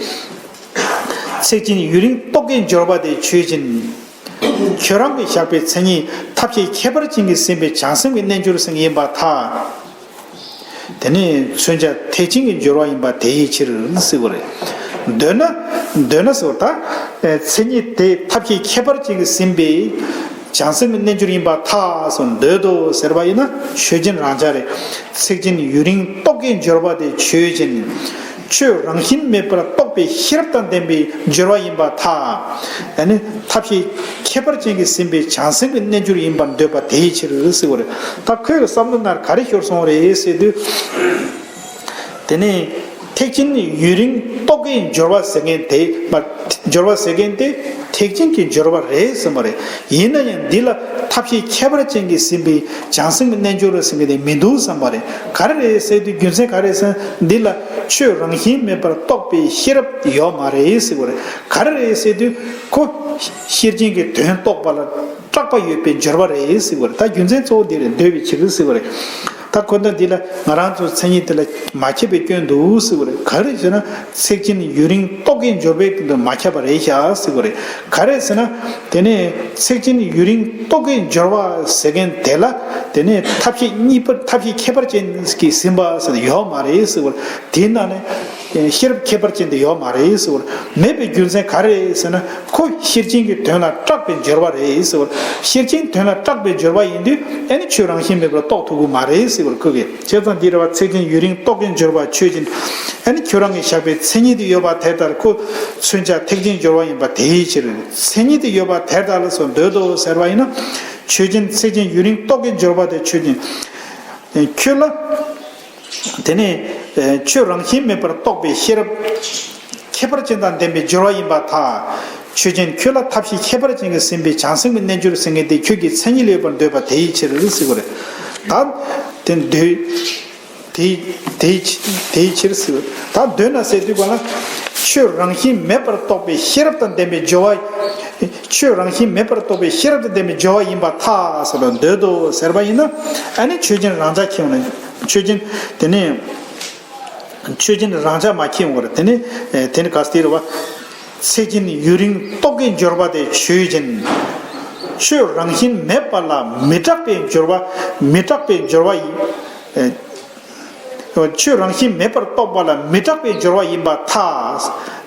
ཚེགས་ཆེན་ཡུན་རིང་རྟོགས་མཁན་སྦྱོར་བ་དེ་ཆོས་ཅན། ཁྱོད་རང་གི་བཞག་པའི་མཚན་ཉིད་ཐབས་ཤེས་ཁྱད་པར་ཅན་གྱིས་ཟིན་པའི་བྱང་སེམས་ཀྱི་རྣལ་འབྱོར་ཟིན་ཡིན་པར་ཐལ། དེ་ནི་མཚོན་བྱ་ཐེག་ཆེན་གྱི་སྦྱོར་བ་ཡིན་པ་དེའི་ཕྱིར་ཟེར་བ་རེད། འདོད་ན། འདོད་ན་ཟེར་བ་ད། མཚན་ཉིད་དེ་ཐབས་ཤེས་ཁྱད་པར་ཅན་གྱིས་ཟིན་པའི་བྱང་སེམས་ཀྱི་རྣལ་འབྱོར་ཡིན་པར་ཐལ་སོ། འདོད་དོ་ཟེར་བ་ཡིན་ན་ཆོས་ཅན་རང་འཇགས་རེད། ཚེགས་ཆེན་ཡུན་རིང་རྟོགས་དཀའི་སྦྱོར་བ་དེ་ཆོས་ཅན། ཆོས་རང་བཞིན་མེད་པར་རྟོགས་པའི་ཤེས་རབ་དང་ལྡན་པའི་སྦྱོར་བ་ཡིན་པར་ཐལ། ཨ་ནི་ཐབས་ཤེས་ཁྱད་པར་ཅན་གྱིས་ཟིན་པའི་བྱང་སེམས་ཀྱི་རྣལ་འབྱོར་ཡིན་པར་འདོད་པ་དེའི་ཕྱིར་ཟེར་བ་རེད། ད་ཁོའི་བསམ་བློ་ནང་ག་རེ་ཤོར་སོང་རེད་ཟེར་དུས། དེ་ནས་ཐེག་ཆེན་ཡུན་རིང་རྟོགས་དཀའི་སྦྱོར་བ་ཟེར་མཁན་དེ་མ། སྦྱོར་བ་ཟེར་མཁན་དེ་ཐེག་ཆེན་གྱི་སྦྱོར་བ་རེད་བསམ་པ་རེད། ཡིན་ན་ཡང་འདི་ལ་ཐབས་ཤེས་ཁྱད་པར་ཅན་གྱིས་ཟིན་པའི་བྱང་སེམས་ཀྱི་རྣལ་འབྱོར་ཟེར་མཁན་དེ་མི་འདུག་བསམ་པ་རེད། ག་རེ་རེད་ཟེར་དུས་རྒྱུ་མཚན་ག་རེ་ཟེར་ན། འདི་ལ་ཆོས་རང་བཞིན་མེད་པར་རྟོགས་པའི་ཤེས་རབ་ཡོད་མ་རེད་ཟེར་བ་རེད། ག་རེ་རེད་ཟེར་དུས་ཁོ་ཤེར་ཕྱིན་གྱི་དོན་རྟོགས་པ་ལ་སྐྲག་པ་ཡོད་པའི་སྦྱོར་བ་རེད་ཟེར་བ་རེད། ད་རྒྱུ་མཚན་གཙོ་བོ་འདི་རེད། འདོད་པའི་ཕྱིར་ཟེར་བ་རེད། ད་ཁོ་ན་འདི་ལ་ང་རང་ཚོ་མཚན་ཉིད་དེ་ལ་མ་ཁྱབ་པའི་སྐྱོན་འདུག་ཟེར་བ་རེད། ག་རེ་ཟེར་ན་ཚེགས་ཆེན་ཡུན་རིང་རྟོགས་དཀའི་སྦྱོར་བའི་སྟེང་དུ་མ་ཁྱབ་པ་རེད་ཤག་ཟེར་བ་རེད། ག་རེ་ཟེར་ན། དེ་ནས་ཚེགས་ཆེན་ཡུན་རིང་རྟོགས་དཀའི་སྦྱོར་བ་ཟེར་མཁན་དེ་ལ། དེ་ནས་ཐབས་ཤེས་གཉིས་པར་ཐབས་ཤེས་ཁྱད་པར་ཅན་གྱིས་ཟིན་པ་ཟེར་ཡོད་མ་རེད་ཟེར་བ་རེད། དེའི་ནང་ནས་ཤེས་རབ་ཁྱད་པར་ཅན་དེ་ཡོད་མ་རེད་ཟེར་བ་རེད། མེད་པའི་རྒྱུ་མཚན་ག་རེ་ཟེར་ན། ཁོ་ཤེར་ཕྱིན་གྱི་དོན་ལ་སྐྲག་པའི་སྦྱོར་བ་རེད་ཟེར་བ་རེད། ཤེར་ཕྱིན་དོན་ལ་སྐྲག་པའི་སྦྱོར་བ་ཡིན་དུས་ཨ་ནི་ཆོས་རང་བཞིན་མེད་པར་རྟོགས་ཐུབ་ཀྱི་མ་རེད་ཟེར་བ་རེད། ཁོ་གིས། བྱས་ཙང་འདི་རེད་བ། ཚེགས་ཆེན་ཡུན་རིང་རྟོགས་དཀའི་སྦྱོར་བ་ཆོས་ཅན། ཨ་ནི་ཁྱོད་རང་གི་བཞག་པའི་མཚན་ཉིད་དེ་ཡོད་པ་དེ་ལྟར་ཁོ་མཚོན་བྱ་ཐེག་ཆེན་སྦྱོར་བ་ཡིན་པ་དེའི་ཕྱིར། མཚན་ཉིད་དེ་ཡོད་པ་དེ་ལྟར་ལ་སོགས་འདོད་དོ་ཟེར་བ་ཡིན་ན། ཆོས་ཅན། ཚེགས་ཆེན་ཡུན་རིང་རྟོགས་དཀའི་སྦྱོར་བ་དེ་ཆོས་ཅན། ཁྱོད་ལ། དེ་ནས་ཆོས་རང་བཞིན་མེད་པར་རྟོགས་པའི་ཤེས་རབ་ཁྱད་པར་ཅན་དང་ལྡན་པའི་སྦྱོར་བ་ཡིན་པར་ཐལ། ཆོས་ཅན། ཁྱོད་ལ་ཐབས་ཤེས་ཁྱད་པར་ཅན་གྱིས་ཟིན་པའི་བྱང་སེམས་ཀྱི་རྣལ་འབྱོར་ཟེར་མཁན་དེ་ཁྱོད་ཀྱི་མཚན་ཉིད་ལ་ཡོད་པར་འདོད་པ་དེའི་ཕྱིར་ཟེར་བ་རེད། ད་དེ་འདོད། དེའི་དེའི་དེའི་ཕྱིར་ཟེར། ད་འདོད་ན་ཟེར་དུས་ག་ལ། ཆོས་རང་བཞིན་མེད་པར་རྟོགས་པའི་ཤེས་རབ་དང་ལྡན་པའི་སྦྱོར་བ། ཆོས་རང་བཞིན་མེད་པར་རྟོགས་པའི་ཤེས་རབ་དང་ལྡན་པའི་སྦྱོར་བ་ཡིན་པར་ཐལ་ཟེར་ལ་འདོད་དོ་ཟེར་བ་ཡིན་ན། ཨ་ནི་ཆོས་ཅན་རང་འཇགས་ཁྱེར་ཡོང་ན། ཆོས་ཅན། དེ་ནས། ཆོས་ཅན་རང་འཇགས་མ་ཁྱེར་ཡོང་བར། དེ་ནི། དེ་ནི་ག་སྟེ་རེད་བ། ཚེགས་ཆེན་ཡུན་རིང་རྟོགས་དཀའི་སྦྱོར་བ་དེ་ཆོས་ཅན། ཆོས་རང་བཞིན་མེད་པ་ལ་མི་སྐྲག་པའི་སྦྱོར་བ། མི་སྐྲག་པའི་སྦྱོར་བ་ཡིན། ཆོས་རང་བཞིན་མེད་པར་རྟོགས་པ་ལ་མི་སྐྲག་པའི་སྦྱོར་བ་ཡིན་པར་ཐལ།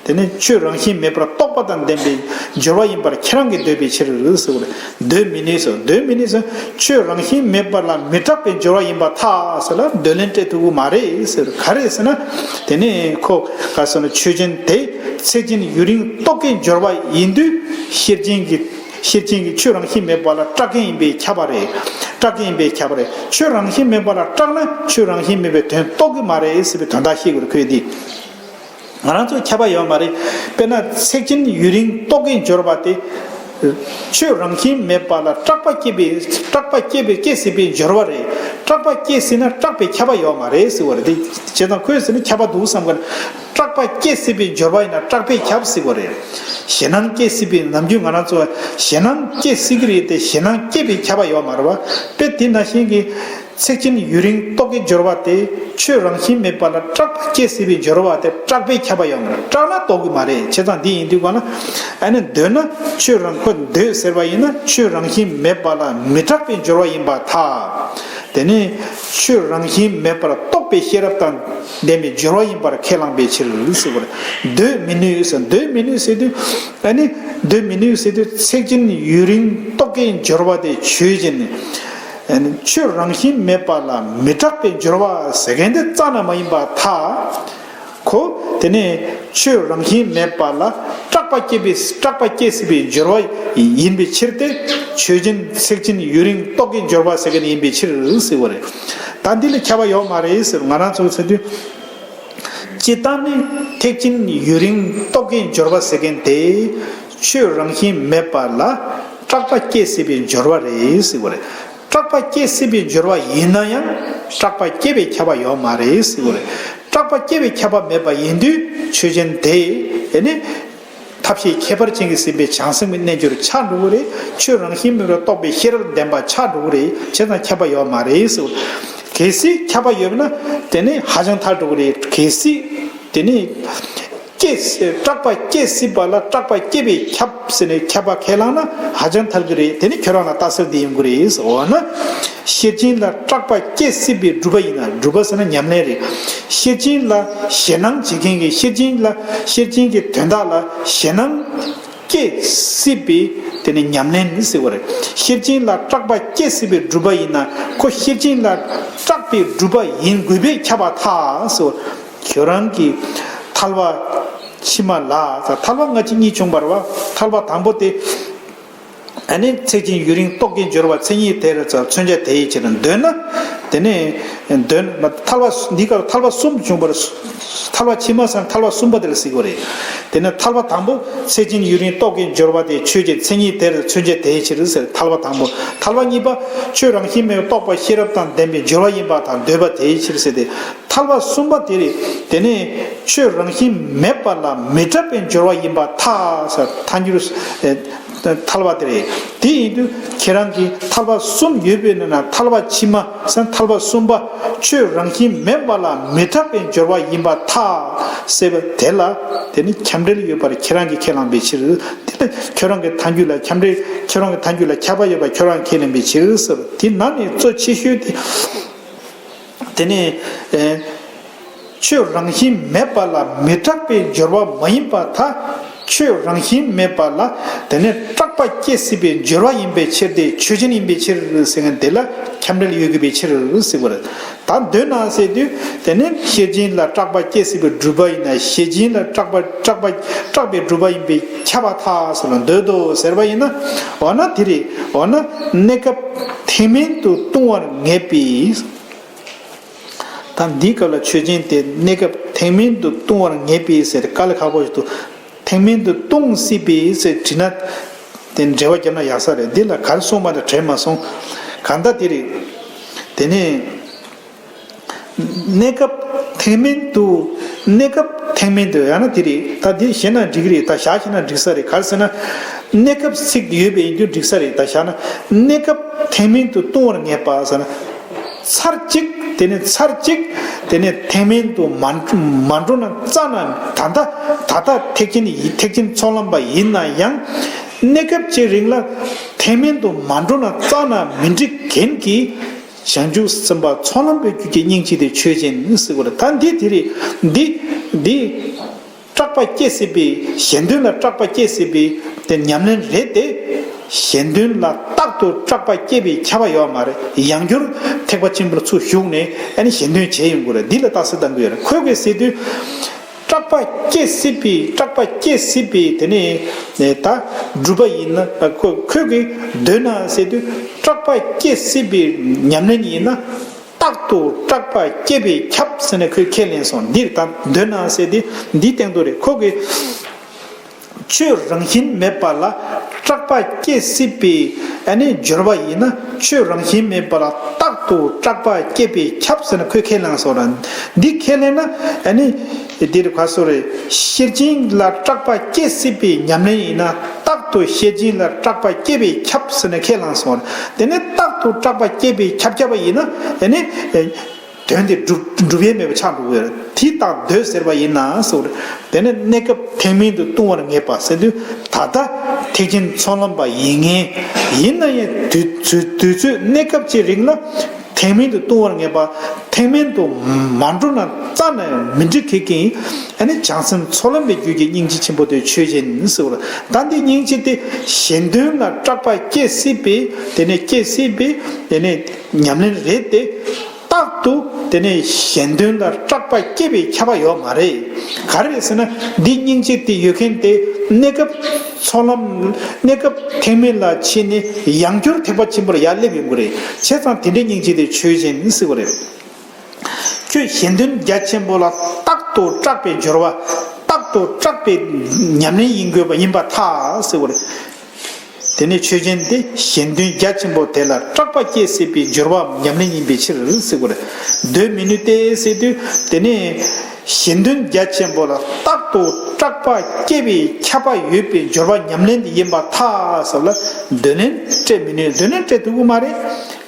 དེ་ནི་ཆོས་རང་བཞིན་མེད་པར་རྟོགས་པ་དང་ལྡན་པའི་སྦྱོར་བ་ཡིན་པར་ཁྱེད་རང་གིས་འདོད་པའི་ཕྱིར་ཟེར་བ་རེད། འདོད་མི་ནུས་སོ། འདོད་མི་ནུས་སོ། ཆོས་རང་བཞིན་མེད་པ་ལ་མི་སྐྲག་པའི་སྦྱོར་བ་ཡིན་པར་ཐལ་ཟེར་ལ་འདོད་ལན་སྤྲད་ཐུབ་ཀྱི་མ་རེད་ཟེར། ག་རེ་ཟེར་ན། དེ་ནི་ཁོ་ག་ཟེར་ན་ཆོས་ཅན་དེ་ཚེགས་ཆེན་ཡུན་རིང་རྟོགས་དཀའི་སྦྱོར་བ་ཡིན་དུས་ཤེར་ཕྱིན་གྱི། ཤེར་ཕྱིན་གྱི་ཆོས་རང་བཞིན་མེད་པ་ལ་སྐྲག་མཁན་ཡིན་པས་ཁྱབ་པ་རེད། སྐྲག་མཁན་ཡིན་པས་ཁྱབ་པ་རེད། ཆོས་རང་བཞིན་མེད་པ་ལ་སྐྲག་ན་ཆོས་རང་བཞིན་མེད་པའི་དོན་རྟོགས་ཀྱི་མ་རེད་ཟེར་བའི་དོན་དག་ཤེས་དགོས་རེད། ཁོས་འདི། ང་རང་ཚོ་ཁྱབ་པ་ཡོད་མ་རེད། དཔེར་ན་ཚེགས་ཆེན་ཡུན་རིང་རྟོགས་དཀའི་སྦྱོར་བ་དེ། ཆོས་རང་བཞིན་མེད་པ་ལ་སྐྲག་པ་སྐྱེ་བའི། སྐྲག་པ་སྐྱེ་བའི་སྐྱེ་སྲིད་པའི་སྦྱོར་བ་རེད། སྐྲག་པ་སྐྱེ་སྲིད་ན་སྐྲག་པའི་ཁྱབ་པ་ཡོད་མ་རེད་ཟེར་བ་རེད། དེ་བྱས་ཙང་ཁོས་ཟེར་ན་ཁྱབ་པ་འདུག་བསམ་གི། སྐྲག་པ་སྐྱེ་སྲིད་པའི་སྦྱོར་བ་ཡིན་ན་སྐྲག་པས་ཁྱབ་སྲིད་པ་རེད། ཞེད་སྣང་སྐྱེ་སྲིད་པའི། ནམ་རྒྱུན་ང་རང་ཚོ་ཞེད་སྣང་སྐྱེ་སྲིད་ཀྱི་རེད་དེ། ཞེད་སྣང་སྐྱེ་བའི་ཁྱབ་པ་ཡོད་མ་རེད་བ། དཔེ་དེ་ནང་བཞིན་གྱི། ཚེགས་ཆེན་ཡུན་རིང་རྟོགས་དཀའི་སྦྱོར་བ་དེ་ཆོས་རང་བཞིན་མེད་པ་ལ་སྐྲག་པ་སྐྱེ་སྲིད་པའི་སྦྱོར་བ་དེ་སྐྲག་པས་ཁྱབ་པ་ཡོད་མ་རེད། སྐྲག་ན་རྟོགས་ཀྱི་མ་རེད། བྱས་ཙང་འདི་ཡིན་དུས་ག་ལ། ཨ་ནི་འདོད་ན་ཆོས་རང་ཁོ་འདོད་ཟེར་བ་ཡིན་ན་ཆོས་རང་བཞིན་མེད་པ་ལ་མི་སྐྲག་པའི་སྦྱོར་བ་ཡིན་པར་ཐལ། དེ་ནི་ཆོས་རང་བཞིན་མེད་པར་རྟོགས་པའི་ཤེས་རབ་དང་ལྡན་པའི་སྦྱོར་བ་ཡིན་པར་ཁས་བླངས་པའི་ཕྱིར་ཟེར་བ་རེད། འདོད་མི་ནུས་ཟེར། འདོད་མི་ནུས་ཟེར་དུས། ཨ་ནི་འདོད་མི་ནུས་ཟེར་དུས་ཚེགས་ཆེན་ཡུན་རིང་རྟོགས་དཀའི་སྦྱོར་བ་དེ་ཆོས་ཅན། ཨ་ནི་ཆོས་རང་བཞིན་མེད་པ་ལ་མི་སྐྲག་པའི་སྦྱོར་བ་ཟེར་མཁན་དེ་རྩ་ན་མ་ཡིན་པར་ཐལ། ཁོ་དེ་ནས་ཆོས་རང་བཞིན་མེད་པ་ལ་སྐྲག་པ་སྐྱེ་བའི། སྐྲག་པ་སྐྱེ་སྲིད་པའི་སྦྱོར་བ་ཡིན་པའི་ཕྱིར་ཏེ། ཆོས་ཅན། ཚེགས་ཆེན་ཡུན་རིང་རྟོགས་དཀའི་སྦྱོར་བ་ཟེར་མཁན་ཡིན་པའི་ཕྱིར་ཟེར་བ་རེད། ད་འདི་ལ་ཁྱབ་པ་ཡོད་མ་རེད་ཟེར། ང་རང་ཚོ་ཟེར་དུས། སྤྱིར་བཏང་ནི་ཐེག་ཆེན་ཡུན་རིང་རྟོགས་དཀའི་སྦྱོར་བ་ཟེར་མཁན་དེ་ཆོས་རང་བཞིན་མེད་པ་ལ་སྐྲག་པ་སྐྱེ་སྲིད་པའི་སྦྱོར་བ་རེད་ཟེར་བ་རེད། སྐྲག་པ་སྐྱེ་སྲིད་པའི་སྦྱོར་བ་ཡིན་ན་ཡང་སྐྲག་པ་སྐྱེ་བའི་ཁྱབ་པ་ཡོད་མ་རེད་ཟེར་བ་རེད། སྐྲག་པ་སྐྱེ་བའི་ཁྱབ་པ་མེད་པ་ཡིན་དུས་ཆོས་ཅན་དེ་ཨེ་ནི་ཐབས་ཤེས་ཁྱད་པར་ཅན་གྱིས་ཟིན་པའི་བྱང་སེམས་ཀྱི་རྣལ་འབྱོར་ཆགས་འགྲོ་གི་རེད། ཆོས་རང་བཞིན་མེད་པར་རྟོགས་པའི་ཤེས་རབ་ལྡན་པ་ཆགས་འགྲོ་གི་རེད། བྱས་ཙང་ཁྱབ་པ་ཡོད་མ་རེད་ཟེར། གལ་སྲིད་ཁྱབ་པ་ཡོད་ན་དེ་ནི་ཧ་ཅང་ཐལ་འགྲོ་གི་རེད། གལ་སྲིད་དེ་ནི་སྐྱེ་སྲིད་སྐྲག་པ་སྐྱེ་སྲིད་པ་ལ་སྐྲག་པ་སྐྱེ་བའི་ཁྱབ་ཟེར་ནས་ཁྱབ་པ་ཁས་བླངས་ན་ཧ་ཅང་ཐལ་གྱི་རེད། དེ་ནི་ཁྱོད་རང་ལ་ལྟ་ཚུལ་འདི་ཡོང་གི་རེད། འོ་ན་ཤེར་ཕྱིན་ལ་སྐྲག་པ་སྐྱེ་སྲིད་པའི་སྒྲུབ་པ་ཡིན་ན། སྒྲུབ་པ་ཟེར་ན་ཉམས་ལེན་རེད། ཤེར་ཕྱིན་ལ་ཞེད་སྣང་བྱེད་མཁན་གྱི་ཤེར་ཕྱིན་ལ་ཤེར་ཕྱིན་གྱི་དོན་དག་ལ་ཞེད་སྣང་སྐྱེ་སྲིད་པའི་དེ་ནི་ཉམས་ལེན་ཟེར་བ་རེད། ཤེར་ཕྱིན་ལ་སྐྲག་པ་སྐྱེ་སྲིད་པའི་སྒྲུབ་པ་ཡིན་ན་ཁོ་ཤེར་ཕྱིན་ལ་སྐྲག་པའི་སྒྲུབ་པ་ཡིན་དགོས་པས་ཁྱབ་པར་ཐལ་ཟེར། ཁྱོད་རང་གི་ཐལ་བ་ཕྱི་མ་ལ། ཐལ་བ་སྔ་ཕྱི་གཉིས་བྱུང་བ་རེད་བ། ཐལ་བ་དང་པོ་དེ་ཨ་ནི་ཚེགས་ཆེན་ཡུན་རིང་རྟོག་གེའི་སྦྱོར་བ་མཚན་ཉིད་དེར་མཚོན་བྱ་དེ་ཡི་ཕྱིར་འདོད་ན། དེ་ནས་འདོད་ན་ཐལ་བ་འདི་སྐབས་ཐལ་བ་གསུམ་བྱུང་བར། ཐལ་བ་ཕྱི་མ་ཟེར་ན་ཐལ་བ་གསུམ་པ་དེ་ལ་ཟེར་གྱི་རེད། དེ་ནས་ཐལ་བ་དང་པོ་ཚེགས་ཆེན་ཡུན་རིང་རྟོག་གེའི་སྦྱོར་བ་དེ་ཆོས་ཅན་མཚན་ཉིད་དེར་མཚོན་བྱ་དེ་ཡི་ཕྱིར་ཟེར། ཐལ་བ་དང་པོ། ཐལ་བ་གཉིས་པ་ཆོས་རང་བཞིན་མེད་པར་རྟོགས་པ་ཤེས་རབ་དང་ལྡན་པའི་སྦྱོར་བ་ཡིན་པ་དང་འདོད་པ་དེའི་ཕྱིར་ཟེར་ཏེ། ཐལ་བ་གསུམ་པ་དེ་རེད། དེ་ནས་ཆོས་རང་བཞིན་མེད་པ་ལ་མི་སྐྲག་པའི་སྦྱོར་བ་ཡིན་པར་ཐལ་ཟེར། ཐལ་འགྱུར་ཨེ་ཐལ་བ་དེ་རེད། དེ་ཡིན་དུས་ཁྱེད་རང་གིས་ཐལ་བ་གསུམ་ཡོད་པའི་ནང་ན་ཐལ་བ་ཕྱི་མ་ཟེར་ན་ཐལ་བ་གསུམ་པ་ཆོས་རང་བཞིན་མེད་པ་ལ་མི་སྐྲག་པའི་སྦྱོར་བ་ཡིན་པར་ཐལ་ཟེར་བ་དེ་ལ་དེ་ནི་ཁྱབ་འབྲེལ་ཡོད་པར་ཁྱེད་རང་གིས་ཁས་བླངས་པའི་ཕྱིར། དེ་ལ་ཁྱོད་རང་གི་ཐལ་འགྱུར་ལ་ཁྱབ་འབྲེལ་ཁྱོད་རང་གི་ཐལ་འགྱུར་ལ་ཁྱབ་པ་ཡོད་པར་ཁྱོད་རང་ཁས་ལེན་པའི་ཕྱིར་ཟེར། དེ་ནང་ནས་གཙོ་ཆེ་ཤོས་དེ། དེ་ནས་ཨེ་ཆོས་རང་བཞིན་མེད་པ་ལ་མི་སྐྲག་པའི་སྦྱོར་བ་མ་ཡིན་པར་ཐལ། ཆོས་རང་བཞིན་མེད་པ་ལ་དེ་ནས་སྐྲག་པ་སྐྱེ་སྲིད་པའི་སྦྱོར་བ་ཡིན་པའི་ཕྱིར་ཏེ། ཆོས་ཅན་ཡིན་པའི་ཕྱིར་ཟེར་མཁན་དེ་ལ་ཁྱབ་འབྲེལ་ཡོད་དགོས་པའི་ཕྱིར་ཟེར་བ་རེད། ད་འདོད་ན་ཟེར་དུས་དེ་ནས་ཤེར་ཕྱིན་ལ་སྐྲག་པ་སྐྱེ་སྲིད་པའི་སྒྲུབ་པ་ཡིན་ན། ཤེར་ཕྱིན་ལ་སྐྲག་པ་སྐྲག་པ་སྐྲག་པའི་སྒྲུབ་པ་ཡིན་པས་ཁྱབ་པར་ཐལ་ཟེར་ལ་འདོད་དོ་ཟེར་བ་ཡིན་ན། འོ་ན་དེ་རེད། འོ་ན་གནས་སྐབས་ཐེག་དམན་དུ་ལྟུང་བར་ངེས་པས། ད་འདིའི་སྐབས་ལ་ཆོས་ཅན་དེ་གནས་སྐབས་ཐེག་དམན་དུ་ལྟུང་བར་ངེས་པས་ཟེར་དཀའ་ལས་ཁག་པོ་ཞིག་འདུག་ཐེག་དམན་དུ་ལྟུང་སྲིད་པས་ཟེར་དྲིས་ན། དེ་འགྲེལ་བ་བརྒྱབ་ན་ཡག་ས་རེད། འདི་ལ་ག་རེ་གསུངས་པ་དང་བྲལ་མ་སོང་། གང་ལྟར་དེ་རེད། དེ་ནས་གནས་སྐབས་ཐེག་དམན་དུ། གནས་སྐབས་ཐེག་དམན་དུ་ཡང་ན་དེ་རེད། ད་འདི་བཞེད་ན་འགྲིག་གི་རེད། ད་བཞག་བཞག་ན་འགྲིག་ས་རེད། ག་རེ་ཟེར་ན། གནས་སྐབས་ཚིག་ཡོད་པ་ཡིན་དུས་འགྲིག་ས་རེད། ད་བཞག་ན་གནས་སྐབས་ཐེག་དམན་དུ་ལྟུང་བར་ངེས་པ་ཟེར་ན། ཚར་གཅིག་དེ་ནས་ཚར་གཅིག་དེ་ནས་ཐེག་དམན་དུ་མ་མ་འགྲོ་ན་རྩ་ན། ད་ལྟ་ད་ལྟ་ཐེག་ཆེན་ཡིན། ཐེག་ཆེན་ཚོགས་ལམ་པ་ཡིན་ན་ཡང་གནས་སྐབས་ཀྱི་རིང་ལ་ཐེག་དམན་དུ་མ་འགྲོ་ན་རྩ་ན་མི་འགྲིག་མཁན་གྱི་བྱང་ཆུབ་སེམས་དཔའ་ཚོགས་ལམ་པའི་རྒྱུད་ཀྱི་སྙིང་རྗེ་དེ་ཆོས་ཅན་ཟེར་བ་རེད། ད་འདི་དེ་རེད། འདི་འདི། སྐྲག་པ་སྐྱེ་སྲིད་པའི་གཞན་དོན་ལ་སྐྲག་པ་སྐྱེ་སྲིད་པའི་དེ་ཉམས་ལེན་རེད་དེ། གཞན་དོན་ལ་རྟག་ཏུ་སྐྲག་པ་སྐྱེ་བའི་ཁྱབ་པ་ཡོད་མ་རེད། ཡང་བསྐྱར་ཐེག་པ་ཆེན་པོ་ལ་ཚུར་ཞུགས་ནས་ཨ་ནི་གཞན་དོན་བྱེད་ཡོང་དགོས་རེད། འདི་ལ་རྟགས་གསལ་གཏང་དགོས་རེད། ཁོས་གོས་ཟེར་དུས། སྐྲག་པ་སྐྱེ་སྲིད་པའི་སྐྲག་པ་སྐྱེ་སྲིད་པའི་དེ་ནས་ད་སྒྲུབ་པ་ཡིན་ན། ཁོ་ཁོས་གོས་འདོད་ན་ཟེར་དུས་སྐྲག་པ་སྐྱེ་སྲིད་པའི་ཉམས་ལེན་ཡིན་ན། རྟག་ཏུ་སྐྲག་པ་སྐྱེ་བའི་ཁྱབ་ཟེར་ནས་ཁོས་ཁས་ལེན་སོང་། འདིར་ད་འདོད་ན་ཟེར་ཏེ་འདི་སྟེང་དུ་རེད། ཁོ་གིས་ཆོས་རང་བཞིན་མེད་པ་ལ་སྐྲག་པ་སྐྱེ་སྲིད་པའི་ཨ་ནི་སྦྱོར་བ་ཡིན་ན། ཆོས་རང་བཞིན་མེད་པ་ལ་རྟག་ཏུ་སྐྲག་པ་སྐྱེ་བའི་ཁྱབ་ཟེར་ནས་ཁོས་ཁས་ལེན་སོང་ར། འདི་ཁས་ལེན་ན་ཨ་ནི་འདིར་ག་སོ་རེད། ཤེར་ཕྱིན་ལ་སྐྲག་པ་སྐྱེ་སྲིད་པའི་ཉམས་ལེན་ཡིན་ན། རྟག་ཏུ་ཤེར་ཕྱིན་ལ་སྐྲག་པ་སྐྱེ་བའི་ཁྱབ་ཟེར་ནས་ཁས་བླངས་སོང་། དེ་ནས་རྟག་ཏུ་སྐྲག་པ་སྐྱེ་བའི་ཁྱབ་ཁྱབ་པ་ཡིན་ན་ཨ་ནི་དོན་དེ་འགྲུབ་འགྲུབ་ཡས་མེད་པ་ཆགས་འགྲོ་གི་ཡོད་རེད། དེ་ལྟར་འདོད་ཟེར་བ་ཡིན་ན་ཟེར། དེ་ནས་གནས་སྐབས་ཐེག་དམན་དུ་ལྟུང་བར་ངེས་པ་ཟེར་དུས་ད་ལྟ་ཐེག་ཆེན་ཚོགས་ལམ་པ་ཡིན་ངེས། ཡིན་ན་ཡང་དུས་ཚོད་དུས་ཚོད་གནས་སྐབས་ཀྱི་རིང་ལ་ཐེག་དམན་དུ་ལྟུང་བར་ངེས་པ། ཐེག་དམན་དུ་མ་འགྲོ་ན་རྩ་ནས་མི་འགྲིག་མཁན་གྱི་ཨ་ནི་བྱང་སེམས་ཚོགས་ལམ་པའི་རྒྱུད་ཀྱི་སྙིང་རྗེ་ཆེན་པོ་དེ་ཆོས་ཅན་ཟེར་བ་རེད། ད་འདི་སྙིང་རྗེ་དེ་གཞན་དོན་ལ་སྐྲག་པ་སྐྱེ་སྲིད་པའི་དེ་ནས་སྐྱེ་སྲིད་པའི་དེ་ནས་ཉམས་ལེན་རེད་དེ། རྟག་ཏུ་དེ་ནས་གཞན་དོན་ལ་སྐྲག་པ་སྐྱེ་བའི་ཁྱབ་པ་ཡོད་མ་རེད། ག་རེ་རེད་ཟེར་ན་འདི་སྙིང་རྗེ་དེ་ཡོད་མཁན་དེ་གནས་སྐབས་ཚོགས་ལམ། གནས་སྐབས་ཐེག་དམན་ལ་ཕྱིན་ནས་ཡང་བསྐྱར་ཐེག་པ་ཆེན་པོར་ཡར་སླེབས་ཡོང་གི་རེད། བྱས་ཙང་དེ་འདྲའི་སྙིང་རྗེ་དེ་ཆོས་ཅན་ཟེར་བ་རེད། ཁྱོད་གཞན་དོན་རྒྱ་ཆེན་པོ་ལ་རྟག་ཏུ་སྐྲག་པའི་སྦྱོར་བ། རྟག་ཏུ་སྐྲག་པའི་ཉམས་ལེན་ཡིན་དགོས་པ་ཡིན་པར་ཐལ་ཟེར་བ་རེད། དེ་ནས་ཆོས་ཅན་དེ་གཞན་དོན་རྒྱ་ཆེན་པོ་དེ་ལ་སྐྲག་པ་སྐྱེ་སྲིད་པའི་སྦྱོར་བའམ་ཉམས་ལེན་ཡིན་པའི་ཕྱིར་ཟེར་བ་རེད། འདོད་མི་ནུས་ཏེ་ཟེར་དུས་དེ་ནས་ གཞན་དོན་རྒྱ་ཆེན་པོ་ལ་རྟག་ཏུ་སྐྲག་པ་སྐྱེ་བའི་ཁྱབ་པ་ཡོད་པའི་སྦྱོར་བ་ཉམས་ལེན་དེ་ཡིན་པར་ཐལ་ཟེར་ལ། འདོད་ལན་སྤྲད་མི་ནུས། འདོད་ལན་སྤྲད་ཐུབ་ཀྱི་མ་རེད།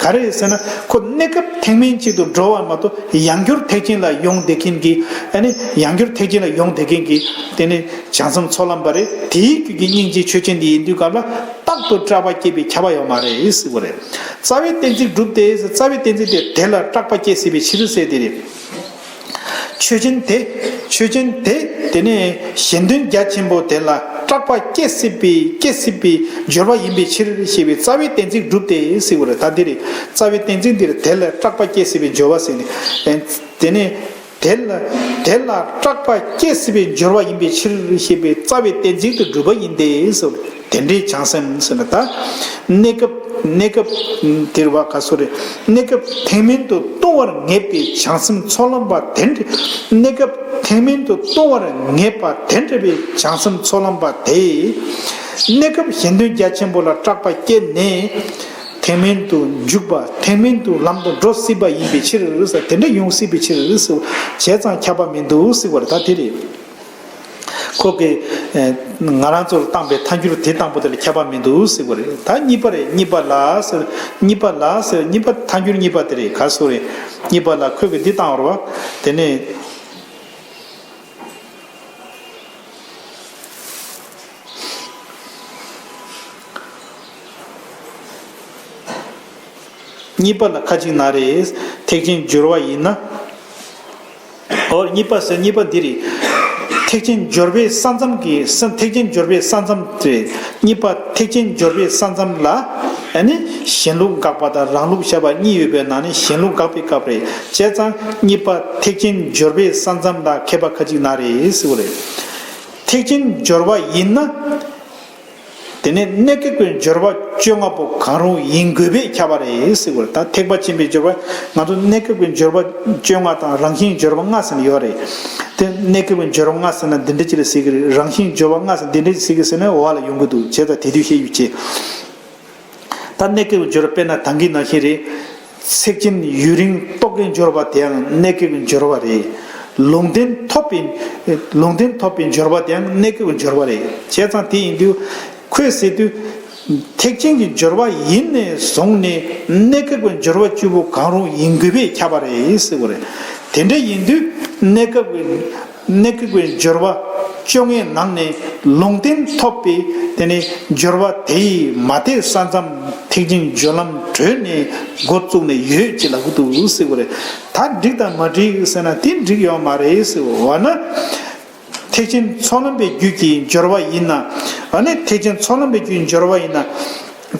ག་རེ་རེད་ཟེར་ན། ཁོ་གནས་སྐབས་ཐེག་དམན་གཅིག་ཏུ་འགྲོ་བ་མ་གཏོགས། ཡང་སྒྱུར་ཐེག་ཆེན་ལ་ཡོང་བསྡད་མཁན་གྱི། ཨ་ནི་ཡང་སྒྱུར་ཐེག་ཆེན་ལ་ཡོང་བསྡད་མཁན་གྱི་དེ་ནི་བྱང་སེམས་ཚོགས་ལམ་པ་རེད། དེའི་རྒྱུད་ཀྱི་སྙིང་རྗེ་ཆོས་ཅན་དེ་ཡིན་དུས་སྐབས་ལ། རྟག་ཏུ་སྐྲག་པ་སྐྱེ་བའི་ཁྱབ་པ་ཡོད་མ་རེད་ཟེར་བ་རེད། རྩ་བའི་གཏན་ཚིགས་གྲུབ་སྟེ། རྩ་བའི་གཏན་ཚིགས་དེ་དེ་ལ་སྐྲག་པ་སྐྱེ་སྲིད་པའི་ཕྱིར་ཟེར་དེ་རེད། ཆོས་ཅན་དེ། ཆོས་ཅན་དེ། དེ་ནི་གཞན་དོན་རྒྱ་ཆེན་པོ་དེ་ལ་སྐྲག་པ་སྐྱེ་སྲིད་པའི། སྐྱེ་སྲིད་པའི་སྦྱོར་བ་ཡིན་པའི་ཕྱིར་ཞེས་པའི་རྩ་བའི་གཏན་ཚིགས་གྲུབ་སྟེ་ཟེར་བ་རེད། ད་འདི་རེད། རྩ་བའི་གཏན་ཚིགས་འདིར་དེ་ལ་སྐྲག་པ་སྐྱེ་སྲིད་པའི་སྦྱོར་བ་ཟེར་ནས། དེ་ནི་དེ་ལ། དེ་ལ་སྐྲག་པ་སྐྱེ་སྲིད་པའི་སྦྱོར་བ་ཡིན་པའི་ཕྱིར་ཞེས་པའི་རྩ་བའི་གཏན་ཚིགས་དེ་གྲུབ་པ་ཡིན་ཏེ་ཟེར་བ་རེད། དེ་འདྲའི་བྱང་སེམས་ཟེར་ན་ད། གནས་སྐབས། གནས་སྐབས་དེར་བ་ག་སོ་རེ། གནས་སྐབས་ཐེག་དམན་དུ་ལྟུང་བར་ངེས་པའི་བྱང་སེམས་ཚོགས་ལམ་པ་དེ་འདྲ། གནས་སྐབས་ཐེག་དམན་དུ་ལྟུང་བར་ངེས་པ་དེ་འདྲ་བའི་བྱང་སེམས་ཚོགས་ལམ་པ་དེ། གནས་སྐབས་གཞན་དོན་རྒྱ་ཆེན་པོ་ལ་སྐྲག་པ་སྐྱེས་ནས། ཐེག་དམན་དུ་འཇུག་པ། ཐེག་དམན་དུ་ལམ་དུ་འགྲོ་སྲིད་པ་ཡིན་པའི་ཕྱིར། དེ་འདྲ་ཡོང་སྲིད་པའི་ཕྱིར། བྱས་ཙང་ཁྱབ་པ་མི་འདུག་ཟེར་བ་རེད། ད་དེ་རེད། ཁོ་གིས་ང་རང་ཚོར་བཏང་པའི་ཐལ་འགྱུར་དེ་དང་པོ་དེ་ལ་ཁྱབ་པ་མི་འདུག་ཟེར་བ་རེད། ད་གཉིས་པ་རེད། གཉིས་པ་ལ་ཟེར། གཉིས་པ་ལ་ཟེར། གཉིས་པ་ཐལ་འགྱུར་གཉིས་པ་དེ་རེད། ག་སོ་རེད། གཉིས་པ་ལ་ཁོ་གིས་འདི་བཏང་བ་རེད་བ། དེ་ནས། གཉིས་པ་ལ་ཁ་ཅིག་ན་རེ། ཐེག་ཆེན་སྦྱོར་བ་ཡིན་ན། འོ། གཉིས་པ་ཟེར། གཉིས་པ་འདི་རེད། ཐེག་ཆེན་སྦྱོར་བའི་ས་མཚམས་ཀྱི་ས། ཐེག་ཆེན་སྦྱོར་བའི་ས་མཚམས་རེད། གཉིས་པ་ཐེག་ཆེན་སྦྱོར་བའི་ས་མཚམས་ལ། ཨ་ནི་གཞན་ལུགས་དགག་པ་དང་རང་ལུགས་བཞག་པ་གཉིས་ཡོད་པའི་ནང་ནས་གཞན་ལུགས་དགག་པའི་སྐབས་རེད། བྱས་ཙང་གཉིས་པ་ཐེག་ཆེན་སྦྱོར་བའི་ས་མཚམས་ལ་མཁས་པ་ཁ་ཅིག་ན་རེ་ཟེར་བ་རེད། ཐེག་ཆེན་སྦྱོར་བ་ཡིན་ན། དེ་ནས་གནས་སྐབས་ཀྱི་སྦྱོར་བ་བཅོ་ལྔ་པོ་གང་རུང་ཡིན་དགོས་པས་ཁྱབ་པ་རེད་ཟེར་བ་རེད། ད་ཐེག་པ་ཆེན་པོའི་སྦྱོར་བ། ང་ཚོ་གནས་སྐབས་ཀྱི་སྦྱོར་བ་བཅོ་ལྔ་དང་རང་བཞིན་སྦྱོར་བ་ལྔ་ཟེར་ནས་ཡོད་རེད། དེ་གནས་སྐབས་ཀྱི་སྦྱོར་བ་ལྔ་ཟེར་ན་འདི་འདྲ་ཅིག་ལ་ཟེར་གྱི་རེད། རང་བཞིན་སྦྱོར་བ་ལྔ་ཟེར་འདི་འདྲ་ཅིག་ཟེར་གྱི་ཟེར་ན་འོག་ལ་ཡོང་གི་འདུག་བྱས་ཙང་དེ་དུས་བཤད་རྒྱུ་བྱེད། ད་གནས་སྐབས་ཀྱི་སྦྱོར་བ་དཔེར་ན་ད་གིན་ནང་བཞིན་རེད། ཐེག་ཆེན་ཡུན་རིང་རྟོག་གེའི་སྦྱོར་བ་དེའང་གནས་སྐབས་ཀྱི་སྦྱོར་བ་རེད། ལུང་བསྟན་ཐོབ་པའི། ལུང་བསྟན་ཐོབ་པའི་སྦྱོར་བ་དེའང་གནས་སྐབས་ཀྱི་སྦྱོར་བ་རེད། བྱས་ཙང་དེ་ཡིན་དུས། ཁོས་ཟེར་དུས། ཐེག་ཆེན་གྱི་སྦྱོར་བ་ཡིན་ནས་བཟུང་ནས་གནས་སྐབས་ཀྱི་སྦྱོར་བ་བཅུ་པོ་གང་རུང་ཡིན་དགོས་པས་ཁྱབ་པ་རེད་ཟེར་བ་རེད། དེ་འདྲ་ཡིན་དུས་གནས་སྐབས་ཀྱི། གནས་སྐབས་ཀྱི་སྦྱོར་བ་བཅོ་ལྔའི་ནང་ནས་ལུང་བསྟན་ཐོབ་པའི་དེ་ནས་སྦྱོར་བ་དེ་ཡིས་མ་དེ་ས་མཚམས་ཐེག་ཆེན་སྦྱོར་ལམ་གྲོལ་ནས་འགོ་བཙུགས་ནས་ཡོད་ཅེས་ལབ་ཀྱི་འདུག་ཟེར་བ་རེད། ད་འགྲིག་དང་མ་འགྲིག་ཟེར་ན་དེ་འགྲིག་ཡོད་མ་རེད་ཟེར་བ་ན། ཐེག་ཆེན་ཚོགས་ལམ་པའི་རྒྱུད་ཀྱི་སྦྱོར་བ་ཡིན་ན། ཨ་ནི་ཐེག་ཆེན་ཚོགས་ལམ་པའི་རྒྱུད་སྦྱོར་བ་ཡིན་ན།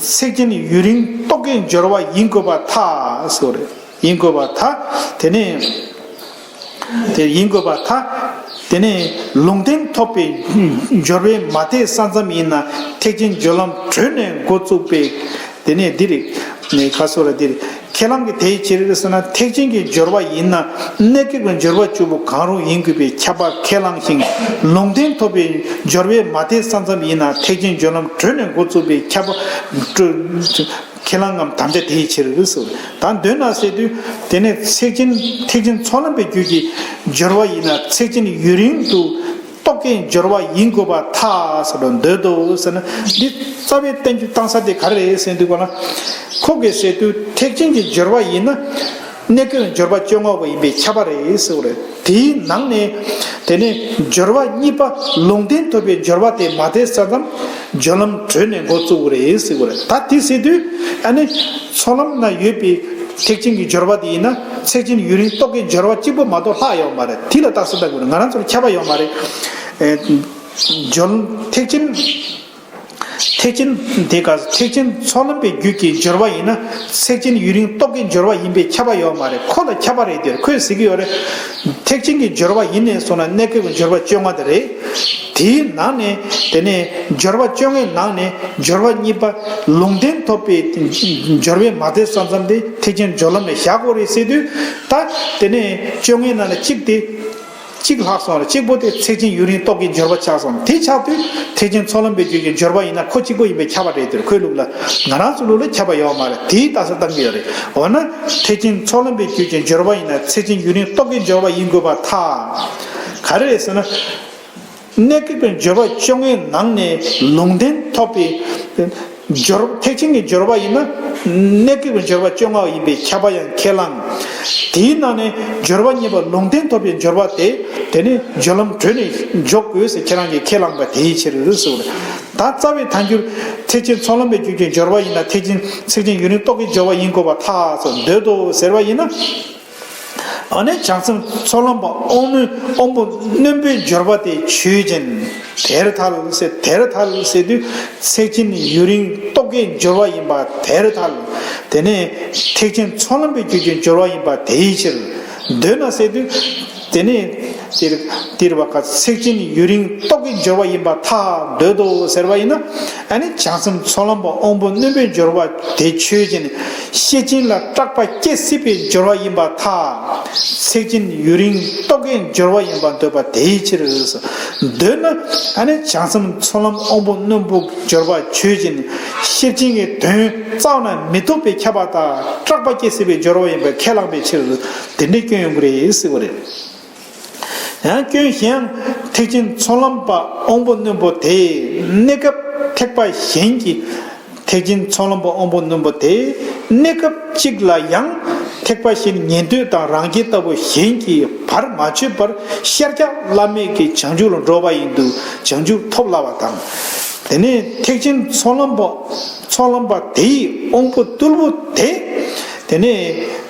ཐེག་ཆེན་ཡུན་རིང་རྟོག་གེའི་སྦྱོར་བ་ཡིན་དགོས་པར་ཐལ་ཟེར་བ་རེད། ཡིན་དགོས་པར་ཐལ། དེ་ནས། དེ་ཡིན་དགོས་པར་ཐལ། དེ་ནས་ལུང་བསྟན་ཐོབ་པའི་སྦྱོར་བས་མ་དེ་ས་མཚམས་ཡིན་ན་ཐེག་ཆེན་སྦྱོར་ལམ་གྲོལ་ནས་འགོ་བཙུགས་པའི། དེ་ནས་འདི་རེད། ནས་ཁ་སོ་ར་འདི་རེད། ཁས་བླངས་ཀྱི་དེའི་ཕྱིར་ཟེར་ན་ཐེག་ཆེན་གྱི་སྦྱོར་བ་ཡིན་ན་གནས་སྐབས་ཀྱི་སྦྱོར་བ་བཅུ་པོ་གང་རུང་ཡིན་དགོས་པའི་ཁྱབ་པ་ཁས་བླངས་ཤིང་། ལུང་བསྟན་ཐོབ་པའི་སྦྱོར་བས་མ་དེ་ས་མཚམས་ཡིན་ན་ཐེག་ཆེན་སྦྱོར་ལམ་གྲོལ་ནས་འགོ་བཙུགས་པའི་ཁྱབ་པ། ཁས་བླངས་ངམ་དམ་བཅའ་དེའི་ཕྱིར་ཟེར། ད་འདོད་ན་ཟེར་དུས། དེ་ནས་ཐེག་ཆེན་ཐེག་ཆེན་ཚོགས་ལམ་པའི་རྒྱུད་ཀྱི་སྦྱོར་བ་ཡིན་ན་ཐེག་ཆེན་ཡུན་རིང་དུ་རྟོག་གེའི་སྦྱོར་བ་ཡིན་དགོས་པར་ཐལ་ཟེར་བ་འདོད་དོ་ཟེར་ན། འདི་རྩ་བའི་བསྟན་རྒྱུ་བཏང་ས་དེ་ག་རེ་རེད་ཟེར་དུས་གོ་ན། ཁོ་གིས་ཟེར་དུས་ཐེག་ཆེན་གྱི་སྦྱོར་བ་ཡིན་ན། གནས་སྐབས་སྦྱོར་བ་བཅོ་ལྔ་པོ་ཡིན་པས་ཁྱབ་པ་རེད་ཟེར་བ་རེད། དེའི་ནང་ནས་དེ་ནས་སྦྱོར་བ་གཉིས་པ་ལུང་བསྟན་ཐོབ་པའི་སྦྱོར་བ་དེ་མ་དེ་ས་མཚམས་སྦྱོར་ལམ་གྲོལ་ནས་འགོ་བཙུགས་པ་རེད་ཟེར་བ་རེད། ད་དེ་ཟེར་དུས་ཨ་ནི་ཚོགས་ལམ་ན་ཡོད་པའི་ཐེག་ཆེན་གྱི་སྦྱོར་བ་དེ་ཡིན་ན་ཐེག་ཆེན་ཡུན་རིང་རྟོག་གེའི་སྦྱོར་བ་གཅིག་པོ་མ་གཏོགས་ལྷག་ཡོད་མ་རེད། དེ་ལ་རྟགས་གསལ་བཏགས་དགོས་རེད། ང་རང་ཚོར་ཁྱབ་པ་ཡོད་མ་རེད། ཨེ། སྦྱོར། ཐེག་ཆེན། ཐེག་ཆེན་དེ་ག་ཐེག་ཆེན་ཚོགས་ལམ་པའི་རྒྱུད་ཀྱི་སྦྱོར་བ་ཡིན་ན་ཐེག་ཆེན་ཡུན་རིང་རྟོག་གེའི་སྦྱོར་བ་ཡིན་པས་ཁྱབ་པ་ཡོད་མ་རེད། ཁོ་ལ་ཁྱབ་པ་རེད་དེ་ཁོས་ཟེར་གྱི་ཡོད་རེད། ཐེག་ཆེན་གྱི་སྦྱོར་བ་ཡིན་ནས་སོང་ན་གནས་སྐབས་ཀྱི་སྦྱོར་བ་བཅོ་ལྔ་དེ་རེད། དེའི་ནང་ནས་དེ་ནས་སྦྱོར་བ་བཅོ་ལྔའི་ནང་ནས་སྦྱོར་བ་གཉིས་པ་ལུང་བསྟན་ཐོབ་པའི་སྦྱོར་བའི་མ་དེ་ས་མཚམས་དེ་ཐེག་ཆེན་སྦྱོར་ལམ་ལ་བཞག་དགོས་རེད་ཟེར་དུས། ད་དེ་ནས་བཅོ་ལྔའི་ནང་ནས་གཅིག་དེ། གཅིག་ལྷག་སོང་རེད། གཅིག་པོ་དེ་ཐེག་ཆེན་ཡུན་རིང་རྟོག་གེའི་འབྱོར་བ་ཆགས་སོང་། དེ་ཆགས་དུས་ཐེག་ཆེན་ཚོགས་ལམ་པའི་རྒྱུད་ཀྱི་འབྱོར་བ་ཡིན་ན་ཁོ་གཅིག་པོ་ཡིན་པས་ཁྱབ་པ་རེད། དེར་ཁོའི་ལུགས་ལ། ང་རང་ཚོའི་ལུགས་ལ་ཁྱབ་པ་ཡོད་མ་རེད། དེའི་རྟགས་གསལ་བཏང་གི་ཡོད་རེད། འོ་ན་ཐེག་ཆེན་ཚོགས་ལམ་པའི་རྒྱུད་ཀྱི་འབྱོར་བ་ཡིན་ན་ཐེག་ཆེན་ཡུན་རིང་རྟོག་གེའི་འབྱོར་བ་ཡིན་དགོས་པར་ཐལ། ག་རེ་རེད་ཟེར་ན། གནས་སྐབས་ཀྱི་འབྱོར་བ་བཅོ་ལྔའི་ནང་ནས་ལུང་བསྟན་ཐོབ་པའི་འབྱོར། ཐེག་ཆེན་གྱི་འབྱོར་བ་ཡིན་ན་གནས་སྐབས་ཀྱི་འབྱོར་བ་བཅོ་ལྔ་ཡིན་པས་ཁྱབ་པ་ཡང་ཁས་བླངས། དེའི་ནང་ནས་འབྱོར་བ་གཉིས་པ་ལུང་བསྟན་ཐོབ་པའི་འབྱོར་བ་དེ། དེ་ནི་སྦྱོར་ལམ་དྲོད་ནས་འཇོག་དགོས་ཟེར་ཁྱེད་རང་གིས་ཁས་བླངས་པ་དེའི་ཕྱིར་ཟེར་བ་རེད། ད་རྩ་བའི་ཐལ་འགྱུར་ཐེག་ཆེན་ཚོགས་ལམ་པའི་རྒྱུད་ཀྱི་འབྱོར་བ་ཡིན་ན་ཐེག་ཆེན་ཐེག་ཆེན་ཡུན་རིང་རྟོག་གེའི་འབྱོར་བ་ཡིན་དགོས་པར་ཐལ་ཟེར་འདོད་དོ་ཟེར་བ་ཡིན་ན། ཨ་ནི་བྱང་སེམས་ཚོགས་ལམ་པ་དབང་རྣོན་དབང་པོ་རྣོན་པོའི་འབྱོར་བ་དེ་ཆོས་ཅན། དེར་ཐལ་ཟེར། དེར་ཐལ་ཟེར་དུས་ཐེག་ཆེན་ཡུན་རིང་རྟོག་གེའི་འབྱོར་བ་ཡིན་པ་དེར་ཐལ། དེ་ནས་ཐེག་ཆེན་ཚོགས་ལམ་པའི་རྒྱུད་ཀྱི་འབྱོར་བ་ཡིན་པ་དེའི་ཕྱིར། འདོད་ན་ཟེར་དུས། དེ་ནས་དེར་དེར་བ་ཀ་ཐེག་ཆེན་ཡུན་རིང་རྟོག་གེའི་འབྱོར་བ་ཡིན་པར་ཐལ་འདོད་དོ་ཟེར་བ་ཡིན་ན། ཨ་ནི་བྱང་སེམས་ཚོགས་ལམ་པ་དབང་པོ་རྣོན་པོའི་འབྱོར་བ་དེ་ཆོས་ཅན། ཤེར་ཕྱིན་ལ་སྐྲག་པ་སྐྱེ་སྲིད་པའི་འབྱོར་བ་ཡིན་པར་ཐལ། ཐེག་ཆེན་ཡུན་རིང་རྟོག་གེའི་འབྱོར་བ་ཡིན་པར་འདོད་པ་དེའི་ཕྱིར། འདོད་ན་ཨ་ནི་བྱང་སེམས་ཚོགས་ལམ་དབང་པོ་རྣོན་པོའི་འབྱོར་བ་ཆོས་ཅན། ཤེར་ཕྱིན་གྱི་དོན་རྩ་བ་ནས་མི་རྟོགས་པས་ཁྱབ་པ་དང་སྐྲག་པ་སྐྱེ་སྲིད་པའི་འབྱོར་བ་ཡིན་པས་ཁས་བླངས་པའི་ཕྱིར། དེ་འདྲའི་སྐྱོན་ཡོང་གི་རེད་ཟེར་བ་རེད། ཡང་སྐྱོན་གཞན་ཡང་ཐེག་ཆེན་ཚོགས་ལམ་པ་དབང་པོ་རྣོན་པོ་དེ་གནས་སྐབས་ཐེག་པ་གཞན་གྱི། ཐེག་ཆེན་ཚོགས་ལམ་པ་དབང་པོ་རྣོན་པོ་དེ་གནས་སྐབས་གཅིག་ལ་ཡང་ཐེག་པ་གཞན་ཉན་ཐོས་དང་རང་རྒྱལ་ལྟ་བུ་གཞན་གྱིས་བར་མ་ཆོད་པར་ཤར་རྒྱག་བླ་མེད་ཀྱི་བྱང་ཆུབ་ལ་འགྲོ་བ་ཡིན་དུས་བྱང་ཆུབ་ཐོབ་སླ་བ་དང་། དེ་ནས་ཐེག་ཆེན་ཚོགས་ལམ་པ་ཚོགས་ལམ་པ་དེའི་དབང་པོ་རྟུལ་པོ་དེ། དེ་ནས།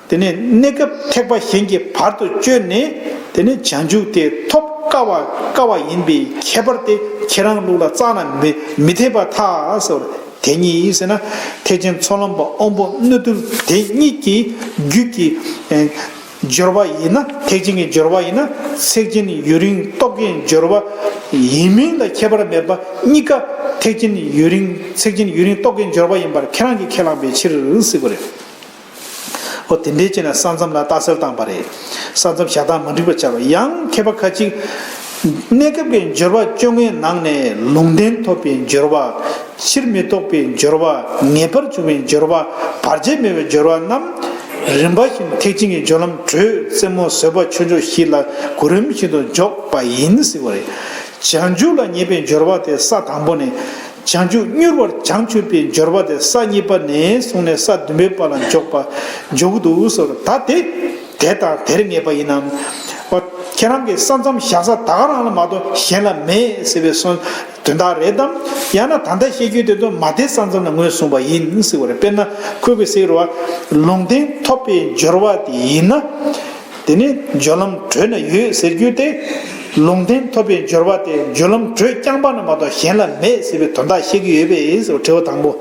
དེ་ནས་གནས་སྐབས་ཐེག་པ་གཞན་གྱི་བར་དུ་གཅོད་ནས། དེ་ནས་བྱང་ཆུབ་དེ་ཐོབ་དཀའ་བ་དཀའ་བ་ཡིན་པའི་ཁྱད་པར་དེ་ཁྱེད་རང་ལུགས་ལ་རྩ་ནས་མི་མི་འཐད་པར་ཐལ་ཟེར། དེ་ཉིད་ཡིན་ཟེར་ན། ཐེག་ཆེན་ཚོགས་ལམ་པ་དབང་པོ་རྣོན་རྟུལ་དེ་གཉིས་ཀྱི་རྒྱུད་ཀྱི་ཨེ་འབྱོར་བ་ཡིན་ན། ཐེག་ཆེན་གྱི་འབྱོར་བ་ཡིན་ན་ཐེག་ཆེན་ཡུན་རིང་རྟོག་གེའི་འབྱོར་བ་ཡིན་མིན་ལ་ཁྱད་པར་མེད་པ། གཉིས་ཀ་ཐེག་ཆེན་ཡུན་རིང་ཐེག་ཆེན་ཡུན་རིང་རྟོག་གེའི་འབྱོར་བ་ཡིན་པར་ཁྱེད་རང་གིས་ཁས་བླངས་པའི་ཕྱིར་ཟེར་བ་རེད། འོ་དེ་འདྲའི་ཆེད་ནས་ས་མཚམས་ལ་རྟགས་གསལ་བཏང་པ་རེད། ས་མཚམས་བཞག་སྟངས་མ་འགྲིག་པ་ཆགས་པ་ཡང་མཁས་པ་ཁ་ཅིག་གནས་སྐབས་ཀྱི་འབྱོར་བ་བཅོ་ལྔའི་ནང་ནས་ལུང་བསྟན་ཐོབ་པའི་འབྱོར་བ། ཕྱིར་མི་ལྡོག་པའི་འབྱོར་བ། ངེས་པར་འབྱུང་བའི་འབྱོར་བ། བར་ཆད་མེད་པའི་འབྱོར་བ་རྣམས་རིམ་པ་བཞིན་ཐེག་ཆེན་གྱི་སྦྱོར་ལམ་དྲོད་རྩེ་མོ་བཟོད་པ་ཆོས་མཆོག་བཞི་ལ་གོ་རིམ་བཞིན་དུ་འཇོག་པ་ཡིན་ཟེར་བ་རེད། བྱང་ཆུབ་ལ་ངེས་པའི་འབྱོར་བ་དེ་ས་དང་པོ་ནས། བྱང་ཆུབ་མྱུར་བར་བྱང་ཆུབ་པའི་འབྱོར་བ་དེ་ས་གཉིས་པ་ནས་བཟུང་ནས་ས་བདུན་པའི་བར་ལ་འཇོག་པ་འཇོག་གི་འདུག་ཟེར། ད་དེ་དེ་དང་དེར་ངེས་པ་ཡིན་ནམ། འོ་ཁྱེད་རང་གི་ས་མཚམས་བཞག་ས་ད་ག་རང་ལ་མ་གཏོགས་གཞན་ལ་མེད་ཟེར་བའི་སོ་དོན་དག་རེད་དམ། ཡང་ན་ད་ལྟ་བཤད་རྒྱུ་དེ་ཚོ་མ་དེ་ས་མཚམས་ལ་ངོས་བཟུང་བ་ཡིན་ཟེར་བ་རེད། དཔེར་ན་ཁོས་གི་ཟེར་བ་ལུང་བསྟན་ཐོབ་པའི་འབྱོར་བ་དེ་ཡིན་ན། དེ་ནི་སྦྱོར་ལམ་དྲོད་ན་ཡོད་ཟེར་རྒྱུ་དེ། ལུང་བསྟན་ཐོབ་པའི་འབྱོར་བ་དེ་སྦྱོར་ལམ་དྲོད་རྐྱང་པ་ན་མ་གཏོགས་གཞན་ལ་མེད་ཟེར་བའི་དོན་དག་བཤད་ཀྱི་ཡོད་པས་ཟེར་བ་དྲི་བ་དང་པོ།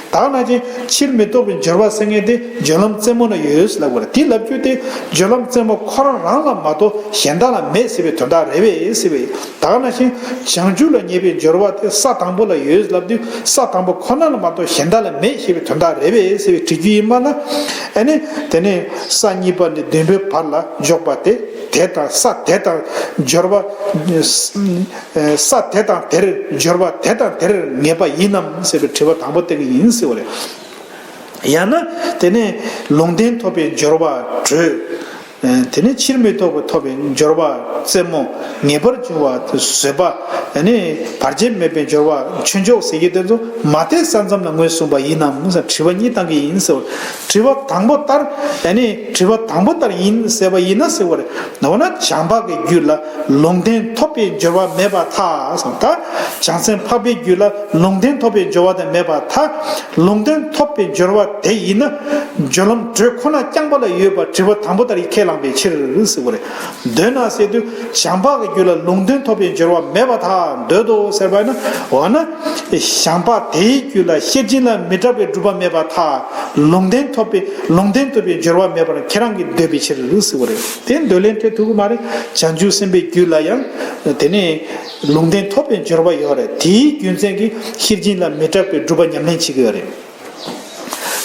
ད་ག་ནང་བཞིན་ཕྱིར་མི་ལྡོག་པའི་འབྱོར་བ་ཟེར་མཁན་དེ་སྦྱོར་ལམ་རྩེ་མོ་ན་ཡོད་ཟེར་ལབ་པ་རེད། དེ་ལབ་རྒྱུ་དེ་སྦྱོར་ལམ་རྩེ་མོ་ཁོ་རང་རང་ལ་མ་གཏོགས་གཞན་དག་ལ་མེད་ཟེར་བའི་དོན་དག་རེད་པས་ཟེར་བས། ད་ག་ནང་བཞིན་བྱང་ཆུབ་ལ་ངེས་པའི་འབྱོར་བ་དེ་ས་དང་པོ་ལ་ཡོད་ལབ་དུས་ས་དང་པོ་ཁོ་ན་ལ་མ་གཏོགས་གཞན་དག་ལ་མེད་ཞེས་པའི་དོན་དག་རེད་པས་ཟེར་བའི་དྲི་རྒྱུ་ཡིན་པ་ན། ཨ་ནི་དེ་ནས་ས་གཉིས་པ་ནས་བདུན་པའི་བར་ལ་འཇོག་པ་དེ་དེ་དང་ས་དེ་དང་འབྱོར་བ། ས་དེ་དང་དེར་འབྱོར་བ་དེ་དང་དེར་ངེས་པ་ཡིན་ནམ་ཟེར་བའི་དྲི་བ་དང་པོ་དེ་ག་ཡིན་ཟེར་བ་རེད། ཡང་ན་དེ་ནས་ལུང་བསྟན་ཐོབ་པའི་འབྱོར་བ་དྲོད། དེ་ནས་ཕྱིར་མི་ལྡོག་པའི་ཐོབ་པའི་འབྱོར་བ་རྩེ་མོ། ངེས་པར་འབྱུང་བ་བཟོད་པ། དེ་ནས་བར་ཆད་མེད་པའི་འབྱོར་བ་ཆོས་མཆོག་ཟེར་གྱི་དེ་ཚོ་མ་དེ་ས་མཚམས་ལ་ངོས་བཟུང་བ་ཡིན་ནམ་ཟེར་དྲི་བ་གཉིས་བཏང་གི་ཡིན་ཟེར་བ། དྲི་བ་དང་པོ་ལྟར། དེ་ནས་དྲི་བ་དང་པོ་ལྟར་ཡིན་ཟེར་བ་ཡིན་ན་ཟེར་བ་རེད། འོ་ན་བྱམས་པ་གི་རྒྱུད་ལ་ལུང་བསྟན་ཐོབ་པའི་འབྱོར་བ་མེད་པར་ཐལ་ཟེར། ད་བྱང་སེམས་འཕགས་པའི་རྒྱུད་ལ་ལུང་བསྟན་ཐོབ་པའི་འབྱོར་བ་དེ་མེད་པར་ཐལ། ལུང་བསྟན་ཐོབ་པའི་འབྱོར་བ་དེ་ཡིན་ན་སྦྱོར་ལམ་དྲོད་ཁོ་ན་རྐྱང་པ་ལ་ཡོད་པ་དྲི་བ་དང་པོ་ལྟར་ཁས་བླངས་པའི་ཕྱིར་ཟེར་བ་རེད། འདོད་ན་ཟེར་དུས་བྱམས་པ་གི་རྒྱུད་ལ་ལུང་བསྟན་ཐོབ་པའི་འབྱོར་བ་མེད་པར་ཐལ་འདོད་དོ་ཟེར་བ་ཡིན་ན། འོ་ན་བྱམས་པ་དེའི་རྒྱུད་ལ་ཤེར་ཕྱིན་ལ་མི་སྐྲག་པའི་སྒྲུབ་པ་མེད་པར་ཐལ། ལུང་བསྟན་ཐོབ་པའི་ལུང་བསྟན་ཐོབ་པའི་འབྱོར་བ་མེད་པར་ཁྱེད་རང་གིས་འདོད་པའི་ཕྱིར་ཟེར་བ་རེད། དེ་འདོད་ལན་འཕྲོད་ཐུབ་ཀྱི་མ་རེད། བྱང་ཆུབ་སེམས་དཔའི་རྒྱུད་ལ་ཡང་དེ་ནས་ལུང་བསྟན་ཐོབ་པའི་འབྱོར་བ་ཡོད་རེད། དེའི་རྒྱུ་མཚན་གྱིས་ཤེར་ཕྱིན་ལ་མི་སྐྲག་པའི་སྒྲུབ་པ་ཉམས་ལེན་བྱེད་ཀྱི་ཡོད་རེད།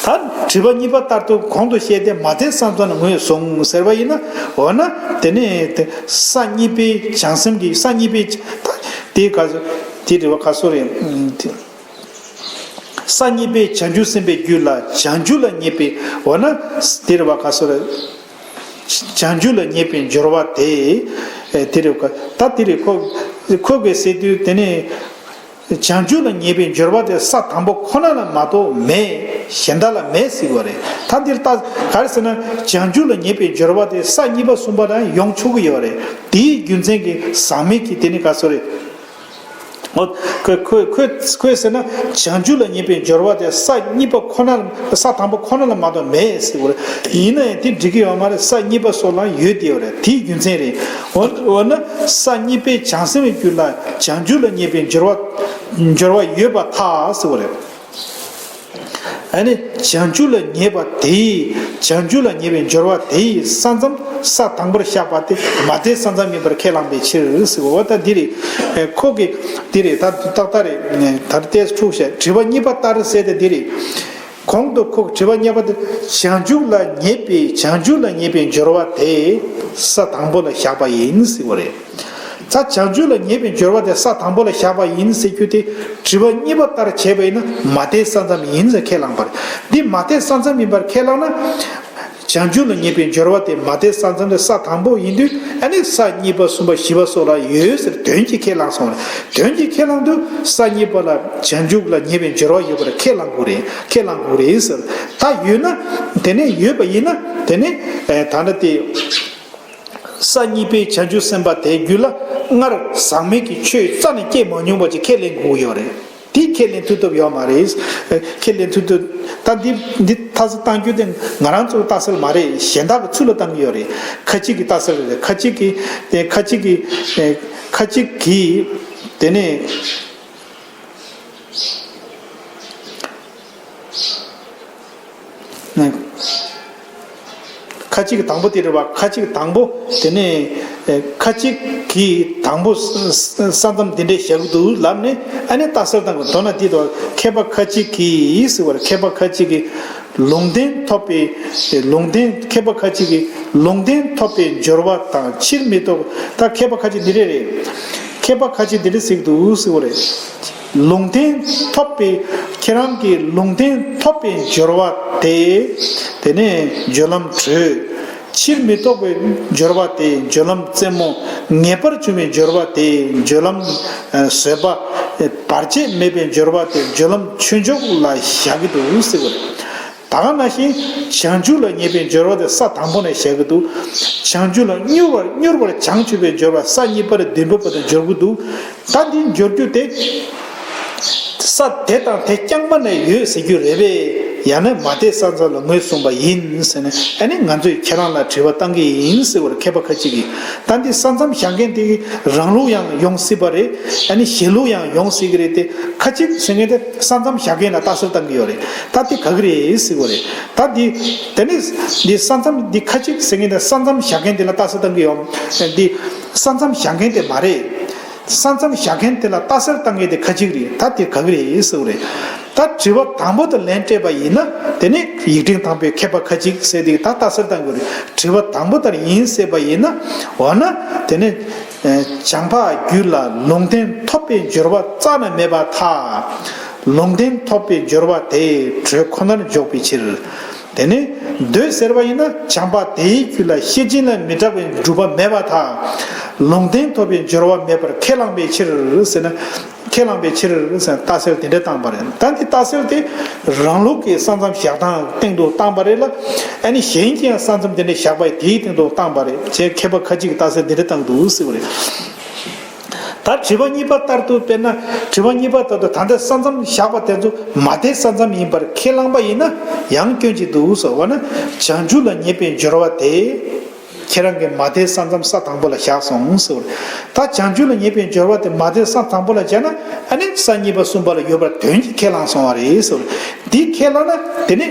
ད་དྲི་བ་གཉིས་པ་ལྟར་དུ་གོང་དུ་བཤད་དེ་མ་དད་ས་མཚམས་ལ་ངོས་བཟུང་ཟེར་བ་ཡིན་ན། འོ་ན་དེ་ནས་དེ་ས་གཉིས་པའི་བྱང་སེམས་ཀྱི་ས་གཉིས་པའི་ད་དེ་ག་ཚོད་དེ་དྲི་བ་ག་ཚོད་རེད། ཨུམ། དེ་ས་གཉིས་པའི་བྱང་ཆུབ་སེམས་དཔའི་རྒྱུད་ལ་བྱང་ཆུབ་ལ་ངེས་པའི། འོ་ན་དེ་དྲི་བ་ག་ཚོད་རེད། བྱང་ཆུབ་ལ་ངེས་པའི་སྦྱོར་བ་དེ། ཨེ། དེ་རེད་ཀ། ད་དེ་རེད་ཁོ། ཁོ་གིས་ཟེར་དུས་དེ་ནས། བྱང་ཆུབ་ལ་ངེས་པའི་སྦྱོར་བ་དེ་ས་དང་པོ་ཁོ་ན་ལ་མ་གཏོགས་མེད། གཞན་དག་ལ་མེད་ཟེར་བ་རེད། ད་འདིར་ལྟ་ག་རེ་ཟེར་ན། བྱང་ཆུབ་ལ་ངེས་པའི་སྦྱོར་བ་དེ་ས་གཉིས་པ་གསུམ་པ་ལ་ཡོང་ཆོག་གི་ཡོད་རེད། དེའི་རྒྱུ་མཚན་གྱིས་ཟག་མེད་ཀྱི་དེ་ནི་ག་ཚོད་རེད། འོ། ཁོས་ཁོས་ཁོས་ཁོས་ཟེར་ན། བྱང་ཆུབ་ལ་ངེས་པའི་སྦྱོར་བ་དེ་ས་གཉིས་པ་ཁོ་ན་ལ། ས་དང་པོ་ཁོ་ན་ལ་མ་གཏོགས་མེད་ཟེར་བ་རེད། ཡིན་ན་ཡང་དེ་འགྲིག་གི་ཡོད་མ་རེད། ས་གཉིས་པ་སོགས་ལ་ཡོད་དེ་ཡོད་རེད། དེའི་རྒྱུ་མཚན་རེད། འོ་འོ་ན་ས་གཉིས་པའི་བྱང་སེམས་ཀྱི་རྒྱུད་ལ་བྱང་ཆུབ་ལ་ངེས་པའི་སྦྱོར་བ་སྦྱོར་བ་ཡོད་པར་ཐལ་ཟེར་བ་རེད། ཨ་ནི་བྱང་ཆུབ་ལ་ངེས་པ་དེ་ཡིས། བྱང་ཆུབ་ལ་ངེས་པའི་སྦྱོར་བ་དེ་ཡི་ས་མཚམས་ས་དང་པོར་བཞག་པ་དེ་མ་དད་ས་མཚམས་ཡིན་པར་ཁས་བླངས་པའི་ཕྱིར་ཟེར་བ། འོ་ད་འདི་རེད། ཨེ། ཁོ་གིས་འདི་རེད། ད་ཏག་ཏག་རེད། ད་ལྟའི་འཁྲུག་བཤད་དྲི་བ་གཉིས་པ་ལྟར་ཟེར་ཏེ་འདི་རེད། གོང་དུ་ཁོ་དྲི་བ་གཉིས་པ་དེ། བྱང་ཆུབ་ལ་ངེས་པའི་བྱང་ཆུབ་ལ་ངེས་པའི་སྦྱོར་བ་དེ་ས་དང་པོ་ལ་བཞག་པ་ཡིན་ཟེར་བ་རེད། ད་བྱང་ཆུབ་ལ་ངེས་པའི་སྦྱོར་བ་དེ་ས་དང་པོ་ལ་བཞག་པ་ཡིན་ཟེར་རྒྱུ་དེ། དྲི་བ་གཉིས་པ་ལྟར་བྱས་པ་ཡིན་ན་མ་དད་ས་མཚམས་ཡིན་ཟེར་ཁས་བླངས་པ་རེད། འདི་མ་དད་ས་མཚམས་ཡིན་པར་ཁས་བླངས་ན། བྱང་ཆུབ་ལ་ངེས་པའི་སྦྱོར་བ་དེ་མ་དད་ས་མཚམས་དེ་ས་དང་པོ་ཡིན་དུས། ཨ་ནི་ས་གཉིས་པ་གསུམ་པ་བཞི་པ་སོགས་ལ་ཡོད་ཟེར་དོན་གྱིས་ཁས་བླངས་སོང་བ་རེད། དོན་གྱིས་ཁས་བླངས་དུས་ས་གཉིས་པ་ལ་བྱང་ཆུབ་ལ་ངེས་པའི་སྦྱོར་བ་ཡོད་པར་ཁས་བླངས་དགོས་རེད། ཁས་བླངས་དགོས་རེད་ཟེར། ད་ཡོད་ན། དེ་ནས་ཡོད་པ་ཡིན་ན། དེ་ནས་ཨེ། ད་ལྟ་དེ། ས་གཉིས་པའི་བྱང་ཆུབ་སེམས་དཔའ་དེའི་རྒྱུད་ལ་སྔར་ཟག་མེད་ཀྱི་ཆོས་རྩ་ནས་སྐྱེས་མ་མྱོང་བ་ཅིག་ཁས་ལེན་དགོས་ཡོད་རེད། དེ་ཁས་ལེན་ཐུབ་ཐུབ་ཡོད་མ་རེད། ཁས་ལེན་ཐུབ་ཐུབ། ད་འདི་འདི་ལྟ་ཚུལ་བཏང་རྒྱུ་དེ་ང་རང་ཚོའི་ལྟ་ཚུལ་མ་རེད། གཞན་དག་གི་ཚུལ་ལ་བཏང་གི་ཡོད་རེད། ཁ་ཅིག་གི་ལྟ་ཚུལ་རེད། ཁ་ཅིག་གི་དེ་ཁ་ཅིག་གི་ཁ་ཅིག་གིས་དེ་ནས། ཁ་ཅིག་གི་དང་པོ་དེ་རེད་བ། ཁ་ཅིག་གི་དང་པོ་དེ་ནས། ཁ་ཅིག་གིས་དང་པོ་ས་མཚམས་དེ་འདྲས་བཞག་གི་འདུག་ལབ་ནས། ཨ་ནི་ལྟ་ཚུལ་བཏང་གི་འདུག་ན། དེ་དང་མཁས་པ་ཁ་ཅིག་གིས་ཟེར་བ་རེད། མཁས་པ་ཁ་ཅིག་གིས་ལུང་བསྟན་ཐོབ་པའི། ལུང་བསྟན། མཁས་པ་ཁ་ཅིག་གིས་ལུང་བསྟན་ཐོབ་པའི་སྦྱོར་བ་དང་ཕྱིར་མི་ལྡོག་ད་མཁས་པ་ཁ་ཅིག་འདི་འདྲས་རེད། མཁས་པ་ཁ་ཅིག་འདི་འདྲས་ཟེར་གི་འདུག་ཟེར་བ་རེད། ལུང་བསྟན་ཐོབ་པའི། ཁྱེད་རང་གིས་ལུང་བསྟན་ཐོབ་པའི་སྦྱོར་བ་དེ། དེ་ནས་སྦྱོར་ལམ་གྲོལ། ཕྱིར་མི་ལྡོག་པའི་སྦྱོར་བ་དེ་སྦྱོར་ལམ་རྩེ་མོ། ངེས་པར་འབྱུང་བའི་སྦྱོར་བ་དེ་སྦྱོར་ལམ་བཟོད་པ། བར་ཆད་མེད་པའི་སྦྱོར་བ་དེ་སྦྱོར་ལམ་ཆོས་མཆོག་ལ་བཞག་གི་འདུག་ཟེར་བ་རེད། ད་ག་ནང་བཞིན་བྱང་ཆུབ་ལ་ངེས་པའི་སྦྱོར་བ་དེ་ས་དང་པོ་ནས་བཞག་གི་འདུག་བྱང་ཆུབ་ལ་མྱུར་བར་མྱུར་བར་བྱང་ཆུབ་པའི་སྦྱོར་བ་ས་གཉིས་པ་རེ་བདུན་པ་བར་དུ་སྦྱོར་གི་འདུག་ད་འདི་སྦྱོར་རྒྱུ་དེ། ས་དེ་དང་དེ་རྐྱང་པ་ནས་ཡོད་ཟེར་རྒྱུ་རེད་པས། ཡང་ན་མ་དད་ས་མཚམས་ལ་ངོས་བཟུང་བ་ཡིན་ཟེར་ནས། ཨ་ནི་ང་ཚོས་ཁྱེད་རང་ལ་དྲི་བ་བཏང་གི་ཡིན་ཟེར་བ་རེད། མཁས་པ་ཁ་ཅིག་གིས། ད་འདི་ས་མཚམས་བཞག་མཁན་དེ་རང་ལུགས་ཡང་ཡོང་སྲིད་པ་རེད། ཨ་ནི་གཞན་ལུགས་ཡང་ཡོང་སྲིད་ཀྱི་རེད་དེ། ཁ་ཅིག་ཟེར་མཁན་དེ་ས་མཚམས་བཞག་མཁན་ལ་ལྟ་ཚུལ་བཏང་གི་ཡོད་རེད། ད་དེ་ག་གི་རེད་ཟེར་བ་རེད། ད་འདི་དེ་ནི་འདི་ས་མཚམས་འདི་ཁ་ཅིག་ཟེར་མཁན་དེ་ས་མཚམས་བཞག་མཁན་དེ་ལ་ལྟ་ཚུལ་བཏང་གི་ཡོད། འདི་ས་མཚམས་བཞག་མཁན་དེ་མ་རེད། ས་མཚམས་བཞག་མཁན་དེ་ལ་ལྟ་ཚུལ་བཏང་མཁན་དེ་ཁ་ཅིག་རེད། ད་དེ་ག་གི་རེད་ཟེར་བ་རེད། ད་དྲི་བ་དང་པོ་དེ་ལན་སྤྲད་པ་ཡིན་ན། དེ་ནི་ཡིག་ཕྲེང་དང་པོའི་མཁས་པ་ཁ་ཅིག་ཟེར་དེ་ད་ལྟ་ཚུལ་བཏང་དགོས་རེད། དྲི་བ་དང་པོ་དེ་ཡིན་ཟེར་བ་ཡིན་ན། འོ་ན་དེ་ནི་བྱང་འཕགས་རྒྱུད་ལ་ལུང་བསྟན་ཐོབ་པའི་སྦྱོར་བ་རྩ་ནས་མེད་པར་ཐལ། ལུང་བསྟན་ཐོབ་པའི་སྦྱོར་བ་དེ་དྲོད་ཁོ་ནར་འཇོག་པའི་ཕྱིར། དེ་ནི་འདོད་ཟེར་བ་ཡིན་ན། བྱམས་པ་དེའི་རྒྱུད་ལ་ཤེར་ཕྱིན་ལས་མི་འདའ་བའི་སྒྲུབ་པ་མེད་པར་ཐལ། ལུང་བསྟན་ཐོབ་པའི་སྦྱོར་བ་མེད་པར་ཁས་བླངས་པའི་ཕྱིར་ཟེར་ན། ཁས་བླངས་པའི་ཕྱིར་ཟེར་ལྟ་ཚུལ་དེ་འདྲ་བཏང་པ་རེད། ད་འདི་ལྟ་ཚུལ་དེ་རང་ལུགས་ཀྱི་ས་མཚམས་བཞག་སྟངས་སྟེང་དུ་བཏང་པ་རེད་ལ། ཨ་ནི་གཞན་གྱིས་ཡང་ས་མཚམས་དེ་འདྲ་བཞག་པ་དེའི་སྟེང་དུ་བཏང་པ་རེད། ཅེས་མཁས་པ་ཁ་ཅིག་གིས་ལྟ་ཚུལ་འདི་འདྲ་བཏང་འདུག་ཟེར་བ་རེད། ད་དྲི་བ་གཉིས་པ་ལྟར་དུ་དཔེར་ན། དྲི་བ་གཉིས་པ་ལྟར་དུ་ད་ལྟ་ས་མཚམས་བཞག་པ་དེ་ཚོ་མ་དད་ས་མཚམས་ཡིན་པར་ཁས་བླངས་པ་ཡིན་ན་ཡང་སྐྱོན་ཅིག་འདུག་ཟེར་བ་ན། བྱང་ཆུབ་ལ་ངེས་པའི་སྦྱོར་བ་དེ་ཁྱེད་རང་གིས་མ་དད་ས་མཚམས་ས་དང་པོ་ལ་བཞག་སོང་ཟེར་བ་རེད། ད་བྱང་ཆུབ་ལ་ངེས་པའི་སྦྱོར་བ་དེ་མ་དད་ས་དང་པོ་ལ་བྱས་ན། ཨ་ནི་ས་གཉིས་པ་གསུམ་པ་ལ་ཡོད་པར་དོན་གྱིས་ཁས་བླངས་སོང་བ་རེད་ཟེར་བ་རེད། འདི་ཁས་བླངས་ན་དེ་ནི་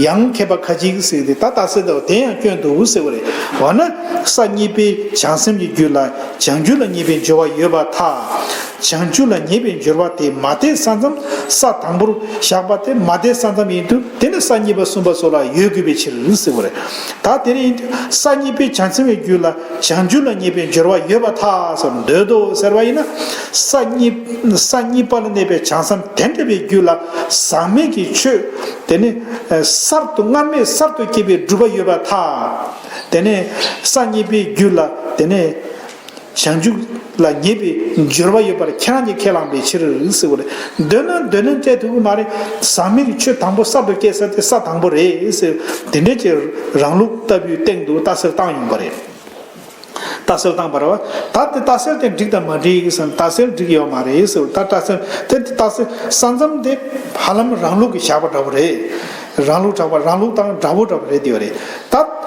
ཡང་མཁས་པ་ཁ་ཅིག་ཟེར་ཏེ་ད་ལྟ་ཚུལ་དེ་ཡང་སྐྱོན་འདུག་ཟེར་བ་རེད། འོ་ན་ས་གཉིས་པའི་བྱང་སེམས་ཀྱི་རྒྱུད་ལ་བྱང་ཆུབ་ལ་ངེས་པའི་སྦྱོར་བ་ཡོད་པར་ཐལ། བྱང་ཆུབ་ལ་ངེས་པའི་སྦྱོར་བ་དེ་མ་དེའི་ས་མཚམས་ས་དང་པོར་བཞག་པ་དེ་མ་དེའི་ས་མཚམས་ཡིན་དུས་དེ་ནི་ས་གཉིས་པ་གསུམ་པ་སོགས་ལ་ཡོད་དགོས་པའི་ཕྱིར་ཟེར་བ་རེད། ད་དེ་རེད་ཡིན་དུས་ས་གཉིས་པའི་བྱང་སེམས་ཀྱི་རྒྱུད་ལ་བྱང་ཆུབ་ལ་ངེས་པའི་སྦྱོར་བ་ཡོད་པར་ཐལ་ཟེར་འདོད་དོ་ཟེར་བ་ཡིན་ན། ས་གཉིས་ས་གཉིས་པ་ལ་གནས་པའི་བྱང་སེམས་དེ་འདྲ་བའི་རྒྱུད་ལ་ཟག་མེད་ཀྱི་ཆོས་དེ་ནི་གསར་དུ་སྔར་མེད་གསར་དུ་སྐྱེས་པའི་སྒྲུབ་པ་ཡོད་པར་ཐལ། དེ་ནས་ས་གཉིས་པའི་རྒྱུད་ལ་དེ་ནས་བྱང་ཆུབ་ལ་ངེས་པའི་སྦྱོར་བ་ཡོད་པར་ཁྱེད་རང་གིས་ཁས་བླངས་པའི་ཕྱིར་ཟེར་བ་རེད། འདོད་ན་འདོད་ལན་སྤྲད་ཐུབ་ཀྱི་མ་རེད། ཟག་མེད་ཀྱི་ཆོས་དང་པོ་གསར་དུ་སྐྱེས་ས་དེ་ས་དང་པོ་རེད་ཟེར། དེ་འདྲའི་ཅིག་རང་ལུགས་ལྟ་བུའི་སྟེང་དུ་རྟགས་གསལ་བཏང་ཡོང་པ་རེད། རྟགས་གསལ་བཏང་པ་རེད་བ། ད་དེ་རྟགས་གསལ་དེ་འགྲིག་དང་མ་འགྲིག་ཟེར་ན་རྟགས་གསལ་འགྲིག་ཡོད་མ་རེད་ཟེར། ད་རྟགས་གསལ་དེ་རྟགས་གསལ་ས་མཚམས་དེ་ཧ་ལམ་རང་ལུགས་ཀྱི་བཞག་པ་འདྲ་བོ་རེད། རང་ལུགས་གྲགས་པ་རང་ལུགས་དང་འདྲ་བོ་འདྲ་བོ་རེད་དེ་བ་རེད། ད།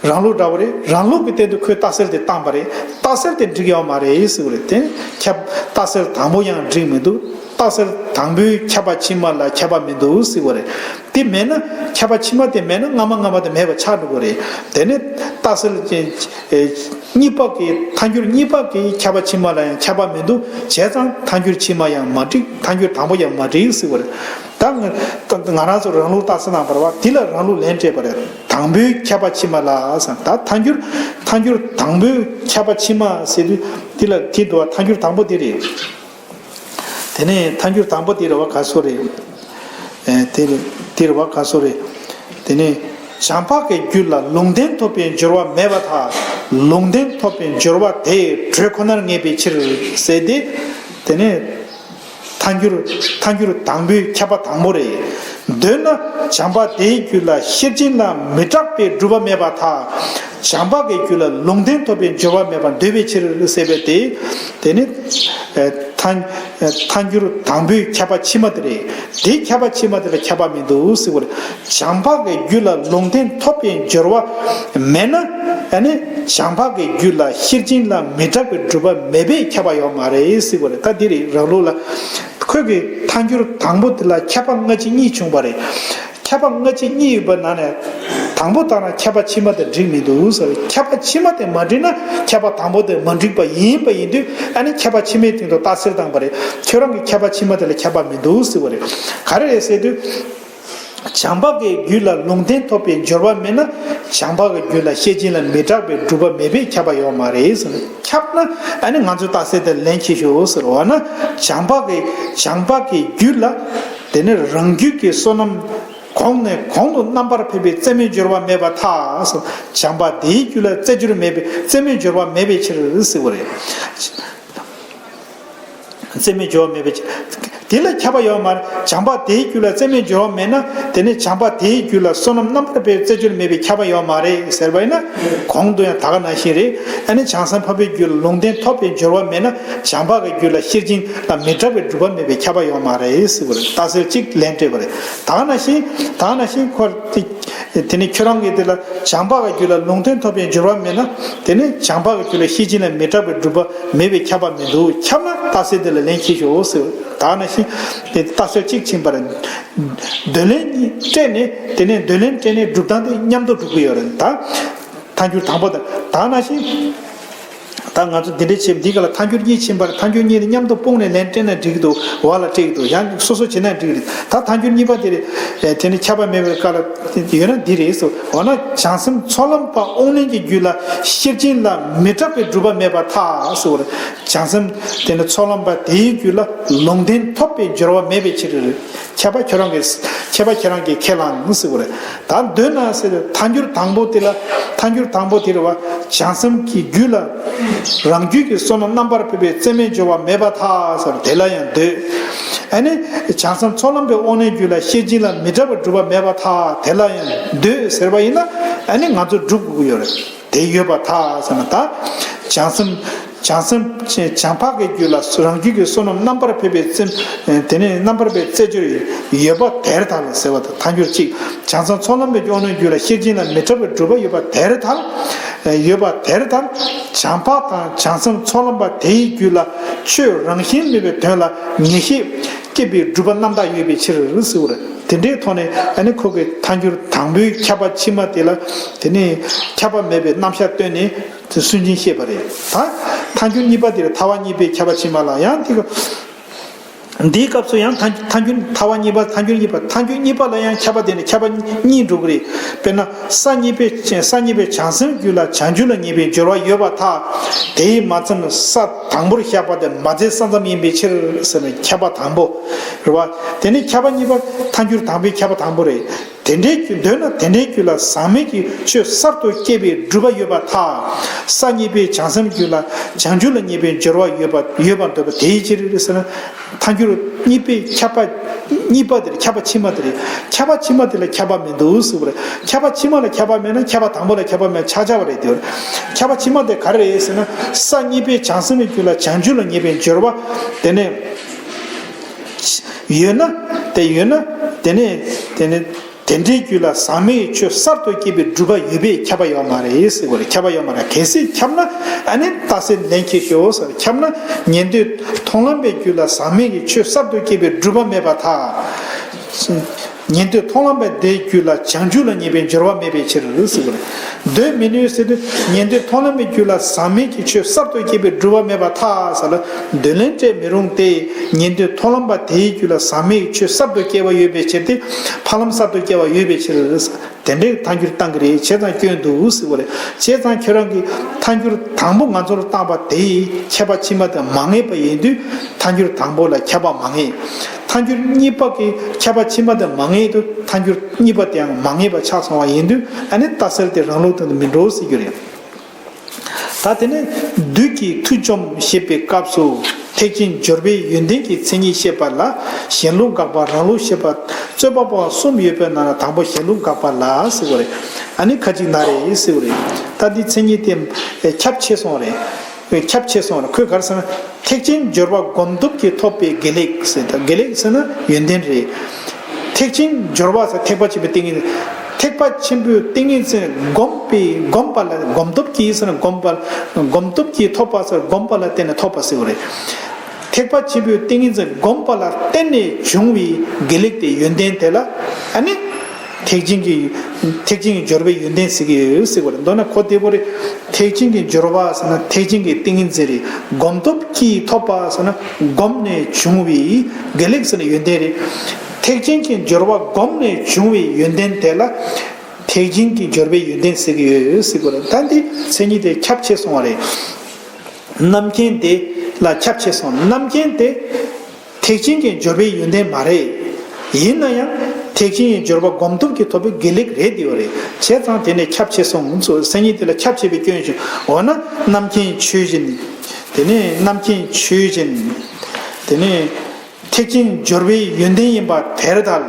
རང་ལུགས་འདྲ་བོ་རེད། རང་ལུགས་ཀྱི་སྟེང་དུ་ཁོས་རྟགས་གསལ་དེ་བཏང་པ་རེད། རྟགས་གསལ་དེ་འགྲིག་ཡོད་མ་རེད་ཟེར་བ་རེད། དེ་ཁྱབ་རྟགས་གསལ་དང་པོ་ཡང་འགྲིག་མི་འདུག་རྟགས་གསལ་དང་པོའི་ཁྱབ་པ་ཕྱི་མ་ལ་ཁྱབ་པ་མི་འདུག་ཟེར་བ་རེད། དེ་མེད་ན་ཁྱབ་པ་ཕྱི་མ་དེ་མེད་ན་སྔ་མ་སྔ་མ་དེ་མེད་པ་ཆགས་འགྲོ་གི་རེད། དེ་ནི་རྟགས་གསལ་གཉིས་པ་གི་ཐལ་འགྱུར་གཉིས་པ་གི་ཁྱབ་པ་ཕྱི་མ་ལ་ཡང་ཁྱབ་པ་མི་འདུག་བྱས་ཙང་ཐལ་འགྱུར་ཕྱི་མ་ཡང་མ་འགྲིག་ཐལ་འགྱུར་དང་པོ་ཡང་མ་འགྲིག་ཟེར་བ་རེད། ད་ང་ད་ང་རང་ཚོ་རང་ལུགས་རྟགས་གསལ་གནང་བ་རེད་བ། དེ་ལ་རང་ལུགས་ལན་སྤྲད་པ་རེད། དང་པོའི་ཁྱབ་པ་ཕྱི་མ་ལ་ཟེར། ད་ཐལ་འགྱུར་ཐལ་འགྱུར་དང་པོའི་ཁྱབ་པ་ཕྱི་མ་ཟེར་དུས་དེ་ལ་དེ་འདུག་བ། ཐལ་འགྱུར་དང་པོ་དེ་རེད། དེ་ནས་ཐལ་འགྱུར་དང་པོ་དེ་རེད་བ། ག་སོ་རེད། ཨེ་དེ་རེད་དེ་རེད་བ། ག་སོ་རེད། དེ་ནས་བྱམས་པ་གི་རྒྱུད་ལ་ལུང་བསྟན་ཐོབ་པའི་སྦྱོར་བ་མེད་པར་ཐལ། ལུང་བསྟན་ཐོབ་པའི་སྦྱོར་བ་དེ་དྲོད་ཁོ་ནར་ངེས་པའི་ཕྱིར་ཟེར་ཏེ། དེ་ནས། ཐལ་འགྱུར་ཐལ་འགྱུར་དང་པོའི་ཁྱབ་པ་དང་པོ་རེད། འདོད་ན་བྱམས་པ་དེའི་རྒྱུད་ལ་ཤེར་ཕྱིན་ལ་མི་སྐྲག་པའི་སྒྲུབ་པ་མེད་པར་ཐལ། བྱམས་པ་གི་རྒྱུད་ལ་ལུང་བསྟན་ཐོབ་པའི་སྦྱོར་བ་མེད་པར་འདོད་པའི་ཕྱིར་ཟེར་བས་ཏེ། དེ་ནི་ཐལ་ཐལ་འགྱུར་དང་པོའི་ཁྱབ་པ་ཕྱི་མ་དེ་རེད། དེའི་ཁྱབ་པ་ཕྱི་མ་དེ་ལ་ཁྱབ་པ་མི་འདུག་ཟེར་བ་རེད། བྱམས་པ་གི་རྒྱུད་ལ་ལུང་བསྟན་ཐོབ་པའི་སྦྱོར་བ་མེད་ན། ཨ་ནི་བྱམས་པ་གི་རྒྱུད་ལ་ཤེར་ཕྱིན་ལ་མི་སྐྲག་པའི་སྒྲུབ་པ་མེད་པས་ཁྱབ་པ་ཡོད་མ་རེད་ཟེར་བ་རེད། ད་འདི་རེད་རང་ལུགས་ལ། ཁོས་ཀྱི་ཐལ་འགྱུར་དང་པོ་དེ་ལ་ཁྱབ་པ་སྔ་ཕྱི་གཉིས་བྱུང་བ་རེད། ཁྱབ་པ་སྔ་ཕྱི་གཉིས་ཡོད་པ་ནང་ནས་དང་པོ་ལྟར་ན་ཁྱབ་པ་ཕྱི་མ་དེ་འགྲིག་མི་འདུག་ཟེར། ཁྱབ་པ་ཕྱི་མ་དེ་མ་འགྲིག་ན་ཁྱབ་པ་དང་པོ་དེ་མ་འགྲིག་པ་ཡིན་པ་ཡིན་དུས་ཨ་ནི་ཁྱབ་པ་ཕྱི་མའི་སྟེང་དུ་རྟགས་གསལ་བཏང་པ་རེད། ཁྱོད་རང་གི་ཁྱབ་པ་ཕྱི་མ་དེ་ལ་ཁྱབ་པ་མི་འདུག་ཟེར་བ་རེད། ག་རེ་རེད་ཟེར་དུས། བྱམས་པ་གི་རྒྱུད་ལ་ལུང་བསྟན་ཐོབ་པའི་སྦྱོར་བ་མེད་ན། བྱམས་པ་གི་རྒྱུད་ལ་ཤེར་ཕྱིན་ལ་མི་སྐྲག་པའི་སྒྲུབ་པ་མེད་པས་ཁྱབ་པ་ཡོད་མ་རེད་ཟེར། ཁྱབ་ན་ཨ་ནི་ང་ཚོའི་རྟགས་གསལ་དེ་ལན་ཁྱེར་ཤོག་ཟེར་བ་ན། བྱམས་པ་གི་བྱམས་པ་གི་རྒྱུད་ལ་དེ་ནི་རང་རྒྱུད་ཀྱི་བསོད་ནམས་གོང་ནས་གོང་དུ་རྣམ་པར་འཕེལ་བའི་རྩེ་མོའི་སྦྱོར་བ་མེད་པར་ཐལ་ཟེར། བྱམས་པ་དེའི་རྒྱུད་ལ་རྩེ་སྦྱོར་མེད་པའི་རྩེ་མོའི་སྦྱོར་བ་མེད་པའི་ཕྱིར་ཟེར་བ་རེད། རྩེ་མོའི་སྦྱོར་བ་མེད་པའི་ཕྱིར། དེ་ལ་ཁྱབ་པ་ཡོད་མ་རེད། བྱམས་པ་དེའི་རྒྱུད་ལ་རྩེ་མོའི་སྦྱོར་བ་མེད་ན་དེ་ནི་བྱམས་པ་དེའི་རྒྱུད་ལ་བསོད་ནམས་རྣམ་པར་འཕེལ་བའི་རྩེ་སྦྱོར་མེད་པའི་ཁྱབ་པ་ཡོད་མ་རེད་ཟེར་བ་ཡིན་ན། གོང་དུ་ཡང་ད་ག་ནང་བཞིན་རེད། ཨ་ནི་བྱང་སེམས་འཕགས་པའི་རྒྱུད་ལ་ལུང་བསྟན་ཐོབ་པའི་སྦྱོར་བ་མེད་ན་བྱམས་པ་གི་རྒྱུད་ལ་ཤེར་ཕྱིན་ལ་མི་སྐྲག་པའི་སྒྲུབ་པ་མེད་པའི་ཁྱབ་པ་ཡོད་མ་རེད་ཟེར་བ་རེད། རྟགས་གསལ་གཅིག་ལན་སྤྲད་པ་རེད། ད་ག་ནང་བཞིན་ད་ག་ནང་བཞིན་ཁོ་དེ་ནི་ཁྱོད་རང་གི་དེ་ལ་བྱམས་པ་གི་རྒྱུད་ལ་ལུང་བསྟན་ཐོབ་པའི་སྦྱོར་བ་མེད་ན་དེ་ནི་བྱམས་པ་གི་རྒྱུད་ལ་ཤེར་ཕྱིན་ལ་མི་སྐྲག་པའི་སྒྲུབ་པ་མེད་པའི་ཁྱབ་པ་མི་འདུག་ཁྱབ་ན་རྟགས་གསལ་དེ་ལ་ལན་ཁྱེར་ཤོག་ཟེར། ད་ནང་བཞིན་དེ་རྟགས་གསལ་གཅིག་ཕྱིན་པ་རེད། འདོད་ལན་གཉིས་སྤྲད་ནས་དེ་ནས་འདོད་ལན་སྤྲད་ནས་སྒྲུབ་སྟངས་དེ་མཉམ་དུ་སྒྲུབ་ཀྱི་ཡོད་རེད། ད་ཐལ་འགྱུར་དང་པོ་དང་ད་ནང་བཞིན་ད་ང་ཚོ་འདི་འདྲའི་བྱེད་འདི་ག་ལ་ཐལ་འགྱུར་གཉིས་ཕྱིན་པ་རེད། ཐལ་འགྱུར་གཉིས་དེ་མཉམ་དུ་སྤུངས་ནས་ལན་སྤྲད་ན་འགྲིག་གི་འདུག་འོག་ལ་སྤྲད་ཀྱི་འདུག་ཡང་སོ་སོ་བྱེད་ན་འགྲིག་གི་རེད། ད་ཐལ་འགྱུར་གཉིས་པ་དེ་རེད། དེ་ནི་ཁྱབ་པ་མེད་པའི་སྐབས་ལ་ཡོད་ན་འདི་རེད་ཟེར། འོ་ན་བྱང་སེམས་ཚོགས་ལམ་པ་དབང་ལེན་གྱི་རྒྱུད་ལ་ཤེར་ཕྱིན་ལ་མི་སྐྲག་པའི་སྒྲུབ་པ་མེད་པར་ཐལ་ཟེར་བ་རེད། བྱང་སེམས་དེ་ནི་ཚོགས་ལམ་པ་དེའི་རྒྱུད་ལ་ལུང་བསྟན་ཐོབ་པའི་སྦྱོར་བ་མེད་པའི་ཕྱིར། ཁྱད་པར་ཁྱོད་རང་གིས་ཁྱད་པར་ཁྱེད་རང་གིས་ཁས་བླངས་ཟེར་བ་རེད། ད་འདོད་ན་ཟེར་ཐལ་འགྱུར་དང་པོ་དེ་ལ་ཐལ་འགྱུར་དང་པོ་དེ་རེད་བ། བྱང་སེམས་ཀྱི་རྒྱུད་ལ་རང་རྒྱུད་ཀྱི་བསོད་ནམས་རྣམ་པར་འཕེལ་བའི་རྩེ་མོའི་སྦྱོར་བ་མེད་པར་ཐལ་ཟེར་དེ་ལ་ཡང་འདོད། ཨ་ནི་བྱང་སེམས་ཚོགས་ལམ་པའི་དབང་ལེན་རྒྱུད་ལ་ཤེར་ཕྱིན་ལ་མི་སྐྲག་པའི་སྒྲུབ་པ་མེད་པར་ཐལ་དེ་ལ་ཡང་འདོད་ཟེར་བ་ཡིན་ན་ཨ་ནི་ང་ཚོ་སྒྲུབ་དགོས་ཀྱི་ཡོད་རེད། དེ་ཡོད་པར་ཐལ་ཟེར་ན་ད། བྱང་སེམས་བྱང་སེམས་བྱང་འཕགས་ཀྱི་རྒྱུད་ལ་རང་རྒྱུད་ཀྱི་བསོད་ནམས་རྣམ་པར་འཕེལ་བའི་རྩེ། དེ་ནས་རྣམ་པར་འཕེལ་རྩེ་སྦྱོར་ཡོད་པ་དེར་ཐལ་ཟེར་བ་དང་ཐལ་འགྱུར་གཅིག་བྱང་སེམས་ཚོགས་ལམ་པའི་དབང་ལེན་རྒྱུད་ལ་ཤེར་ཕྱིན་ལ་མི་སྐྲག་པའི་སྒྲུབ་པ་ཡོད་པ་དེར་ཐལ། ཡོད་པ་དེར་ཐལ། བྱང་འཕགས་དང་བྱང་སེམས་ཚོགས་ལམ་པ་དེའི་རྒྱུད་ལ་ཆོས་རང་བཞིན་མེད་པའི་དོན་ལ་ངེས་ཤེས་སྐྱེད་པའི་སྒྲུབ་པ་རྣམ་དག་ཡོད་པའི་ཕྱིར་ཟེར་བ་རེད། དེ་འདྲའི་ཐོག་ནས་ཨ་ནི་ཁོ་གི་ཐལ་འགྱུར་དང་པོའི་ཁྱབ་པ་ཕྱི་མ་དེ་ལ་དེ་ནས་ཁྱབ་པ་མེད་པའི་རྣམ་གཞག་བཏོན་ནས། དེ་སུན་འབྱིན་བཤད་པ་རེད། ད་ ཐལ་འགྱུར་གཉིས་པ་དེ་རེད། ཐལ་བ་གཉིས་པའི་ཁྱབ་པ་ཕྱི་མ་ལ་ཡང་དེ་ག་འདིའི་སྐབས་སུ་ཡང་ཐལ་ཐལ་འགྱུར་ཐལ་བ་གཉིས་པ། ཐལ་འགྱུར་གཉིས་པ། ཐལ་འགྱུར་གཉིས་པ་ལ་ཡང་ཁྱབ་པ་དེ་ནི་ཁྱབ་པ་གཉིས་འགྲོ་གི་རེད། དཔེར་ན་ས་གཉིས་པའི་ས་གཉིས་པའི་བྱང་སེམས་རྒྱུད་ལ་བྱང་ཆུབ་ལ་ངེས་པའི་སྦྱོར་བ་ཡོད་པར་ཐལ། དེས་མ་ཚིམ་ས་དང་པོར་བཞག་པ་དེ་མ་ཚད་ས་མཚམས་ཡིན་པའི་ཕྱིར་ཟེར་ནས་ཁྱབ་པ་དང་པོ་རེད་བ། དེ་ནི་ཁྱབ་པ་གཉིས་པ། ཐལ་འགྱུར་དང་པོའི་ཁྱབ་པ་དང་པོ་རེད། དེ་འདྲའི་རྒྱུ་འདོད་ན་དེ་འདྲའི་རྒྱུད་ལ་ཟག་མེད་ཀྱི་ཆོས་གསར་དུ་སྐྱེས་པའི་སྒྲུབ་པ་ཡོད་པར་ཐལ། ས་གཉིས་པའི་བྱང་སེམས་རྒྱུད་ལ་བྱང་ཆུབ་ལ་ངེས་པའི་སྦྱོར་བ་ཡོད་པ་ཡོད་པར་འདོད་པ་དེའི་ཕྱིར་ཟེར་ན། ཐལ་འགྱུར་གཉིས་པའི་ཁྱབ་པ་གཉིས་པ་དེར་ཁྱབ་པ་ཕྱི་མ་དེར་ཁྱབ་པ་ཕྱི་མ་དེ་ལ་ཁྱབ་པ་མི་འདུག་ཟེར་བ་རེད། ཁྱབ་པ་ཕྱི་མ་ལ་ཁྱབ་པ་མེད་ན་ཁྱབ་པ་དང་པོ་ལ་ཁྱབ་པ་མེད་ཆགས་ཆགས་པ་རེད་དེ། ཁྱབ་པ་ཕྱི་མ་དེ་ག་རེ་རེད་ཟེར་ན། ས་གཉིས་པའི་བྱང་སེམས་རྒྱུད་ལ་བྱང་ཆུབ་ལ་ངེས་པའི་སྦྱོར་བ་དེ་ནས་ཡོད་ན། དེ་ཡོད་ན་དེ་ནས་དེ་ནས་དེ་འདྲའི་རྒྱུད་ལ་ཟག་མེད་ཀྱི་ཆོས་གསར་དུ་སྐྱེས་པའི་སྒྲུབ་པ་ཡོད་པས་ཁྱབ་པ་ཡོད་མ་རེད་ཟེར་བ་རེད། ཁྱབ་པ་ཡོད་མ་རེད། གལ་སྲིད་ཁྱབ་ན་ཨ་ནི་རྟགས་གསལ་ལན་ཁྱེར་ཤོག་ཟེར། ཁྱབ་ན་ཉན་ཐོས་མཐོང་ལམ་པའི་རྒྱུད་ལ་ཟག་མེད་ཀྱི་ཆོས་གསར་དུ་སྐྱེས་པའི་སྒྲུབ་པ་མེད་པར་ཐལ། ཉན་ཐོས་མཐོང་ལམ་པ་དེའི་རྒྱུད་ལ་བྱང་ཆུབ་ལ་ངེས་པའི་སྦྱོར་བ་མེད་པའི་ཕྱིར་ཟེར་བ་རེད། འདོད་མི་ནུས་ཟེར་དུས་ཉན་ཐོས་མཐོང་ལམ་པའི་རྒྱུད་ལ་ཟག་མེད་ཀྱི་ཆོས་གསར་དུ་སྐྱེས་པའི་སྒྲུབ་པ་མེད་པར་ཐལ་ཟེར་ལ། འདོད་ལན་སྤྲད་མི་རུང་སྟེ། ཉན་ཐོས་མཐོང་ལམ་པ་དེའི་རྒྱུད་ལ་ཟག་མེད་ཀྱི་ཆོས་གསར་དུ་སྐྱེ་བ་ཡོད་པའི་ཕྱིར་ཏེ། འཕགས་ལམ་གསར་དུ་སྐྱེ་བ་ཡོད་པའི་ཕྱིར། དེ་འདྲའི་ཐལ་འགྱུར་བཏང་གི་རེད། བྱས་ཙང་སྐྱོན་འདུག་ཟེར་བ་རེད། བྱས་ཙང་ཁྱོད་རང་གིས་ཐལ་འགྱུར་དང་པོ་ང་ཚོར་བཏང་པ་དེ་ཡི་ཁྱབ་པ་ཕྱི་མ་དེ་མ་ངེས་པ་ཡིན་དུས་ཐལ་འགྱུར་དང་པོ་ལ་ཁྱབ་པ་མ་ངེས། ཐལ་འགྱུར་གཉིས་པ་གི་ཁྱབ་པ་ཕྱི་མ་དེ་མ་ངེས་དུས་ཐལ་འགྱུར་གཉིས་པ་དེའང་མ་ངེས་པ་ཆགས་སོང་བ་ཡིན་དུས་ཨ་ནི་རྟགས་གསལ་དེ་རང་ལུགས་དང་མི་འགྲོ་ཟེར་རྒྱུ་རེད། ད་དེ་ནས་བདུད་ཀྱི་མཐུ་བཅོམ་ཞེས་པའི་སྐབས་སུ་ཐེག་ཆེན་སྦྱོར་བའི་ཡོན་ཏན་གྱི་མཚན་ཉིད་བཤད་པ་ལ་གཞན་ལུགས་དགག་པ་རང་ལུགས་བཤད་པ་རྩོད་པ་པོ་གསུམ་ཡོད་པའི་ནང་ལ་དང་པོ་གཞན་ལུགས་དགག་པ་ལ་ཟེར་བ་རེད། ཨ་ནི་ཁ་ཅིག་ན་རེ་ཟེར་བ་རེད། ད་འདི་མཚན་ཉིད་དེ་ཁྱབ་ཆེ་སོང་རེད། ཁྱབ་ཆེ་སོང་རེད། ཁོས་ག་རེ་ཟེར་ན། ཐེག་ཆེན་སྦྱོར་བ་སྒོམ་སྟོབས་ཀྱིས་ཐོབ་པའི་དགེ་ལེགས་ཟེར། ད་དགེ་ལེགས་ཟེར་ན་ཡོན་ཏན་རེད། ཐེག་ཆེན་སྦྱོར་བ་ཟེར་ཐེག་པ་ཆེན་པོའི་ཏིང་ངེ་ཐེག་པ་ཆེན་པོའི་ཏིང་ངེ་འཛིན་སྒོམ་པའི་སྒོམ་པ་ལ་སྒོམ་སྟོབས་ཀྱིས་ཟེར་ན་སྒོམ་པ་སྒོམ་སྟོབས་ཀྱིས་ཐོབ་པ་ཟེར་སྒོམ་པ་ལ་བརྟེན་ནས་ཐོབ་པ་ཟེར་བ་རེད། ཐེག་པ་ཆེན་པོའི་ཏིང་ངེ་འཛིན་སྒོམ་པ་ལ་བརྟེན་ནས་བྱུང་བའི་དགེ་ལེགས་དེ་ཡོན་ཏན་དེ་ལ་ཨ་ནི། ཐེག་ཆེན་གྱི་ཐེག་ཆེན་གྱི་སྦྱོར་བའི་ཡོན་ཏན་ཟེར་གྱི་ཡོད་ཟེར་བ་རེད། མདོར་ན་གོ་བདེ་པོ་རེད། ཐེག་ཆེན་གྱི་སྦྱོར་བ་ཟེར་ན་ཐེག་ཆེན་གྱི་ཏིང་ངེ་འཛིན་རེད། སྒོམ་སྟོབས་ཀྱིས་ཐོབ་པ་ཟེར་ན་སྒོམ་ནས་བྱུང་བའི་དགེ་ལེགས་ཟེར་ན་ཡོན་ཏན་རེད། ཐེག་ཆེན་གྱི་སྦྱོར་བ་སྒོམ་ནས་བྱུང་བའི་ཡོན་ཏན་དེ་ལ་ཐེག་ཆེན་གྱི་སྦྱོར་བའི་ཡོན་ཏན་ཟེར་གྱི་ཡོད་ཟེར་བ་རེད། ད་འདི་མཚན་ཉིད་དེ་ཁྱབ་ཆེ་སོང་བ་རེད། རྣམ་མཁྱེན་དེ་ལ་ཁྱབ་ཆེ་སོང་། རྣམ་མཁྱེན་དེ། ཐེག་ཆེན་གྱི་སྦྱོར་བའི་ཡོན་ཏན་མ་རེད། ཡིན་ན་ཡང་ཐེག་ཆེན་གྱི་སྦྱོར་བ་སྒོམ་སྟོབས་ཀྱིས་ཐོབ་པའི་དགེ་ལེགས་རེད་དེ་བ་རེད། བྱས་ཙང་དེ་ནས་ཁྱབ་ཆེ་སོང་ཚོ་མཚན་ཉིད་དེ་ལ་ཁྱབ་ཆེ་བའི་སྐྱོན་ཞིག་འོ་ན་རྣམ་མཁྱེན་ཆོས་ཅན། དེ་ནས་རྣམ་མཁྱེན་ཆོས་ཅན། དེ་ནས་ཐེག་ཆེན་སྦྱོར་བའི་ཡོན་ཏན་ཡིན་པ་དེར་ཐལ།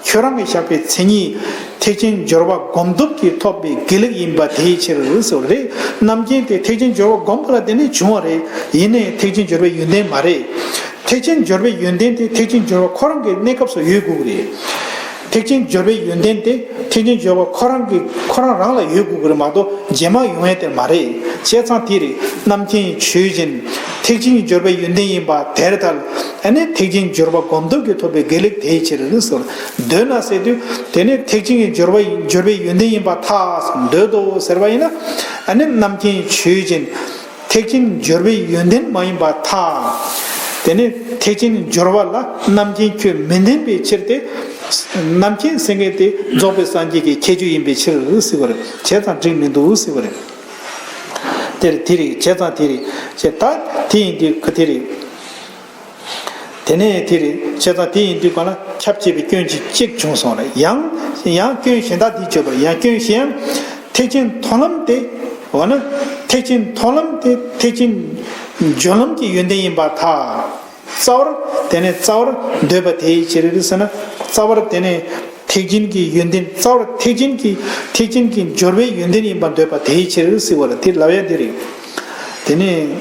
ཁྱོད་རང་གིས་བཞག་པའི་མཚན་ཉིད་ཐེག་ཆེན་སྦྱོར་བ་སྒོམ་སྟོབས་ཀྱིས་ཐོབ་པའི་དགེ་ལེགས་ཡིན་པ་དེའི་ཕྱིར་ཟེར་བ་རེད། རྣམ་མཁྱེན་དེ་ཐེག་ཆེན་སྦྱོར་བ་སྒོམ་པ་ལ་བརྟེན་ནས་བྱུང་བ་རེད། ཡིན་ནའི་ཐེག་ཆེན་སྦྱོར་བའི་ཡོན་ཏན་མ་རེད། ཐེག་ཆེན་སྦྱོར་བའི་ཡོན་ཏན་དེ་ཐེག་ཆེན་སྦྱོར་བ་ཁོ་རང་གི་གནས་སྐབས་སུ་ཡོད་དགོས་ཀྱི་རེད། ཐེག་ཆེན་སྦྱོར་བའི་ཡོན་ཏན་དེ་ཐེག་ཆེན་སྦྱོར་བ་ཁོ་རང་གི་ཁོ་རང་རང་ལ་ཡོད་དགོས་ཀྱི་རེད་མ་གཏོགས་རྗེས་མ་ཡོང་ཡས་དེ་མ་རེད། བྱས་ཙང་དེ་རེད། རྣམ་མཁྱེན་ཆོས་ཅན། ཐེག་ཆེན་སྦྱོར་བའི་ཡོན་ཏན་ཡིན་པ་དེར་ཐལ། ཨ་ནི་ཐེག་ཆེན་སྦྱོར་བ་སྒོམ་སྟོབས་ཀྱིས་ཐོབ་པའི་དགེ་ལེགས་དེའི་ཕྱིར་ཟེར། འདོད་ན་ཟེར་དུས་དེ་ནི་ཐེག་ཆེན་གྱི་སྦྱོར་བ་སྦྱོར་བའི་ཡོན་ཏན་ཡིན་པར་ཐལ། འདོད་དོ་ཟེར་བ་ཡིན་ན། ཨ་ནི་རྣམ་མཁྱེན་ཆོས་ཅན། ཐེག་ཆེན་སྦྱོར་བའི་ཡོན་ཏན་མ་ཡིན་པར་ཐལ། དེ་ནི་ཐེག་ཆེན་སྦྱོར་བ་ལ་རྣམ་མཁྱེན་ཁྱོད་མི་ལྡན་པའི་ཕྱིར་ཏེ། རྣམ་མཁྱེན་ཟེར་མཁན་དེ་རྫོགས་པའི་སངས་རྒྱས་ཀྱི་ཁྱད་ཆོས་ཡིན་པའི་ཕྱིར་ཟེར་བ་རེད། བྱས་ཙང་འགྲིག་མི་འདུག་ཟེར་བ་རེད། དེར་དེ་རེད། བྱས་ཙང་དེ་རེད། ཅེས་ད་དེ་ཡིན་དུས་ཁ་དེ་རེད། དེ་ནས་དེ་རེད། བྱས་ཙང་དེ་ཡིན་དུས་ག་ལ་ཁྱབ་ཆེ་བའི་སྐྱོན་གཅིག་གཅིག་བྱུང་སོང་རེད། ཡང་ཡང་སྐྱོན་གཞན་དག་འདི་བརྗོད་པར་ཡང་སྐྱོན་གཞན་ཡང་ཐེག་ཆེན་མཐོང་ལམ་དེ། འོ་ན་ཐེག་ཆེན་མཐོང་ལམ་དེ་ཐེག་ཆེན་སྦྱོར་ལམ་གྱི་ཡོན་ཏན་ཡིན་པར་ཐལ། རྩ་བར་དེ་ནས་རྩ་བར་འདོད་པ་དེའི་ཕྱིར་ཟེར་ན། རྩ་བར་དེ་ནས་ཐེག་ཆེན་གྱི་ཡོན་ཏན་རྩ་བར་ཐེག་ཆེན་གྱི་ཐེག་ཆེན་གྱི་སྦྱོར་བའི་ཡོན་ཏན་ཡིན་པར་འདོད་པ་དེའི་ཕྱིར་ཟེར་བ་ལ་དེ་ལབ་ཡ་དེ་རེད། དེ་ནས།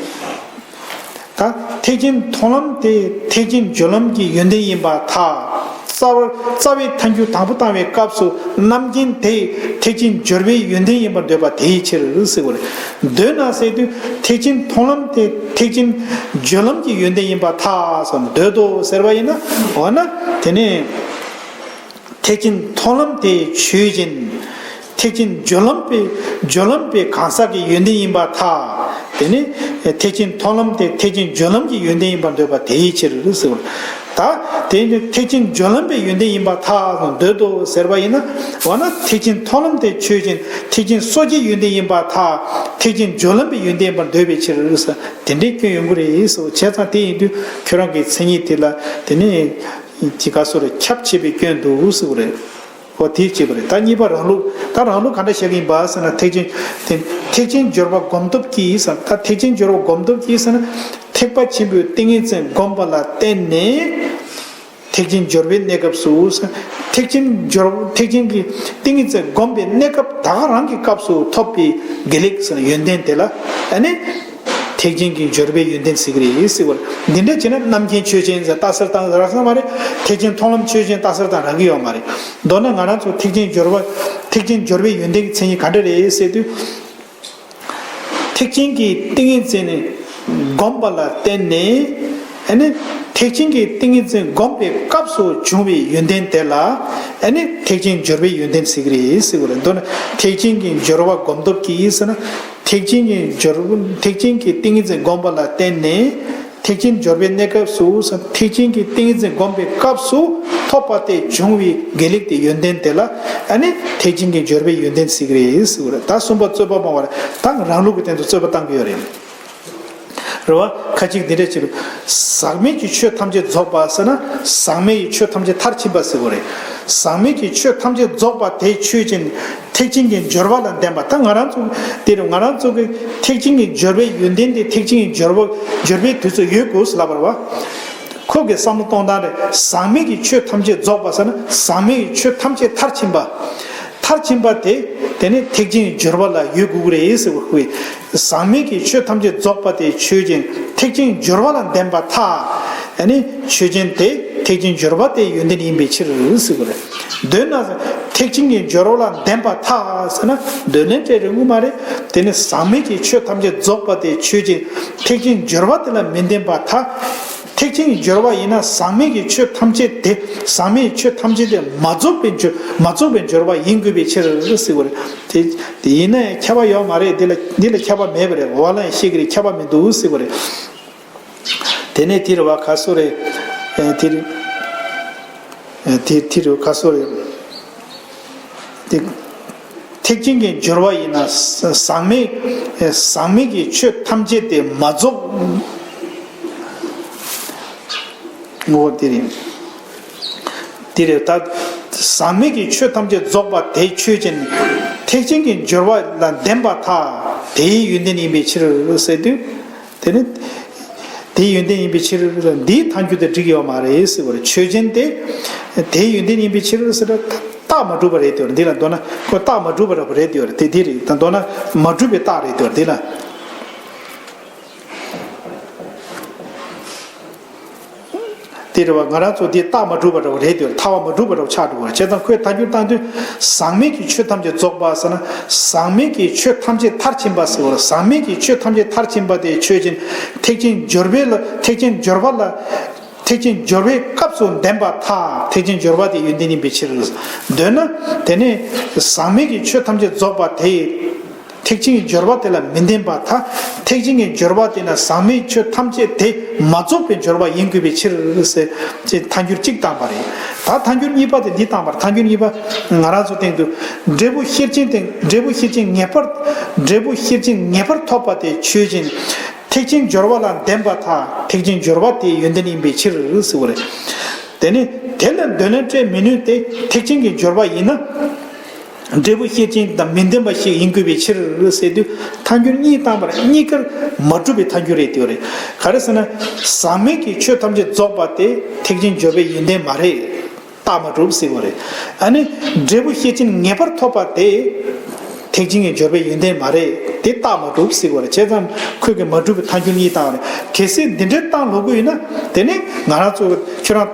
ད་ཐེག་ཆེན་མཐོང་ལམ་དེ་ཐེག་ཆེན་སྦྱོར་ལམ་གྱི་ཡོན་ཏན་ཡིན་པར་ཐལ། རྩ་བར་རྩ་བའི་ཐལ་འགྱུར་དང་པོ་བཏང་བའི་སྐབས་སུ་རྣམ་མཁྱེན་དེ་ཐེག་ཆེན་སྦྱོར་བའི་ཡོན་ཏན་ཡིན་པར་འདོད་པ་དེའི་ཕྱིར་ཟེར་བ་རེད། འདོད་ན་ཟེར་དུས་ཐེག་ཆེན་མཐོང་ལམ་དེ་ཐེག་ཆེན་སྦྱོར་ལམ་གྱི་ཡོན་ཏན་ཡིན་པར་ཐལ་སོགས་འདོད་དོ་ཟེར་བ་ཡིན་ན། འོ་ན་དེ་ནས། ཐེག་ཆེན་མཐོང་ལམ་དེ་ཆོས་ཅན། ཐེག་ཆེན་སྦྱོར་ལམ་པའི་སྦྱོར་ལམ་པའི་གང་ཟག་གི་ཡོན་ཏན་ཡིན་པར་ཐལ། དེ་ནི་ཐེག་ཆེན་མཐོང་ལམ་དེ་ཐེག་ཆེན་སྦྱོར་ལམ་གྱི་ཡོན་ཏན་ཡིན་པར་འདོད་པ་དེའི་ཕྱིར་ཟེར་བ། ད་དེ་ནི་ཐེག་ཆེན་སྦྱོར་ལམ་པའི་ཡོན་ཏན་ཡིན་པར་ཐལ་ཟེར་འདོད་དོ་ཟེར་བ་ཡིན་ན། འོ་ན་ཐེག་ཆེན་མཐོང་ལམ་དེ་ཆོས་ཅན། ཐེག་ཆེན་སོ་སྐྱེའི་ཡོན་ཏན་ཡིན་པར་ཐལ། ཐེག་ཆེན་སྦྱོར་ལམ་པའི་ཡོན་ཏན་ཡིན་པར་འདོད་པའི་ཕྱིར་ཟེར། དེ་འདྲའི་སྐྱོན་ཡོང་གི་རེད་ཟེར། བྱས་ཙང་དེ་ཡིན་དུས་ཁྱོད་རང་གི་མཚན་ཉིད་དེ་ལ་དེ་ནི་ཅི་ག་སོ་རེ་ཁྱབ་ཆེས་པའི་སྐྱོན་འདུག་ཟེར་བ་རེད། འོ་དེ་བྱེད་པ་རེད། ད་གཉིས་པ་རང་ལུགས། ད་རང་ལུགས་ག་འདྲ་བཤད་ཀྱི་ཡིན་པ་ཟེར་ན། ཐེག་ཆེན་དེ་ཐེག་ཆེན་སྦྱོར་བ་སྒོམ་སྟོབས་ཀྱིས་ཟེར། ད་ཐེག་ཆེན་སྦྱོར་བ་སྒོམ་སྟོབས་ཀྱིས་ཟེར་ན། ཐེག་པ་ཆེན་པོའི་ཏིང་ངེ་འཛིན་བསྒོམས་པ་ལ་བརྟེན་ནས་ཐེག་ཆེན་སྦྱོར་བའི་གནས་སྐབས་སུ་ཟེར། ཐེག་ཆེན་སྦྱོར་ཐེག་ཆེན་གྱི་ཏིང་ངེ་འཛིན་བསྒོམས་པའི་གནས་སྐབས་ད་ག་རང་གི་སྐབས་སུ་ཐོབ་པའི་དགེ་ལེགས་ཟེར་ན་ཡོན་ཏན་དེ་ལ་ཨ་ནི། ཐེག་ཆེན་གྱི་སྦྱོར་བའི་ཡོན་ཏན་ཟེར་གྱི་རེད་ཟེར་བ། འདི་འདྲ་བྱས་ན་རྣམ་མཁྱེན་ཆོས་ཅན་ཟེར་ལྟ་ས་དང་རག་ས་མ་རེད། ཐེག་ཆེན་མཐོང་ལམ་ཆོས་ཅན་ལྟ་ས་དང་རག་གི་ཡོད་མ་རེད། མདོར་ན་ང་རང་ཚོ་ཐེག་ཆེན་སྦྱོར་བ། ཐེག་ཆེན་སྦྱོར་བའི་ཡོན་ཏན་གྱི་མཚན་ཉིད་ག་འདྲ་རེད་ཟེར་དུས། ཐེག་ཆེན་གྱི་ཏིང་ངེ་འཛིན་ནི་བསྒོམས་པ་ལ་བརྟེན་ནས། ཨ་ནི་ཐེག་ཆེན་གྱི་ཏིང་ངེ་འཛིན་བསྒོམས་པའི་སྐབས་སུ་བྱུང་བའི་ཡོན་ཏན་དེ་ལ་ཨ་ནི་ཐེག་ཆེན་སྦྱོར་བའི་ཡོན་ཏན་ཟེར་གྱི་རེད་ཟེར་བ་རེད། མདོར་ན་ཐེག་ཆེན་གྱི་སྦྱོར་བ་སྒོམ་སྟོབས་ཀྱིས་ཟེར་ན། ཐེག་ཆེན་གྱི་སྦྱོར་ཐེག་ཆེན་གྱི་ཏིང་ངེ་འཛིན་བསྒོམས་པ་ལ་བརྟེན་ནས་ཐེག་ཆེན་སྦྱོར་བའི་གནས་སྐབས་སུ་ཐེག་ཆེན་གྱི་ཏིང་ངེ་འཛིན་བསྒོམས་པའི་སྐབས་སུ་ཐོབ་པ་སྟེ་བྱུང་བའི་དགེ་ལེགས་དེ་ཡོན་ཏན་དེ་ལ་ཨ་ནི་ཐེག་ཆེན་གྱི་སྦྱོར་བའི་ཡོན་ཏན་ཟེར་གྱི་རེད་ཟེར་བ་རེད། ད་གསུམ་པ་རྩོད་པ་སྤོང་བ་རེད། ད་རང་ལུགས་ཀྱི་སྟེང་དུ་རྩོད་པ་བཏང་གི་ཡོད་རེད། རེད་བ། ཁ་ཅིག་འདི་འདྲ་བྱེད། ཟག་མེད་ཀྱི་ཆོས་ཐམས་ཅད་རྫོགས་པ་ཟེར་ན། ཟག་མེད་ཀྱི་ཆོས་ཐམས་ཅད་མཐར་ཕྱིན་པ་ཟེར་བ་རེད། ཟག་མེད་ཀྱི་ཆོས་ཐམས་ཅད་རྫོགས་པ་དེ་ཆོས་ཅན། ཐེག་ཆེན་གྱི་སྦྱོར་བ་ལ་ལྡན་པ། ད་ང་རང་ཚོ་དེ་རུ་ང་རང་ཚོ་གི་ཐེག་ཆེན་གྱི་སྦྱོར་བའི་ཡོན་ཏན་དེ་ཐེག་ཆེན་གྱི་སྦྱོར་བ་སྦྱོར་བའི་དུས་སུ་ཡོད་དགོས་ཟེར་ལབ་པ་རེད་བ། ཁོ་གི་བསམ་བློ་གཏོང་སྟངས་རེད། ཟག་མེད་ཀྱི་ཆོས་ཐམས་ཅད་རྫོགས་པ་ཟེར་ན་ཟག་མེད་ཀྱི་ཆོས་ཐམས་ཅད་མཐར་ཕྱིན་པ། མཐར་ཕྱིན་པ་དེ་དེ་ནི་ཐེག་ཆེན་སྦྱོར་བ་ལ་ཡོད་དགོས་ཀྱི་རེད་ཟེར་བ། ཁོས་ཟག་མེད་ཀྱི་ཆོས་ཐམས་ཅད་རྫོགས་པ་དེ་ཆོས་ཅན། ཐེག་ཆེན་སྦྱོར་བ་ལ་ལྡན་པར་ཐལ། ཨ་ནི་ཆོས་ཅན་དེ་ཐེག་ཆེན་སྦྱོར་བ་དེའི་ཡོན་ཏན་ཡིན་པའི་ཕྱིར་ཟེར་བ་རེད། མདོར་ན་ཐེག་ཆེན་གྱི་སྦྱོར་བ་ལ་ལྡན་པར་ཐལ་ཟེར་ན་འདོད་ལན་སྤྲད་རེད་དངོས་མ་རེད། དེ་ནི་ཟག་མེད་ཀྱི་ཆོས་ཐམས་ཅད་རྫོགས་པ་དེ་ཆོས་ཅན། ཐེག་ཆེན་སྦྱོར་བ་དེ་ལ་མི་ལྡན་པར་ཐལ། ཐེག་ཆེན་སྦྱོར་བ་ཡིན་ན་ཟག་མེད་ཀྱི་ཆོས་ཐམས་ཅད་དེ། ཟག་མེད་ཆོས་ཐམས་ཅད་དེ་མ་རྫོགས་པའི་སྦྱོར་མ་རྫོགས་པའི་སྦྱོར་བ་ཡིན་དགོས་པའི་ཕྱིར་ཟེར་བ་རེད། དེ་དེ་ཡིན་ན་ཡང་ཁྱབ་པ་ཡོད་མ་རེད། འདི་ལ་འདི་ལ་ཁྱབ་པ་མེད་པ་རེད། འོ་ལ་ཡང་ཤེས་ཀྱི་རེད། ཁྱབ་པ་མི་འདུག་ཟེར་བ་རེད། དེ་ནས་དེ་རུ་བ་ག་སོ་རེད། ཨེ་དེ་རེད། ཨེ་དེ་དེ་རུ་ག་སོ་རེད། དེ་ཐེག་ཆེན་གྱི་སྦྱོར་བ་ཡིན་ན་ཟག་མེད་ཟག་མེད་ཀྱི་ཆོས་ཐམས་ཅད་དེ་མ་རྫོགས། ངོ་བོ་དེ་རེད། དེ་རེད། ད་ཟག་མེད་ཀྱི་ཆོས་ཐམས་ཅད་རྫོགས་པ་དེ་ཆོས་ཅན། ཐེག་ཆེན་གྱི་སྦྱོར་བ་ལ་ལྡན་པར་ཐལ། དེའི་ཡོན་ཏན་ཡིན་པའི་ཕྱིར་ཟེར་དུས། དེ་ནི་དེའི་ཡོན་ཏན་ཡིན་པའི་ཕྱིར། འདིའི་ཐལ་འགྱུར་དེ་འགྲིག་ཡོད་མ་རེད་ཟེར་བ་རེད། ཆོས་ཅན་དེ་དེའི་ཡོན་ཏན་ཡིན་པའི་ཕྱིར་ཟེར་ན་རྟགས་མ་གྲུབ་པ་རེད་དེ། འདི་ལ་མདོར་ན་ཁོ་རྟགས་མ་གྲུབ་པ་རེད་དེ། དེ་འདི་རེད། ད་མདོར་ན་མ་གྲུབ་པའི་རྟགས་རེད་དེ་འདི་ལ། དེ་རེད་བ། ང་རང་ཚོ་འདི་རྟགས་མ་གྲུབ་པ་འདྲ་བོ་རེད་དེ། ཐལ་བ་མ་གྲུབ་པ་འདྲ་བོ་ཆགས་འགྲོ་བ་རེད། བྱས་ཙང་ཁོས་ཐལ་འགྱུར་བཏང་དུས་ཟག་མེད་ཀྱི་ཆོས་ཐམས་ཅད་རྫོགས་པ་ཟེར་ན་ཟག་མེད་ཀྱི་ཆོས་ཐམས་ཅད་མཐར་ཕྱིན་པ་ཟེར་བ་རེད། ཟག་མེད་ཀྱི་ཆོས་ཐམས་ཅད་མཐར་ཕྱིན་པ་དེ་ཆོས་ཅན། ཐེག་ཆེན་སྦྱོར་བའི་ལ་ཐེག་ཆེན་སྦྱོར་བ་ལ། ཐེག་ཆེན་སྦྱོར་བའི་སྐབས་སུ་ལྡན་པར་ཐལ། ཐེག་ཆེན་སྦྱོར་བ་དེ་ཡོན་ཏན་ཡིན་པའི་ཕྱིར། མདོར་ན་དེ་ནི་ཟག་མེད་ཀྱི་ཆོས་ཐམས་ཅད་རྫོགས་པ་དེ། ཐེག་ཆེན་གྱི་སྦྱོར་བ་དེ་ལ་མི་ལྡན་པར་ཐལ། ཐེག་ཆེན་གྱི་སྦྱོར་བ་དེ་ན་ཟག་མེད་ཆོས་ཐམས་ཅད་དེ་མ་རྫོགས་པའི་སྦྱོར་བ་ཡིན་དགོས་པའི་ཕྱིར་ཟེར་ཅེས་ཐལ་འགྱུར་གཅིག་བཏང་པ་རེད། ད་ཐལ་འགྱུར་གཉིས་པ་དེ་འདི་བཏང་པ་རེད། ཐལ་འགྱུར་གཉིས་པ་ང་རང་ཚོ་སྟེང་དུ་འབྲས་བུ་ཤེར་ཕྱིན་དེ། འབྲས་བུ་ཤེར་ཕྱིན་ངེས་པར། འབྲས་བུ་ཤེར་ཕྱིན་ངེས་པར་ཐོབ་པ་དེ་ཆོས་ཅན། ཐེག་ཆེན་སྦྱོར་བ་ལ་ལྡན་པར་ཐལ། ཐེག་ཆེན་སྦྱོར་བ་དེའི་ཡོན་ཏན་ཡིན་པའི་ཕྱིར་ཟེར་བ་རེད། དེ་ནི་དེ་ལ་འདོད་ལན་སྤྲད་མི་ནུས་ཏེ། ཐེག་ཆེན་གྱི་སྦྱོར་བ་ཡིན་ན། འབྲས་བུ་ཤེར་ཕྱིན་དང་མི་ལྡན་པ་ཞིག་ཡིན་དགོས་པའི་ཕྱིར་ཟེར་དུས་ཐལ་འགྱུར་གཉིས་བཏང་བར་གཉིས་ཀར་མ་གྲུབ་པའི་ཐལ་འགྱུར་རེད་དེ་རེད། ག་རེ་ཟེར་ན། ཟག་མེད་ཀྱི་ཆོས་ཐམས་ཅད་རྫོགས་པ་དེ་ཐེག་ཆེན་སྦྱོར་བའི་ཡོན་ཏན་མ་རེད། རྟགས་མ་གྲུབ་ཟེར་བ་རེད། ཨ་ནི་འབྲས་བུ་ཤེར་ཕྱིན་ངེས་པར་ཐོབ་པ་དེ་ཐེག་ཆེན་གྱི་སྦྱོར་བའི་ཡོན་ཏན་མ་རེད། དེ་རྟགས་མ་གྲུབ་ཟེར་བ་རེད། བྱས་ཙང་ཁོས་ཀྱི་མ་གྲུབ་པའི་ཐལ་འགྱུར་གཉིས་བཏང་བ་རེད། གལ་སྲིད་འདི་འདྲའི་རྟགས་ལོག་གི་ཡོད་ན་དེ་ནི་ང་རང་ཚོ་ཁྱོད་རང་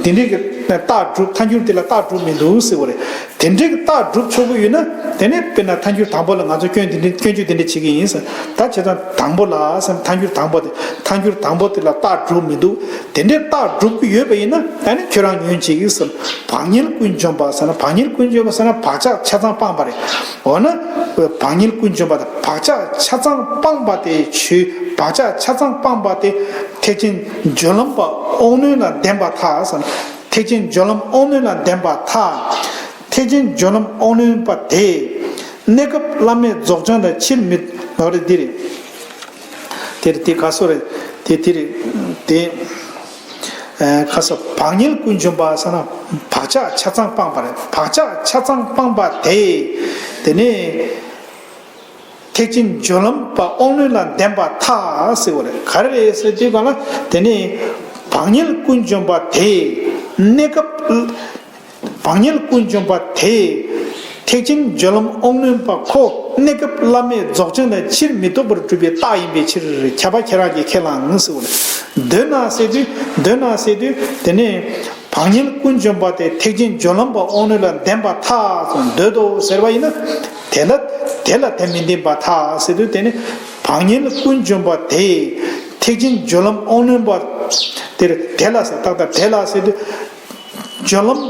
འདི་འདྲའི་གི་རྟགས་གྲུབ། ཐལ་འགྱུར་དེ་ལ་རྟགས་གྲུབ་མི་འདུག་ཟེར་བ་རེད། དེ་འདྲའི་གི་རྟགས་གྲུབ་ཆོག་གི་ཡོད་ན་དེ་ནི་དཔེར་ན་ཐལ་འགྱུར་དང་པོ་ལ་ང་ཚོ་སྐྱོན་འདི་འདྲའི་སྐྱོན་བརྗོད་འདི་འདྲ་བྱེད་ཀྱི་ཡིན་ཟེར། ད་བྱས་ཙང་དང་པོ་ལ་ཟེར། ཐལ་འགྱུར་དང་པོ་དེ། ཐལ་འགྱུར་དང་པོ་དེ་ལ་རྟགས་གྲུབ་མི་འདུག་དེ་འདྲའི་རྟགས་གྲུབ་ཀྱི་ཡོད་པ་ཡིན་ན་ཨ་ནི་ཁྱོད་རང་ཉོན་བྱེད་ཀྱི་ཟེར། བག་ཉལ་ཀུན་འཇོམས་པ་ཟེར་ན། བག་ཉལ་ཀུན་འཇོམས་པ་ཟེར་ན་བག་ཆགས་ཆ་ཚང་སྤངས་པ་རེད། འོ་ན་བག་ཉལ་ཀུན་འཇོམས་པ་དང་ བག་ཆགས་ཆ་ཚང་སྤངས་པ་དེ་ཆོས། བག་ཆགས་ཆ་ཚང་སྤངས་པ་དེ་ཐེག་ཆེན་སྦྱོར་ལམ་པ་དབང་རྣོན་ལ་ལྡན་པར་ཐལ་ཟེར། ཐེག་ཆེན་སྦྱོར་ལམ་དབང་རྣོན་ལ་ལྡན་པར་ཐལ། ཐེག་ཆེན་སྦྱོར་ལམ་དབང་རྣོན་པ་དེ་གནས་སྐབས་བླ་མེད་རྫོགས་བྱང་དང་ཕྱིར་མི་ལྡོག་རེད། འདི་རེད། དེ་རེད། དེ་ག་སོ་རེད། དེ་དེ་རེད། དེ་ཁ་སོ་བག་ཉལ་ཀུན་འབྱུང་བ་ཟེར་ན་བག་ཆགས་ཆ་ཚང་སྤངས་པ་རེད། བག་ཆགས་ཆ་ཚང་སྤངས་པ་དེ། དེ་ནས་ཐེག་ཆེན་སྦྱོར་ལམ་པ་དབང་རྣོན་ལ་ལྡན་པར་ཐལ་ཟེར་བ་རེད། ག་རེ་རེད་ཟེར་དུས་ག་ལ། དེ་ནས་བག་ཉལ་ཀུན་འབྱུང་བ་དེ་གནས་སྐབས། བག་ཉལ་ཀུན་འབྱུང་བ་དེ་ཐེག་ཆེན་སྦྱོར་ལམ་དབང་རྣོན་པ་ཁོ་གནས་སྐབས་བླ་མེད་རྫོགས་བྱང་དང་ཕྱིར་མི་ལྡོག་པར་གྲུབ་པའི་རྟགས་ཡིན་པའི་ཕྱིར། ཁྱབ་པ་ཁྱེད་རང་གིས་ཁས་བླངས་ཟེར་བ་རེད། འདོད་ན་ཟེར་དུས། འདོད་ན་ཟེར་དུས། དེ་ནས་བག་ཉལ་ཀུན་འབྱུང་བ་དེ་ཐེག་ཆེན་སྦྱོར་ལམ་པ་དབང་རྣོན་ལ་ལྡན་པར་ཐལ་ཟེར། འདོད་དོ་ཟེར་བ་ཡིན་ན། དེ་ལ་དེ་ལ་དེ་མི་ལྡན་པར་ཐལ་ཟེར་དུས། དེ་ནི་བག་ཉལ་ཀུན་འབྱུང་བ་དེ་ཐེག་ཆེན་སྦྱོར་ལམ་དབང་རྣོན་པ་དེར། དེ་ལ་ཟེར། ཏག་ཏག་དེ་ལ་ཟེར་དུས། སྦྱོར་ལམ།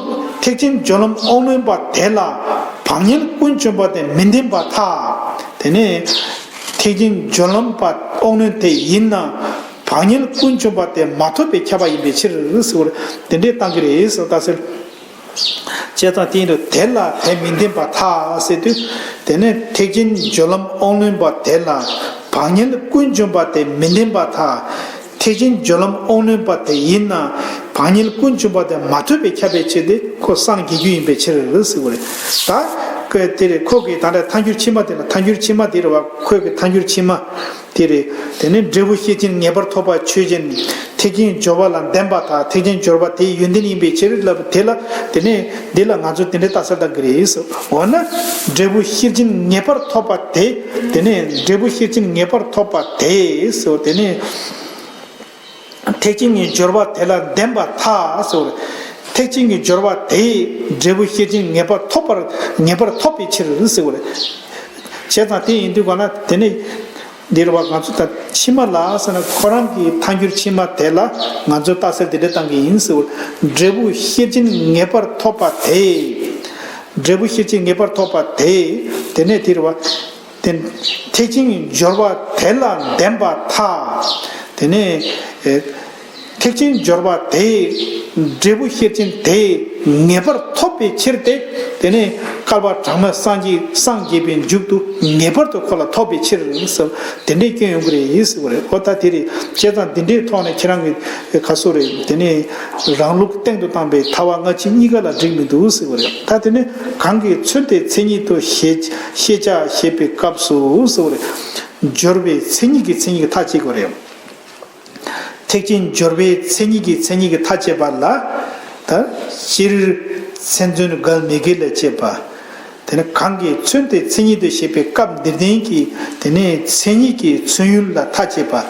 ཐེག་ཆེན་སྦྱོར་ལམ་དབང་རྣོན་པ་དེ་ལ་བག་ཉལ་ཀུན་འབྱུང་བ་དེ་མི་ལྡན་པར་ཐལ། དེ་ནས་ཐེག་ཆེན་སྦྱོར་ལམ་པ་དབང་རྣོན་དེ་ཡིན་ན་བག་ཉལ་ཀུན་འབྱུང་བ་དེ་མ་ཐོབ་པས་ཁྱབ་པ་ཡིན་པའི་ཕྱིར་ཟེར་བ་དེ་འདྲའི་བཏང་གི་རེད་ཟེར། ད་ཟེར། བྱས་ཙང་དེ་ཡིན་དུས་དེ་ལ་དེ་མི་ལྡན་པར་ཐལ་ཟེར་དུས། དེ་ནས་ཐེག་ཆེན་སྦྱོར་ལམ་དབང་རྣོན་པ་དེ་ལ་བག་ཉལ་ཀུན་འབྱུང་བ་དེ་མི་ལྡན་པར་ཐལ། ཐེག་ཆེན་སྦྱོར་ལམ་དབང་རྣོན་པ་དེ་ཡིན་ན་བག་ཉལ་ཀུན་འབྱུང་བ་དེ་མ་ཐོབ་པས་ཁྱབ་པའི་ཕྱིར་ཏེ། ཁོ་སངས་རྒྱས་རྒྱུ་ཡིན་པའི་ཕྱིར་ཟེར་བ་རེད། ད་ཀ་དེ་རེད། ཁོ་གི་ད་ལྟ་ཐལ་འགྱུར་ཕྱི་མ་དེ་ལ། ཐལ་འགྱུར་ཕྱི་མ་དེ་རེད་བ། ཁོ་གི་ཐལ་འགྱུར་ཕྱི་མ་དེ་རེད། དེ་ནས་འབྲས་བུ་ཤེར་ཕྱིན་ངེས་པར་ཐོབ་པ་ཆོས་ཅན། ཐེག་ཆེན་སྦྱོར་བ་ལ་ལྡན་པར་ཐལ། ཐེག་ཆེན་སྦྱོར་བ་དེའི་ཡོན་ཏན་ཡིན་པའི་ཕྱིར་ལབ། དེ་ལ། དེ་ནས་འདི་ལ་ང་ཚོ་དེ་འདྲའི་རྟགས་གསལ་བཏང་གི་རེད་ཟེར། འོ་ན་འབྲས་བུ་ཤེར་ཕྱིན་ངེས་པར་ཐོབ་པ་དེ། དེ་ནས་འབྲས་བུ་ཤེར་ཕྱིན་ངེས་པར་ཐོབ་པ་དེ་ཟེར། དེ་ནས་ཐེག་ཆེན་གྱི་སྦྱོར་བ་དེ་ལ་ལྡན་པར་ཐལ་ཟེར། ཐེག་ཆེན་གྱི་སྦྱོར་བ་དེས་འབྲས་བུ་ཤེར་ཕྱིན་ངེས་པར་ཐོབ་པར། ངེས་པར་ཐོབ་པའི་ཕྱིར་ཟེར་བ་རེད། བྱས་ཙང་དེ་ཡིན་དུས་ག་ན་དེ་ནས་འདིར་བ་ང་ཚོ་ད་ཕྱི་མ་ལ་ཟེར་ན། ཁོ་རང་གི་ཐལ་འགྱུར་ཕྱི་མ་དེ་ལ་ང་ཚོ་རྟགས་གསལ་དེ་འདྲ་བཏང་གི་ཡིན་ཟེར་བ། འབྲས་བུ་ཤེར་ཕྱིན་ངེས་པར་ཐོབ་པ་དེ། འབྲས་བུ་ཤེར་ཕྱིན་ངེས་པར་ཐོབ་པ་དེ། དེ་ནས་དེར་བ། དེ་ཐེག་ཆེན་སྦྱོར་བ་དེ་ལ་ལྡན་པར་ཐལ། དེ་ནས་ཨེ། ཐེག་ཆེན་སྦྱོར་བ་དེ། འབྲས་བུ་ཤེར་ཕྱིན་དེ་ངེས་པར་ཐོབ་པའི་ཕྱིར་ཏེ། དེ་ནས་བསྐལ་པ་གྲངས་མེད་སངས་རྒྱས། སངས་རྒྱས་པའི་མཇུག་ཏུ་ངེས་པར་དུ་ཁོ་ལ་ཐོབ་པའི་ཕྱིར་ཟེར། དེ་འདྲའི་སྐྱོན་ཡོང་གི་རེད་ཟེར་བ་རེད། འོ་ད་དེ་རེད། བྱས་ཙང་འདི་འདྲའི་ཐོག་ནས་ཁྱེད་རང་གི་ཁ་སོ་རེད། དེ་ནས་རང་ལུགས་སྟེང་དུ་བཏང་པའི་ཐལ་བ་སྔ་ཕྱི་གཉིས་ཀ་ལ་འགྲིག་མི་འདུག་ཟེར་བ་རེད། ད་དེ་ནས་གང་གི་མཚོན་ཏེ་མཚན་ཉིད་དུ་ཤེས། ཤེས་བྱ་ཞེས་པའི་སྐབས་སུ་ཟེར་བ་རེད། སྦྱོར་བའི་མཚན་ཉིད་ཀྱི་མཚན་ཉིད་ཀྱི་མཐའ་དཔྱད་དགོས་རེད། ཐེག་ཆེན་སྦྱོར་བའི་མཚན་ཉིད་ཀྱི་མཚན་ཉིད་ཀྱི་མཐའ་དཔྱད་པ་ལ། ད་སྤྱིར་མཚན་མཚོན་འགལ་མི་འགལ་ལ་དཔྱད་པ། དེ་ནས་གང་གི་མཚོན་ཏེ་མཚན་ཉིད་དུ་བཤད་པའི་སྐབས་འདིར་བསྟན་གྱི། དེ་ནས་མཚན་ཉིད་ཀྱི་མཚོན་ཡུལ་ལ་མཐའ་དཔྱད་པ།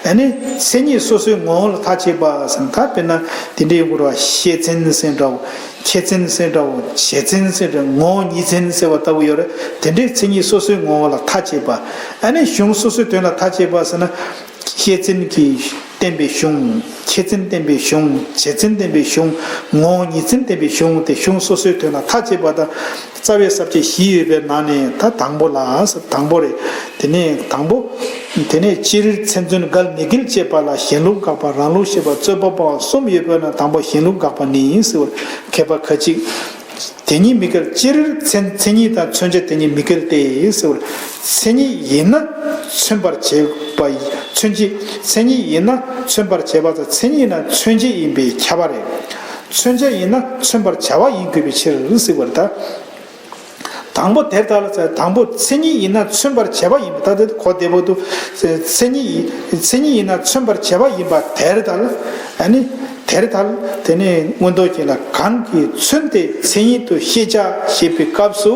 ཨ་ནི་མཚན་ཉིད་སོ་སོའི་ངོ་བོ་ལ་མཐའ་དཔྱད་པ་ཟེར་ན། ད་དཔེར་ན་དེ་འདྲའི་ཡོང་གི་རེད་བ། ཤེས་མཚན་ཟེར་འདྲ་བོ། ཁྱད་མཚན་ཟེར་འདྲ་བོ། བྱེད་མཚན་ཟེར་འདྲ། ངོ་བོ་ཉིད་མཚན་ཟེར་བ་ལྟ་བུ་ཡོད་རེད། དེ་འདྲའི་མཚན་ཉིད་སོ་སོའི་ངོ་བོ་ལ་མཐའ་དཔྱད་པ། ཨ་ནི་གཞུང་སོ་སོའི་དོན་ལ་མཐའ་དཔྱད་པ་ཟེར་ན། ཤེས་མཚན་གྱིས་བསྟན་པའི་གཞུང་། ཁྱད་མཚན་བསྟན་པའི་གཞུང་། བྱེད་མཚན་བསྟན་པའི་གཞུང་། ངོ་བོ་ཉིད་མཚན་བསྟན་པའི་གཞུང་། དེ་གཞུང་སོ་སོའི་དོན་ལ་མཐའ་དཔྱད་པ་དང་། རྩ་བའི་ས་བཅད་བཞི་ཡོད་པའི་ནང་ནས་ད་དང་པོ་ལ། དང་པོ་རེད། དེ་ནས་དང་པོ། དེ་ནས་སྤྱིར་མཚན་མཚོན་འགལ་མི་འགལ་དཔྱད་པ་ལ་གཞན་ལུགས་དགག་པ། རང་ལུགས་བཤད་པ། རྩོད་པ་སྤང་བ་གསུམ་ཡོད་པའི་ནང་དང་པོ་གཞན་ལུགས་དགག་པ་ནི་ཟེར་བ། མཁས་པ་ཁ་ཅིག་དེ་གཉིས་མི་འགལ། སྤྱིར་མཚན་མཚན་ཉིད་དང་མཚོན་བྱ་དེ་གཉིས་མི་འགལ་ཏེ་ཟེར་བ། མཚན་ཉིད་ཡིན་ན་མཚོན་པར་བྱེད་པ། མཚོན་བྱེད། མཚན་ཉིད་ཡིན་ན་མཚོན་པར་བྱེད་པ་དང་། མཚན་ཉིད་ཡིན་ན་མཚོན་བྱེད་ཡིན་པས་ཁྱབ་པ་རེད། མཚོན་བྱ་ཡིན་ན་མཚོན་པར་བྱ་བ་ཡིན་དགོས་པའི་ཕྱིར་ཟེར་བ་རེད་ད། དང་པོ་དེར་ལྟར་ལ། དང་པོ་མཚན་ཉིད་ཡིན་ན་མཚོན་པར་བྱ་བ་ཡིན་པ། ད་དེ་གོ་བདེ་པོ་འདུག་མཚན་ཉིད་ཡིན། མཚན་ཉིད་ཡིན་ན་མཚོན་པར་བྱ་བ་ཡིན་པ་དེར་ལྟར། ཨ་ནི་དེར་ལྟར། དེ་ནས་མངོན་རྟོགས་རྒྱན་ལ། གང་གི་མཚོན་ཏེ་མཚན་ཉིད་དུ་ཤེས་བྱ་ཞེས་པའི་སྐབས་སུ།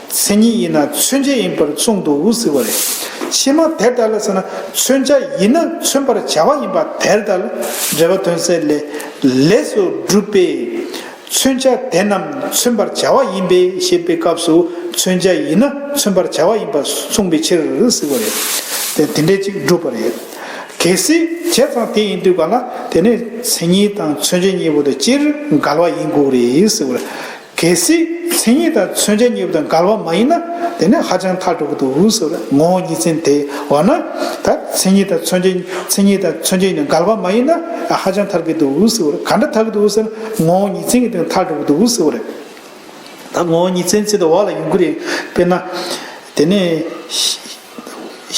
མཚན་ཉིད་ཡིན་ན་མཚོན་བྱ་ཡིན་པར་གསུངས་འདུག་ཟེར་བ་རེད། ཕྱི་མ་དེར་ལྟར་ལ་ཟེར་ན། མཚོན་བྱ་ཡིན་ན་མཚོན་པར་བྱ་བ་ཡིན་པ་དེར་ལྟར། འགྲེལ་པ་དོན་གསལ་ལས། ལས་སུ་གྲུབ་པས། མཚོན་བྱ་དེ་རྣམས་མཚོན་པར་བྱ་བ་ཡིན་པས་ཞེས་པའི་སྐབས་སུ། མཚོན་བྱ་ཡིན་ན་མཚོན་པར་བྱ་བ་ཡིན་པར་གསུངས་པའི་ཕྱིར་ཟེར་བ་རེད། དེ་དེ་འདྲས་ཅིག་སྒྲུབ་པ་རེད། གལ་སྲིད་བྱས་ཙང་དེ་ཡིན་དུས་ག་ལ། དེ་ནི་མཚན་ཉིད་དང་མཚོན་བྱ་གཉིས་པོ་དེ་སྤྱིར་འགལ་བ་ཡིན་དགོས་རེད་ཟེར་བ་རེད། གལ་སྲིད་མཚན་ཉིད་དང་མཚོན་བྱ་གཉིས་པོ་དང་འགལ་བ་མ་ཡིན་ན། དེ་ནི་ཧ་ཅང་ཐལ་འགྲོ་གི་འདུག་ཟེར་བ་རེད། ངོ་བོ་ཉིད་མཚན་དེ། འོ་ན་ད་མཚན་ཉིད་དང་མཚོན་བྱ། མཚན་ཉིད་དང་མཚོན་བྱ་གཉིས་འགལ་བ་མ་ཡིན་ན་ཧ་ཅང་ཐལ་གྱི་འདུག་ཟེར་བ་རེད། ག་འདྲ་ཐལ་གྱི་འདུག་ཟེར་ན། ངོ་བོ་ཉིད་མཚན་གྱི་སྟེང་ཐལ་འགྲོ་གི་འདུག་ཟེར་བ་རེད། ད་ངོ་བོ་ཉིད་མཚན་ཟེར་དུས་འོག་ལ་ཡོང་གི་རེད། དཔེར་ན། དེ་ནས་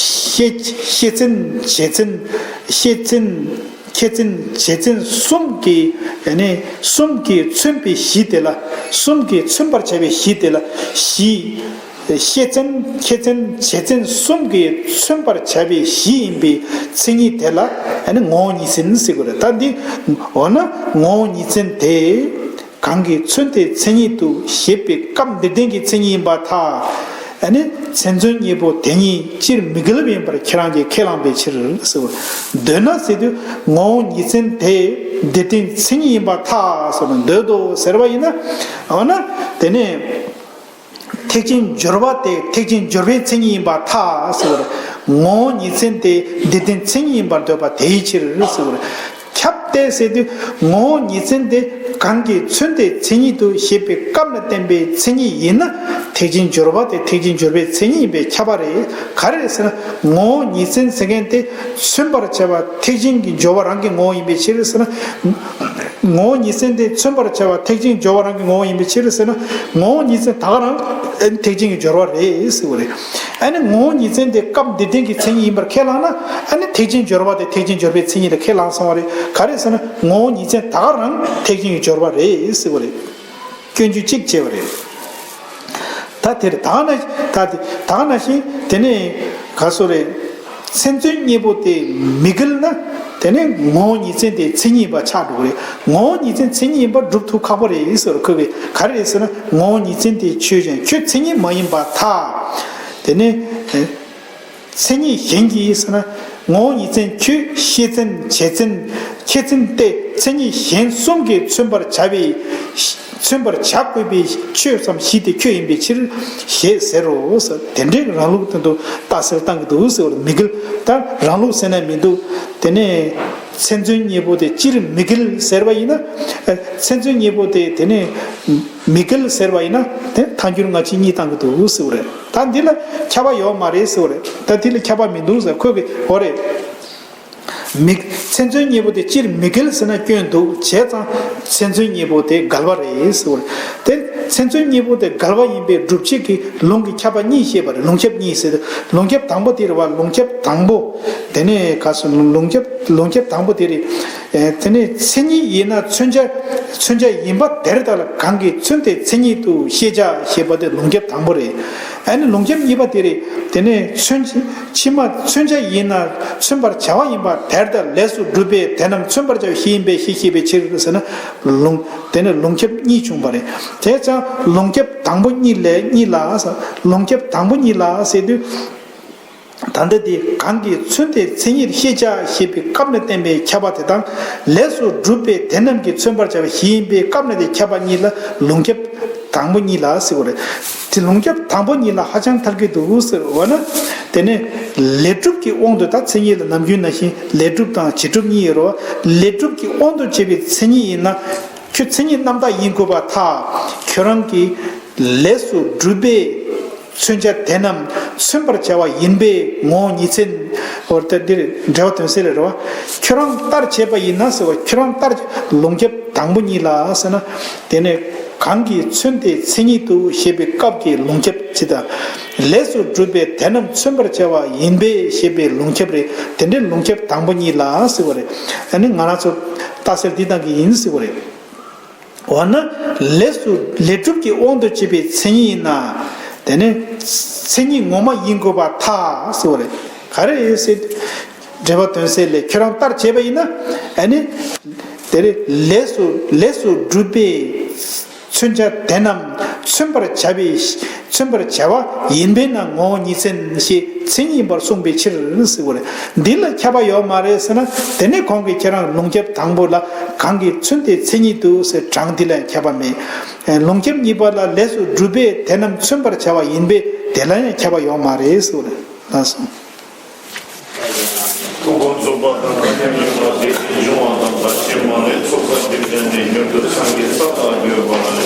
ཤེས་ཤེས་མཚན་བྱེད་མཚན། ཤེས་མཚན་ཁྱད་མཚན་བྱེད་མཚན་གསུམ་གྱིས། ཡ་ནི་གསུམ་གྱིས་མཚོན་པའི་གཞི་དེ་ལ། གསུམ་གྱིས་མཚོན་པར་བྱ་བའི་གཞི་དེ་ལ། གཞི། ཤེས་མཚན་ཁྱད་མཚན་བྱེད་མཚན་གསུམ་གྱིས་མཚོན་པར་བྱ་བའི་གཞི་ཡིན་པའི་མཚན་ཉིད་དེ་ལ། ཡ་ནི་ངོ་བོ་ཉིད་མཚན་ཟེར་དགོས་རེད། ད་འདི། འོ་ན་ངོ་བོ་ཉིད་མཚན་དེ། གང་གི་མཚོན་ཏེ་མཚན་ཉིད་དུ་ཞེས་པའི་སྐབས་འདིར་བསྟན་གྱི་མཚན་ཉིད་ཡིན་པར་ཐལ། ཨ་ནི་མཚན་མཚོན་གཉིས་པོ་དེ་ཉིད་སྤྱིར་མི་འགལ་བ་ཡིན་པར་ཁྱེད་རང་གིས་ཁས་བླངས་པའི་ཕྱིར་ཟེར། འདོད་ན་ཟེར་དུས་ངོ་བོ་ཉིད་མཚན་དེ་འདིར་བསྟན་མཚན་ཉིད་ཡིན་པར་ཐལ་ཟེར་ན། འདོད་དོ་ཟེར་བ་ཡིན་ན། འོ་ན་དེ་ནས་ཐེག་ཆེན་སྦྱོར་བ་དེ་ཐེག་ཆེན་སྦྱོར་བའི་མཚན་ཉིད་ཡིན་པར་ཐལ་ཟེར། ངོ་བོ་ཉིད་མཚན་དེ་འདིར་བསྟན་མཚན་ཉིད་ཡིན་པར་འདོད་པ་དེའི་ཕྱིར་ཟེར། ཁྱབ་སྟེ་ཟེར་དུས་ངོ་བོ་ཉིད་མཚན་དེ་གང་གིས་མཚོན་ཏེ་མཚན་ཉིད་དུ་ཞེས་པའི་སྐབས་ལ་བསྟན་པའི་མཚན་ཉིད་ཡིན་ན། ཐེག་ཆེན་སྦྱོར་བ་དེ་ཐེག་ཆེན་སྦྱོར་བའི་མཚན་ཉིད་ཡིན་པས་ཁྱབ་པ་རེད། ག་རེ་རེད་ཟེར་ན། ངོ་བོ་ཉིད་མཚན་ཟེར་མཁན་དེ་མཚོན་པར་བྱ་བ་ཐེག་ཆེན་གྱི་སྦྱོར་བ་རང་གི་ངོ་བོ་ཡིན་པའི་ཕྱིར་ཟེར་ན། ངོ་བོ་ཉིད་མཚན་དེ་མཚོན་པར་བྱ་བ་ཐེག་ཆེན་སྦྱོར་བ་རང་གི་ངོ་བོ་ཡིན་པའི་ཕྱིར་ཟེར་ན། ངོ་བོ་ཉིད་མཚན་ད་ག་རང་ཨ་ནི་ཐེག་ཆེན་གྱི་སྦྱོར་བ་རེད་ཟེར་བ་རེད། ཨ་ནི་ངོ་བོ་ཉིད་མཚན་དེ་སྐབས་འདིར་བསྟན་གྱི་མཚན་ཉིད་ཡིན་པར་ཁས་བླངས་ན། ཨ་ནི་ཐེག་ཆེན་སྦྱོར་བ་དེ་ཐེག་ཆེན་སྦྱོར་བའི་མཚན་ཉིད་ལ་ཁས་བླངས་སོང་བ་རེད། ག་རེ་ཟེར་ན། ངོ་བོ་ཉིད་མཚན་ད་ག་རང་ཐེག་ཆེན་གྱི་སྦྱོར་བ་རེད་ཟེར་བ་རེད། སྐྱོན་བརྗོད་གཅིག་བྱས་པ་རེད། ད་དེར་ད་ན་ད་དེ་ད་ན་བཞིན་དེ་ནས་ག་སོ་རེད། མཚན་མཚོན་གཉིས་པོ་དེ་མི་འགལ་ན། དེ་ནས་ངོ་བོ་ཉིད་མཚན་དེ་མཚན་ཉིད་ཡིན་པ་ཆགས་འགྲོ་གི་རེད། ངོ་བོ་ཉིད་མཚན་མཚན་ཉིད་ཡིན་པ་སྒྲུབ་ཐུབ་ཁག་པོ་རེད་ཟེར། ཁོས་ག་རེ་རེད་ཟེར་ན། ངོ་བོ་ཉིད་མཚན་དེ་ཆོས་ཅན། ཁྱོད་མཚན་ཉིད་མ་ཡིན་པར་ཐལ། དེ་ནས། མཚན་ཉིད་གཞན་གྱིས་ཟེར་ན། ངོ་བོ་ཉིད་མཚན་ཁྱོད་ཤེས་མཚན་བྱེད་མཚན་ཁྱད་མཚན་ཏེ། མཚན་ཉིད་གཞན་གསུམ་གྱིས་མཚོན་པར་བྱ་བའི། མཚོན་པར་བྱ་དགོས་པའི་ཆོས་སམ་གཞི་དེ་ཁྱོད་ཡིན་པའི་ཕྱིར་ཞེས་ཟེར་རོ་ཟེར། དེ་འདྲའི་རང་ལུགས་སྟེང་དུ་རྟགས་གསལ་བཏང་གི་འདུག་ཟེར་བ་ལ་མི་འགལ། ད་རང་ལུགས་ཟེར་ན་མི་འདུག་དེ་ནས་མཚན་མཚོན་གཉིས་པོ་དེ་སྤྱིར་མི་འགལ་ཟེར་བ་ཡིན་ན། མཚན་མཚོན་གཉིས་པོ་དེ་དེ་ནས་མི་འགལ་ཟེར་བ་ཡིན་ན། དེ་ཐལ་འགྱུར་སྔ་ཕྱི་གཉིས་བཏང་གི་འདུག་ཟེར་བ་རེད། ད་འདི་ལ་ཁྱབ་པ་ཡོད་མ་རེད་ཟེར་བ་རེད། ད་འདི་ལ་ཁྱབ་པ་མི་འདུག་ཟེར། ཁོས་གི་འོ་རེད། མི་མཚན་མཚོན་གཉིས་པོ་དེ་སྤྱིར་མི་འགལ་ཟེར་ན་སྐྱོན་འདུག་བྱས་ཙང་མཚན་མཚོན་གཉིས་པོ་དེ་འགལ་བ་རེད་ཟེར་བ་རེད། དེ་མཚན་མཚོན་གཉིས་པོ་དེ་འགལ་བ་ཡིན་པའི་སྒྲུབ་བྱེད་ཀྱི་ལུང་གི་ཁྱབ་པ་གཉིས་བཤད་པ་རེད། ལུང་ཁྱབ་གཉིས་ཟེར་ཏེ། ལུང་ཁྱབ་དང་པོ་དེ་རེད་བ། ལུང་ཁྱབ་དང་པོ། དེ་ནས་ག་སོ། ལུང་ཁྱབ་ལུང་ཁྱབ་དང་པོ་དེ་རེད། ཨེ། དེ་ནས་མཚན་ཉིད་ཡིན་ན་མཚོན་བྱ། མཚོན་བྱ་ཡིན་པ་དེར་ལྟ་ལ་གང་གིས་མཚོན་ཏེ་མཚན་ཉིད་དུ་ཤེས་བྱ་ཞེས་པ་དེ་ལུང་ཁྱབ་དང་པོ་རེད། ཨ་ནི་ལུང་ཁྱབ་གཉིས་པ་དེ་རེད། དེ་ནས་མཚོན་ཕྱི་མ་མཚོན་བྱ་ཡིན་ན་མཚོན་པར་བྱ་བ་ཡིན་པ་དེར་ལྟ་ལས་སུ་སྒྲུབ་པས་དེ་རྣམས་མཚོན་པར་བྱ་བའི་གཞི་ཡིན་པའི་ཕྱིར་ཞེས་པའི་ཕྱིར་ཟེར་ན། ལུང་། དེ་ནས་ལུང་ཁྱབ་གཉིས་བྱུང་བ་རེད། དེ་ཙང་ལུང་ཁྱབ་དང་པོ་གཉིས་ལས་གཉིས་ལ་ཟེར། ལུང་ཁྱབ་དང་པོ་གཉིས་ལ་ཟེར་དུས། ད་ལྟ་དེ་གང་གིས་མཚོན་ཏེ་མཚན་ཉིད་ཤེས་བྱ་ཞེས་པའི་སྐབས་ནས་བསྟན་པའི་ཁྱབ་པ་དེ་དང་། ལས་སུ་སྒྲུབ་པས་དེ་རྣམས་ཀྱིས་མཚོན་པར་བྱ་བའི་གཞི་ཡིན་པའི་སྐབས་ནས་དེ་ཁྱབ་པ་གཉིས་ལ་ལུང་ཁྱབ་དང་པོ་གཉིས་ལ་ཟེར་བ་རེད། དེ་ལུང་ཁྱབ་དང་པོ་གཉིས་ལ་ཧ་ཅང་ཐལ་གྱི་འདུག་ཟེར་བ་ན། དེ་ནས་ལས་སྒྲུབ་ཀྱི་དབང་དུ། ད་མཚན་ཉིད་ལ་ནམ་རྒྱུན་ནང་བཞིན་ལས་སྒྲུབ་དང་བྱེད་སྒྲུབ་གཉིས་ཡོད་རེད་བ། ལས་སྒྲུབ་ཀྱི་དབང་དུ་བྱས་པའི་མཚན་ཉིད་ཡིན་ན། ཁྱོད་མཚན་ཉིད་རྣམ་དག་ཡིན་དགོས་པར་ཐལ། ཁྱོད་རང་གི་ལས་སུ་སྒྲུབ་པས་མཚོན་བྱ་དེ་རྣམས་མཚོན་པར་བྱ་བ་ཡིན་པས་ངོ་བོ་ཉིད་མཚན། འོ་ད་འདིར་འགྲེལ་པ་དོན་གསལ་རེད་བ། ཁྱོད་རང་ལྟར་བྱས་པ་ཡིན་ན་ཟེར་བ། ཁྱོད་རང་ལྟར། ལུང་ཁྱབ་དང་པོ་གཉིས་ལ་ཟེར་ན། དེ་ནས་གང་གིས་མཚོན་ཏེ་མཚན་ཉིད་དུ་ཞེས་པའི་སྐབས་ཀྱི་ལུང་ཁྱབ་ཅིག་དང་། ལས་སུ་སྒྲུབ་པས་དེ་རྣམས་མཚོན་པར་བྱ་བ་ཡིན་པས་ཞེས་པའི་ལུང་ཁྱབ་རེད། དེ་འདྲའི་ལུང་ཁྱབ་དང་པོ་གཉིས་ལ་ཟེར་བ་རེད། ཨ་ནི་ང་རང་ཚོ་རྟགས་གསལ་འདི་བཏང་གི་ཡིན་ཟེར་བ་རེད། འོ་ན་ལས་སུ། ལས་སྒྲུབ་ཀྱི་དབང་དུ་བྱས་པའི་མཚན་ཉིད་ཡིན་ན། དེ་ནི་མཚན་ཉིད་ངོ་མ་ཡིན་དགོས་པར་ཐལ་ཟེར་བ་རེད། ག་རེ་ཡིན་ཟེར། འགྲེལ་པ་དོན་གསལ་ལས་ཁྱོད་རང་ལྟར་བྱས་པ་ཡིན་ན། ཨ་ནི་དེ་རེད། ལས་སུ། ལས་སུ་སྒྲུབ་པའི་མཚོན་བྱ་དེ་རྣམས་མཚོན་པར་བྱ་བའི། མཚོན་པར་བྱ་བ་ཡིན་པས་ན་ངོ་བོ་ཉིད་མཚན་ཞེས་མཚན་ཉིད་ཡིན་པར་གསུངས་པའི་ཕྱིར་ཟེར་བ་རེད། འདི་ལ་ཁྱབ་པ་ཡོད་མ་རེད་ཟེར་ན། དེ་ནི་གོང་གི་ཁྱེད་རང་ལུང་ཁྱབ་དང་པོ་ལ་གང་གིས་མཚོན་ཏེ་མཚན་ཉིད་དུ་ཟེར་གྲངས་འདི་ལ་ཡང་ཁྱབ་པ་མེད། ལུང་ཁྱབ་གཉིས་པ་ལ་ལས་སུ་སྒྲུབ་པས་དེ་རྣམས་མཚོན་པར་བྱ་བ་ཡིན་པས་དེ་ལ་ཡང་ཁྱབ་པ་ཡོད་མ་རེད་ཟེར་བ་རེད། ལགས་སོ། ཐུགས་དགོངས་རྫོགས་པ་དང་ཐ་སྙད་ཡོད་པ་དེ་འབྱུང་བ་དང་བར་ཆད་མ་ལུས་ཚོགས་བསགས་རྒྱུ་ཅན་ནི་མྱུར་དུ་སངས་རྒྱས་ས་ལ་འགོད་པ་ལ།